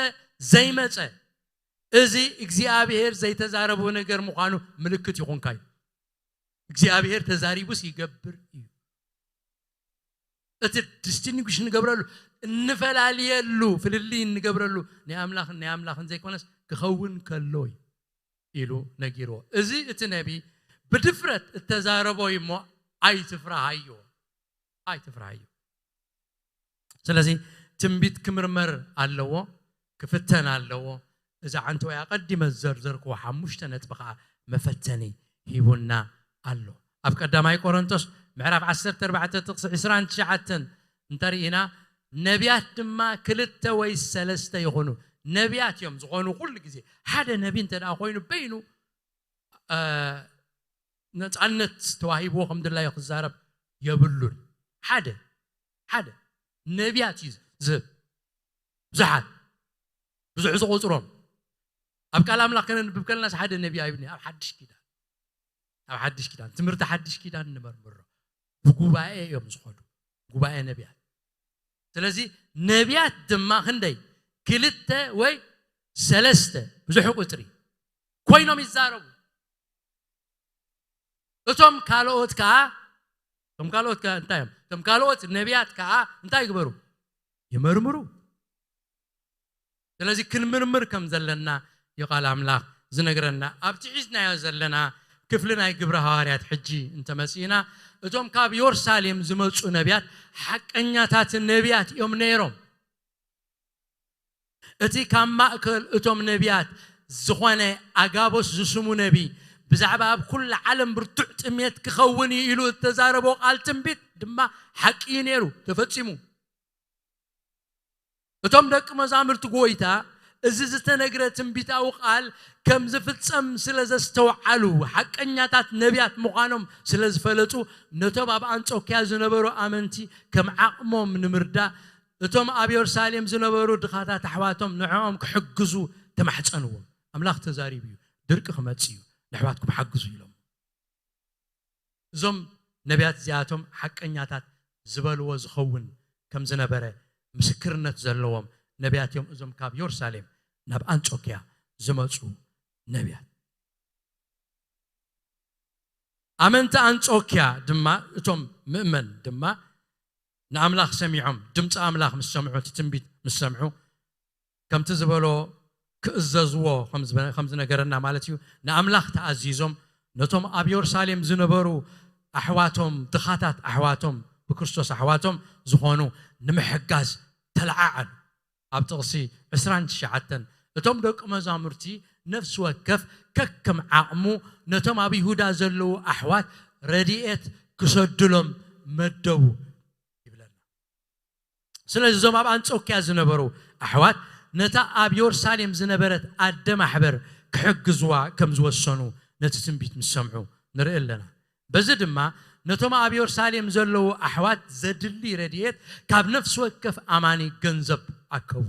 ዘይመጸ፣ እዚ እግዚኣብሔር ዘይተዛረቦ ነገር ምዃኑ ምልክት ይኹንካ እዩ። እግዚኣብሔር ተዛሪቡስ ይገብር እዩ። እቲ ዲስቲንጉሽ እንገብረሉ፣ እንፈላልየሉ፣ ፍልልይ እንገብረሉ ናይ ኣምላኽን ናይ ኣምላኽን ዘይኮነስ ክኸውን ከሎ እዩ ኢሉ ነጊርዎ። እዚ እቲ ነቢ ብድፍረት እተዛረቦ እዩ እሞ ኣይትፍራሃዮ፣ ኣይትፍራሃዮ። ስለዚ ትንቢት ክምርመር ኣለዎ፣ ክፍተን ኣለዎ። እዛ ዓንተወይ ኣቐዲመ ዝዘርዘርክዎ ሓሙሽተ ነጥቢ ኸዓ መፈተኒ ሂቡና ኣሎ። ኣብ ቀዳማይ ቆሮንቶስ ምዕራፍ ዓሰርተ ኣርባዕተ ጥቕሲ ዕስራን ትሽዓተን እንተርኢና፣ ነቢያት ድማ ክልተ ወይ ሰለስተ ይኹኑ። ነቢያት እዮም ዝኾኑ። ኩሉ ግዜ ሓደ ነቢ እንተ ደኣ ኮይኑ በይኑ እ፣ ነፃነት ተዋሂብዎ ከም ድላዩ ክዛረብ የብሉን። ሓደ ሓደ ነቢያት እዩ ዝህብ። ብዙሓት ብዙሕ ዝቆፅሮም ኣብ ቃል ኣምላኽ ከነንብብ ከለናስ ሓደ ነቢይ ኣይብልን። ኣብ ሓድሽ ኪዳን ኣብ ሓድሽ ኪዳን ትምህርቲ ሓድሽ ኪዳን ንመርምሮ። ብጉባኤ እዮም ዝኸዱ፣ ጉባኤ ነቢያት። ስለዚ ነቢያት ድማ ክንደይ ክልተ ወይ ሰለስተ ብዙሕ ቁፅሪ ኮይኖም ይዛረቡ። እቶም ካልኦት ከዓ እቶም ካልኦት ከዓ እንታይ እዮም? እቶም ካልኦት ነቢያት ከዓ እንታይ ይግበሩ? ይመርምሩ። ስለዚ ክንምርምር ከም ዘለና እዩ ቃል ኣምላኽ ዝነግረና። ኣብቲ ሒዝናዮ ዘለና ክፍሊ ናይ ግብረ ሃዋርያት ሕጂ እንተመጺእና፣ እቶም ካብ የሩሳሌም ዝመጹ ነቢያት ሓቀኛታት ነቢያት እዮም ነይሮም። እቲ ካብ ማእከል እቶም ነቢያት ዝኾነ ኣጋቦስ ዝስሙ ነቢ ብዛዕባ ኣብ ኩላ ዓለም ብርቱዕ ጥሜት ክኸውን እዩ ኢሉ እተዛረቦ ቃል ትንቢት ድማ ሓቂ እዩ ነይሩ፣ ተፈጺሙ። እቶም ደቂ መዛሙርቲ ጎይታ እዚ ዝተነግረ ትንቢታዊ ቃል ከም ዝፍጸም ስለ ዘስተውዓሉ ሓቀኛታት ነቢያት ምዃኖም ስለ ዝፈለጡ ነቶም ኣብ ኣንጾክያ ዝነበሩ ኣመንቲ ከም ዓቕሞም ንምርዳእ እቶም ኣብ የሩሳሌም ዝነበሩ ድኻታት ኣሕዋቶም ንዕኦም ክሕግዙ ተማሕጸንዎም። ኣምላኽ ተዛሪቡ እዩ፣ ድርቂ ክመጽእ እዩ፣ ንኣሕዋትኩም ሓግዙ ኢሎም። እዞም ነቢያት እዚኣቶም ሓቀኛታት ዝበልዎ ዝኸውን ከም ዝነበረ ምስክርነት ዘለዎም ነቢያት እዮም። እዞም ካብ የሩሳሌም ናብ ኣንጾክያ ዝመጹ ነቢያት ኣመንቲ ኣንጾክያ ድማ እቶም ምእመን ድማ ንኣምላኽ ሰሚዖም ድምፂ ኣምላኽ ምስ ሰምዑ እቲ ትንቢት ምስ ሰምዑ ከምቲ ዝበሎ ክእዘዝዎ ከም ዝነገረና ማለት እዩ። ንኣምላኽ ተኣዚዞም ነቶም ኣብ የሩሳሌም ዝነበሩ ኣሕዋቶም ድኻታት ኣሕዋቶም ብክርስቶስ ኣሕዋቶም ዝኾኑ ንምሕጋዝ ተለዓዓሉ። ኣብ ጥቕሲ ዕስራን ትሽዓተን እቶም ደቂ መዛሙርቲ ነፍሲ ወከፍ ከከም ዓቕሙ ነቶም ኣብ ይሁዳ ዘለዉ ኣሕዋት ረድኤት ክሰድሎም መደቡ ይብለና። ስለዚ እዞም ኣብ ኣንጾክያ ዝነበሩ ኣሕዋት ነታ ኣብ የሩሳሌም ዝነበረት ኣደ ማሕበር ክሕግዝዋ ከም ዝወሰኑ ነቲ ትንቢት ምስ ሰምዑ ንርኢ ኣለና። በዚ ድማ ነቶም ኣብ የሩሳሌም ዘለዉ ኣሕዋት ዘድሊ ረድኤት ካብ ነፍሲ ወከፍ ኣማኒ ገንዘብ ኣከቡ።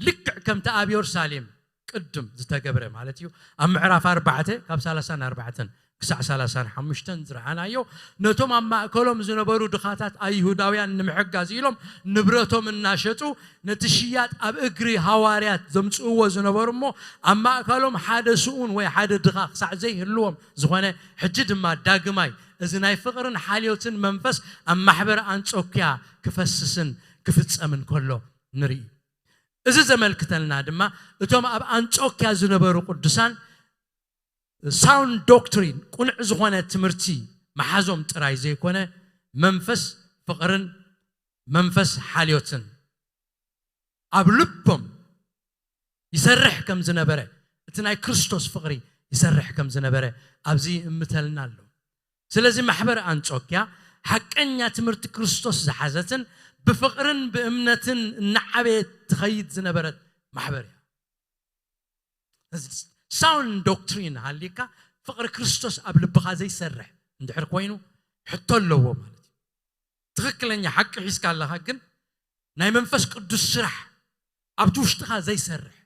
ልክዕ ከምቲ ኣብ የሩሳሌም ቅድም ዝተገብረ ማለት እዩ። ኣብ ምዕራፍ ኣርባዕተ ካብ ሰላሳን ኣርባዕተን ክሳዕ ሰላሳን ሓሙሽተን ዝረኣናዮ ነቶም ኣብ ማእከሎም ዝነበሩ ድኻታት ኣይሁዳውያን ንምሕጋዝ ኢሎም ንብረቶም እናሸጡ ነቲ ሽያጥ ኣብ እግሪ ሃዋርያት ዘምጽእዎ ዝነበሩ እሞ ኣብ ማእከሎም ሓደ ስኡን ወይ ሓደ ድኻ ክሳዕ ዘይህልዎም ዝኾነ ሕጂ ድማ ዳግማይ እዚ ናይ ፍቕርን ሓልዮትን መንፈስ ኣብ ማሕበር ኣንጾክያ ክፈስስን ክፍጸምን ከሎ ንርኢ። እዚ ዘመልክተልና ድማ እቶም ኣብ ኣንጾክያ ዝነበሩ ቅዱሳን ሳውንድ ዶክትሪን ቅኑዕ ዝኾነ ትምህርቲ መሓዞም ጥራይ ዘይኮነ መንፈስ ፍቕርን መንፈስ ሓልዮትን ኣብ ልቦም ይሰርሕ ከም ዝነበረ እቲ ናይ ክርስቶስ ፍቕሪ ይሰርሕ ከም ዝነበረ ኣብዚ ይእምተልና ኣሎ። ስለዚ ማሕበር ኣንጾክያ ሓቀኛ ትምህርቲ ክርስቶስ ዝሓዘትን ብፍቕርን ብእምነትን እናዓበየት ትኸይድ ዝነበረት ማሕበር እያ። ሳውንድ ዶክትሪን ሃሊካ ፍቕሪ ክርስቶስ ኣብ ልብኻ ዘይሰርሕ እንድሕር ኮይኑ ሕቶ ኣለዎ ማለት እዩ። ትኽክለኛ ሓቂ ሒዝካ ኣለኻ፣ ግን ናይ መንፈስ ቅዱስ ስራሕ ኣብቲ ውሽጥኻ ዘይሰርሕ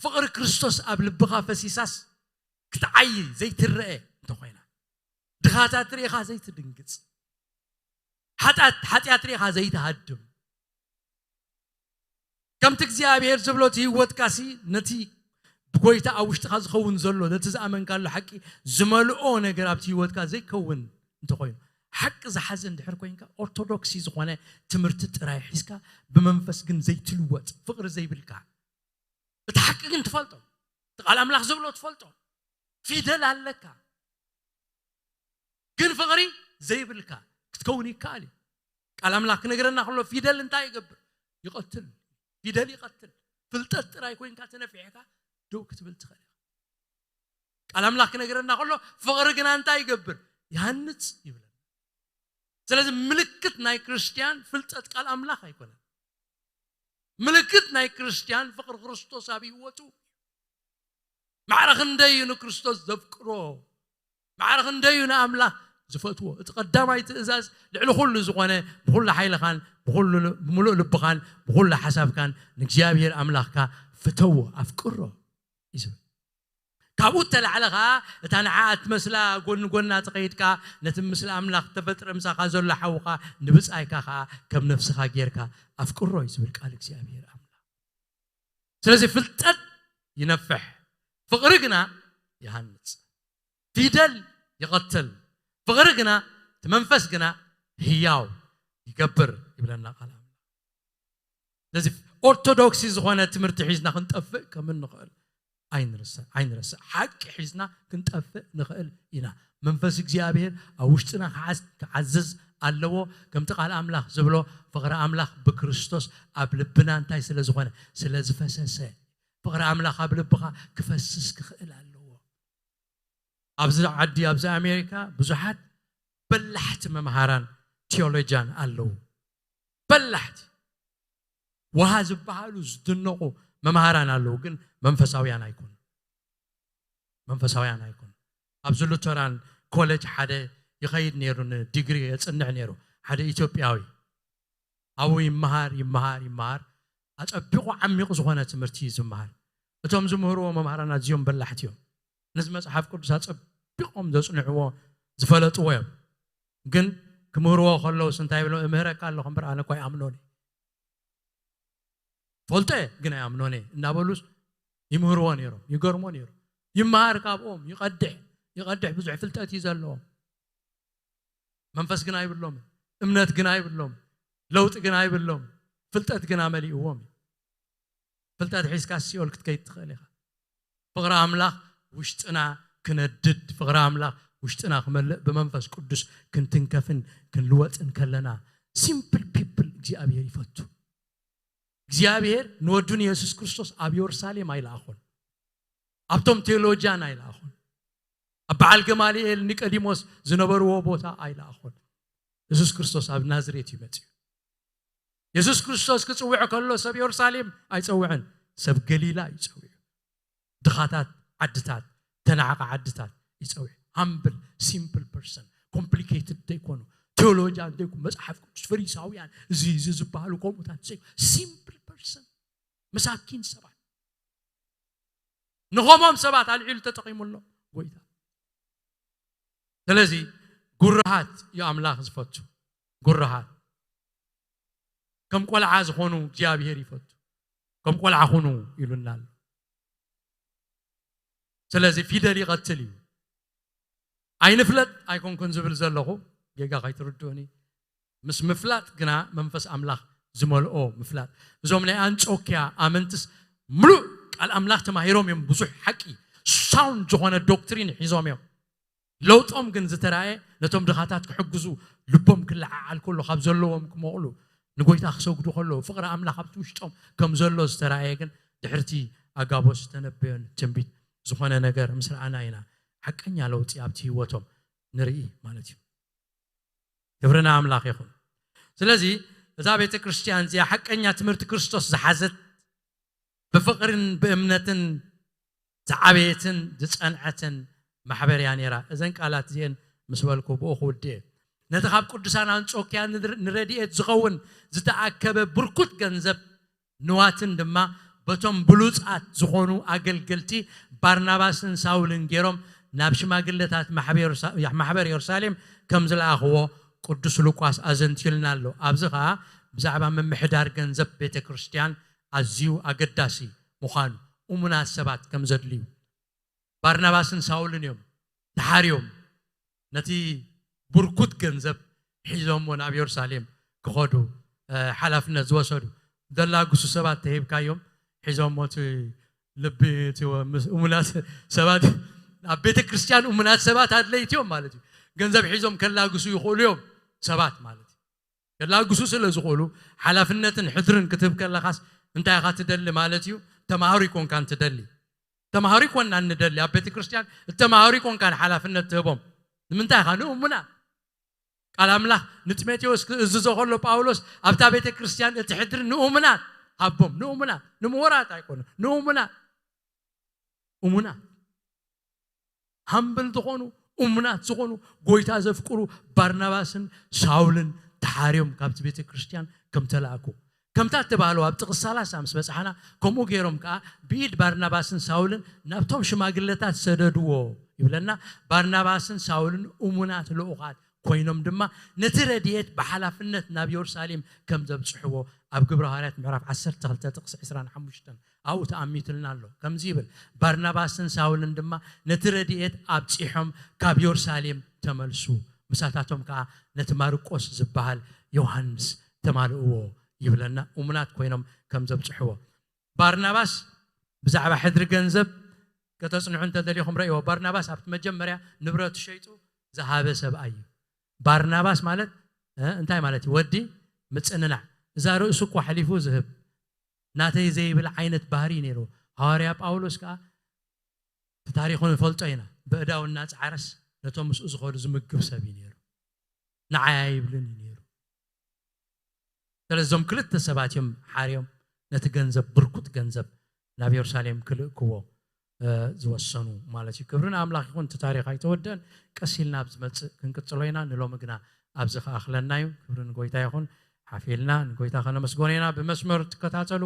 ፍቕሪ ክርስቶስ ኣብ ልብኻ ፈሲሳስ ክትዓይ ዘይትረአ እንተኾይና ድኻታት ርኢኻ ዘይትድንግጽ ሓጢኣት ሓጢኣት ርኢኻ ዘይትሃድም ከምቲ እግዚኣብሔር ዝብሎ እቲ ህይወትካሲ ነቲ ብጎይታ ኣብ ውሽጥኻ ዝኸውን ዘሎ ነቲ ዝኣመንካሉ ሓቂ ዝመልኦ ነገር ኣብቲ ህይወትካ ዘይከውን እንተኾይኑ ሓቂ ዝሓዘ እንድሕር ኮይንካ ኦርቶዶክሲ ዝኾነ ትምህርቲ ጥራይ ሒዝካ ብመንፈስ ግን ዘይትልወጥ ፍቕሪ ዘይብልካ እቲ ሓቂ ግን ትፈልጦ እቲ ቃል ኣምላኽ ዝብሎ ትፈልጦ ፊደል ኣለካ ግን ፍቕሪ ዘይብልካ ክትከውን ይከኣል እዩ ቃል ኣምላኽ ክነግረና ከሎ ፊደል እንታይ ይገብር ይቐትል ፊደል ይቐትል ፍልጠት ጥራይ ኮይንካ ተነፊሕካ ደው ክትብል ትኽእል ኢኻ ቃል ኣምላኽ ክነግረና ከሎ ፍቕሪ ግና እንታይ ይገብር? ይሃንጽ ይብለና። ስለዚ ምልክት ናይ ክርስትያን ፍልጠት ቃል ኣምላኽ ኣይኮነን። ምልክት ናይ ክርስትያን ፍቕሪ ክርስቶስ ኣብ ህይወቱ። ማዕረ ክንደይ እዩ ንክርስቶስ ዘፍቅሮ፣ ማዕረ ክንደይ እዩ ንኣምላኽ ዝፈትዎ። እቲ ቀዳማይ ትእዛዝ ልዕሊ ኩሉ ዝኾነ፣ ብኹሉ ሓይልኻን ብኹሉ ል- ብምሉእ ልብኻን ብኹሉ ሓሳብካን ንእግዚኣብሔር ኣምላኽካ ፍተዎ፣ ኣፍቅሮ እዩ ዝብል። ካብኡ እተላዕለ ኸዓ እታ ንዓኣ እትመስላ ጎኒ ጎና ተኸይድካ ነቲ ምስሊ ኣምላኽ ተፈጥረ ምሳኻ ዘሎ ሓውኻ ንብጻይካ ኸዓ ከም ነፍስኻ ጌርካ ኣፍቅሮ እዩ ዝብል ቃል እግዚኣብሔር ኣምላኽ። ስለዚ ፍልጠት ይነፍሕ፣ ፍቕሪ ግና ይሃንጽ። ፊደል ይቐትል፣ ፍቕሪ ግና እቲ መንፈስ ግና ህያው ይገብር ይብለና ቃል ኣምላኽ። ስለዚ ኦርቶዶክሲ ዝኾነ ትምህርቲ ሒዝና ክንጠፍእ ከም እንኽእል ኣይንርስዕ ኣይንርስዕ። ሓቂ ሒዝና ክንጠፍእ ንኽእል ኢና። መንፈስ እግዚኣብሔር ኣብ ውሽጥና ክዓዝ- ክዓዝዝ ኣለዎ። ከምቲ ቃል ኣምላኽ ዝብሎ ፍቕሪ ኣምላኽ ብክርስቶስ ኣብ ልብና እንታይ ስለ ዝኾነ? ስለ ዝፈሰሰ። ፍቕሪ ኣምላኽ ኣብ ልብኻ ክፈስስ ክኽእል ኣለዎ። ኣብዚ ዓዲ ኣብዚ ኣሜሪካ ብዙሓት በላሕቲ መምሃራን ቴዎሎጂያን ኣለዉ። በላሕቲ ውሃ ዝበሃሉ ዝድነቑ መምሃራን ኣለዉ፣ ግን መንፈሳውያን ኣይኮኑ። መንፈሳውያን ኣይኮኑ። ኣብዚ ሉተራን ኮሌጅ ሓደ ይኸይድ ነይሩ፣ ንዲግሪ የጽንዕ ነይሩ ሓደ ኢትዮጵያዊ። ኣብኡ ይመሃር ይመሃር ይመሃር፣ ኣጸቢቑ ዓሚቑ ዝኾነ ትምህርቲ እዩ ዝመሃር። እቶም ዝምህርዎ መምሃራን ኣዝዮም በላሕቲ እዮም። ነዚ መጽሓፍ ቅዱስ ኣጸቢቖም ዘጽንዕዎ ዝፈለጥዎ እዮም። ግን ክምህርዎ ከለውስ እንታይ ይብሎም? እምህረካ ኣለኹ እምበር ኣነ እኳ ኣይኣምኖን እየ። ፈልጦ እየ ግን ኣይኣምኖን እየ እናበሉስ ይምህርዎ ነይሮም። ይገርሞ ነይሩ። ይመሃር ካብኦም፣ ይቐድሕ ይቐድሕ፣ ብዙሕ ፍልጠት እዩ ዘለዎም። መንፈስ ግን ኣይብሎም፣ እምነት ግን ኣይብሎም፣ ለውጢ ግን ኣይብሎም። ፍልጠት ግና መሊእዎም እዩ። ፍልጠት ሒዝካ ሲኦል ክትከይድ ትኽእል ኢኻ። ፍቕሪ ኣምላኽ ውሽጥና ክነድድ፣ ፍቕሪ ኣምላኽ ውሽጥና ክመልእ፣ ብመንፈስ ቅዱስ ክንትንከፍን ክንልወጥን ከለና፣ ሲምፕል ፒፕል እግዚኣብሔር ይፈቱ። እግዚኣብሔር ንወዱ ንየሱስ ክርስቶስ ኣብ የሩሳሌም ኣይለኣኾን፣ ኣብቶም ቴዎሎጂያን ኣይለኣኾን፣ ኣብ በዓል ገማልኤል ኒቆዲሞስ ዝነበርዎ ቦታ ኣይለኣኾን። የሱስ ክርስቶስ ኣብ ናዝሬት እዩ መጺኡ። የሱስ ክርስቶስ ክጽውዕ ከሎ ሰብ የሩሳሌም ኣይጸውዕን፣ ሰብ ገሊላ እዩ ጸዊዑ። ድኻታት ዓድታት፣ ተናዕቐ ዓድታት ይጸውዕ። ሃምብል ሲምፕል ፐርሰን፣ ኮምፕሊኬትድ ዘይኮኑ፣ ቴዎሎጂያን ዘይኮኑ፣ መጽሓፍ ቅዱስ ፈሪሳውያን እዚ እዚ ዝበሃሉ ከምኡታት ዘይ ሲምፕል ፐርሰን፣ መሳኪን ሰባት። ንኸሞም ሰባት ኣልዒሉ ተጠቒሙ ኣሎ ጎይታ። ስለዚ ጉርሃት እዩ ኣምላኽ ዝፈቱ። ጉርሃት ከም ቆልዓ ዝኾኑ እግዚኣብሔር ይፈቱ። ከም ቆልዓ ኩኑ ኢሉና ኣሎ። ስለዚ ፊደል ይቐትል እዩ። ኣይንፍለጥ ኣይኮንኩን ዝብል ዘለኹ፣ ጌጋ ከይትርድኡኒ። ምስ ምፍላጥ ግና መንፈስ ኣምላኽ ዝመልኦ ምፍላጥ። እዞም ናይ ኣንጾኪያ ኣመንትስ ምሉእ ቃል ኣምላኽ ተማሂሮም እዮም፣ ብዙሕ ሓቂ ሳውንድ ዝኾነ ዶክትሪን ሒዞም እዮም። ለውጦም ግን ዝተራእየ ነቶም ድኻታት ክሕግዙ፣ ልቦም ክለዓዓል ከሎ፣ ካብ ዘለዎም ክመቕሉ፣ ንጎይታ ክሰግዱ ከለዉ፣ ፍቕሪ ኣምላኽ ኣብቲ ውሽጦም ከም ዘሎ ዝተራእየ ግን ድሕርቲ ኣጋቦስ ዝተነበዮን ትንቢት ዝኾነ ነገር ምስ ረኣና ኢና ሓቀኛ ለውጢ ኣብቲ ህይወቶም ንርኢ ማለት እዩ። ክብርና ኣምላኽ ይኹን። ስለዚ እዛ ቤተ ክርስቲያን እዚኣ ሓቀኛ ትምህርቲ ክርስቶስ ዝሓዘት፣ ብፍቕርን ብእምነትን ዝዓበየትን ዝጸንዐትን ማሕበር እያ ነይራ። እዘን ቃላት እዚአን ምስ በልኩ ብኡ ክውድእ እየ። ነቲ ካብ ቅዱሳን ኣንጾኪያ ንር- ንረድኤት ዝኸውን ዝተኣከበ ብርኩት ገንዘብ ንዋትን ድማ በቶም ብሉጻት ዝኾኑ ኣገልገልቲ ባርናባስን ሳውልን ገይሮም ናብ ሽማግለታት ማሕበር የሩሳ- ማሕበር የሩሳሌም ከም ዝለኣኽዎ ቅዱስ ሉቃስ ኣዘንትዩልና ኣሎ። ኣብዚ ኸኣ ብዛዕባ ምምሕዳር ገንዘብ ቤተ ክርስቲያን ኣዝዩ ኣገዳሲ ምዃኑ፣ እሙናት ሰባት ከም ዘድልዩ፣ ባርናባስን ሳውልን እዮም ተሓርዮም ነቲ ብርኩት ገንዘብ ሒዞሞ ናብ የሩሳሌም ክኸዱ፣ እ፣ ሓላፍነት ዝወሰዱ። ዘላግሱ ሰባት ተሂብካዮም፣ ሒዞሞ እቲ ልቢ እቲ ወ- ምስ እሙናት ሰባት፣ ኣብ ቤተ ክርስቲያን እሙናት ሰባት ኣድለይቲ እዮም ማለት እዩ። ገንዘብ ሒዞም ከላግሱ ይኽእሉ እዮም ሰባት ማለት እዩ። ከላግሱ ስለ ዝኽእሉ ሓላፍነትን ሕድርን ክትህብ ከለኻስ እንታይ ኢኻ ትደሊ ማለት እዩ? ተማሃሩ ይኮንካን ትደሊ። ተማሃሩ ይኮንና እንደሊ ኣብ ቤተ ክርስቲያን እተማሃሩ ይኮንካ ሓላፍነት ትህቦም ንምንታይ ኢኻ ንእሙናት ቃል ኣምላኽ ንጢሞቴዎስ ክእዝዞ ከሎ ጳውሎስ ኣብታ ቤተ ክርስቲያን እትሕድር ንእሙናት ሃቦም ንእሙናት ንምሁራት ኣይኮኑ ንእሙናት እሙናት ሃምብል ዝኾኑ እሙናት ዝኾኑ ጎይታ ዘፍቅሩ ባርናባስን ሳውልን ተሓርዮም ካብቲ ቤተ ክርስቲያን ከም ተላእኩ ከምታ እተባህለዋ ኣብ ጥቕስ ሰላሳ ምስ በጻሕና ከምኡ ገይሮም ከኣ ብኢድ ባርናባስን ሳውልን ናብቶም ሽማግለታት ሰደድዎ ይብለና። ባርናባስን ሳውልን እሙናት ልኡኻት ኮይኖም ድማ ነቲ ረድኤት ብሓላፍነት ናብ የሩሳሌም ከም ዘብጽሕዎ ኣብ ግብረ ሃዋርያት ምዕራፍ ዓሰርተ ክልተ ጥቕሲ ዕስራን ሓሙሽተን ኣብኡ ተኣሚትልና ኣሎ። ከምዚ ይብል፣ ባርናባስን ሳውልን ድማ ነቲ ረድኤት ኣብጺሖም ካብ የሩሳሌም ተመልሱ። ምሳታቶም ከኣ ነቲ ማርቆስ ዝበሃል ዮሃንስ ተማልእዎ ይብለና። እሙናት ኮይኖም ከም ዘብጽሕዎ ባርናባስ ብዛዕባ ሕድሪ ገንዘብ ከተጽንዑ እንተደሊኹም ረእይዎ። ባርናባስ ኣብቲ መጀመርያ ንብረቱ ሸይጡ ዝሃበ ሰብኣይ እዩ። ባርናባስ ማለት እ፣ እንታይ ማለት እዩ? ወዲ ምጽንናዕ። እዛ ርእሱ እኮ ሓሊፉ ዝህብ ናተይ ዘይብል ዓይነት ባህሪ እዩ ነይሩ። ሃዋርያ ጳውሎስ ከኣ እቲ ታሪኹ ንፈልጦ ኢና። ብእዳው እናጸዓረስ ነቶም ምስኡ ዝኸዱ ዝምግብ ሰብ እዩ ነይሩ። ንዓይ ኣይብልን እዩ ነይሩ። ስለዚ እዞም ክልተ ሰባት እዮም ሓርዮም ነቲ ገንዘብ ብርኩት ገንዘብ ናብ የሩሳሌም ክልእክዎ እ፣ ዝወሰኑ ማለት እዩ። ክብሪ ንኣምላኽ ይኹን። እቲ ታሪኽ ኣይተወደን። ቀስ ኢልና ኣብ ዝመጽእ ክንቅጽሎ ኢና። ንሎሚ ግና ኣብዚ ክኣኽለና እዩ። ክብሪ ንጎይታ ይኹን። ሓፊልና ንጎይታ ከነመስጎን ኢና። ብመስመር ትከታተሉ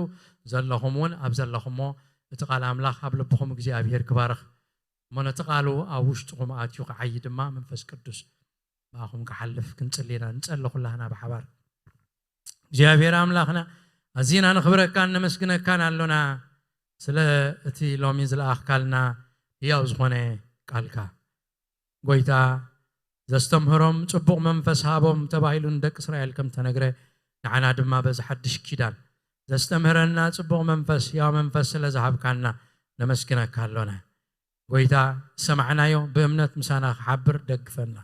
ዘለኹም እውን ኣብ ዘለኹሞ እቲ ቃል ኣምላኽ ኣብ ልብኹም እግዚኣብሄር ክባርኽ እሞ ነቲ ቃሉ ኣብ ውሽጥኹም ኣትዩ ክዓዪ ድማ መንፈስ ቅዱስ ብኣኹም ክሓልፍ ክንጽሊ ኢና። ንጸሊ ኩላህና ብሓባር። እግዚኣብሔር ኣምላኽና ኣዚና ነኽብረካን ነመስግነካን ኣሎና ስለ እቲ ሎሚ ዝለኣኽካልና ህያው ዝኾነ ቃልካ። ጎይታ ዘስተምህሮም ጽቡቕ መንፈስ ሃቦም ተባሂሉ ንደቂ እስራኤል ከም ተነግረ ንዓና ድማ በዚ ሓድሽ ኪዳን ዘስተምህረና ጽቡቕ መንፈስ ህያው መንፈስ ስለ ዝሃብካና ነመስግነካ ኣሎና። ጎይታ ዝሰማዕናዮ ብእምነት ምሳና ክሓብር ደግፈና።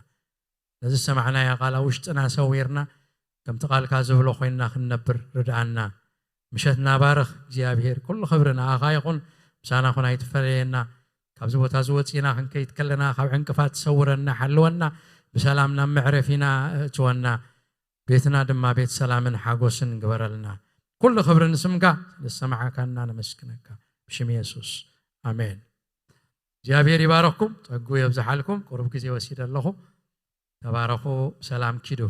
ነዚ ዝሰማዕናዮ ቃል ኣብ ውሽጥና ሰዊርና ከምቲ ቃልካ ዝብሎ ኮይንና ክንነብር ርድኣና። ምሸትና ባርኽ እግዚኣብሔር። ኩሉ ክብሪ ንኣኻ ይኹን። ምሳና ኩን ኣይትፈለየና። ካብዚ ቦታ እዚ ወፂና ክንከይድ ከለና ካብ ዕንቅፋት ሰውረና፣ ሓልወና። ብሰላም ናብ መዕረፊና እእትወና። ቤትና ድማ ቤት ሰላምን ሓጎስን ግበረልና። ኩሉ ክብሪ ንስምካ። ስለዝሰማዕካና ነመስግነካ ብሽም የሱስ ኣሜን። እግዚኣብሔር ይባረኽኩም፣ ጸጉ የብዝሓልኩም። ቁሩብ ግዜ ወሲደ ኣለኹ። ተባረኹ፣ ብሰላም ኪዱ።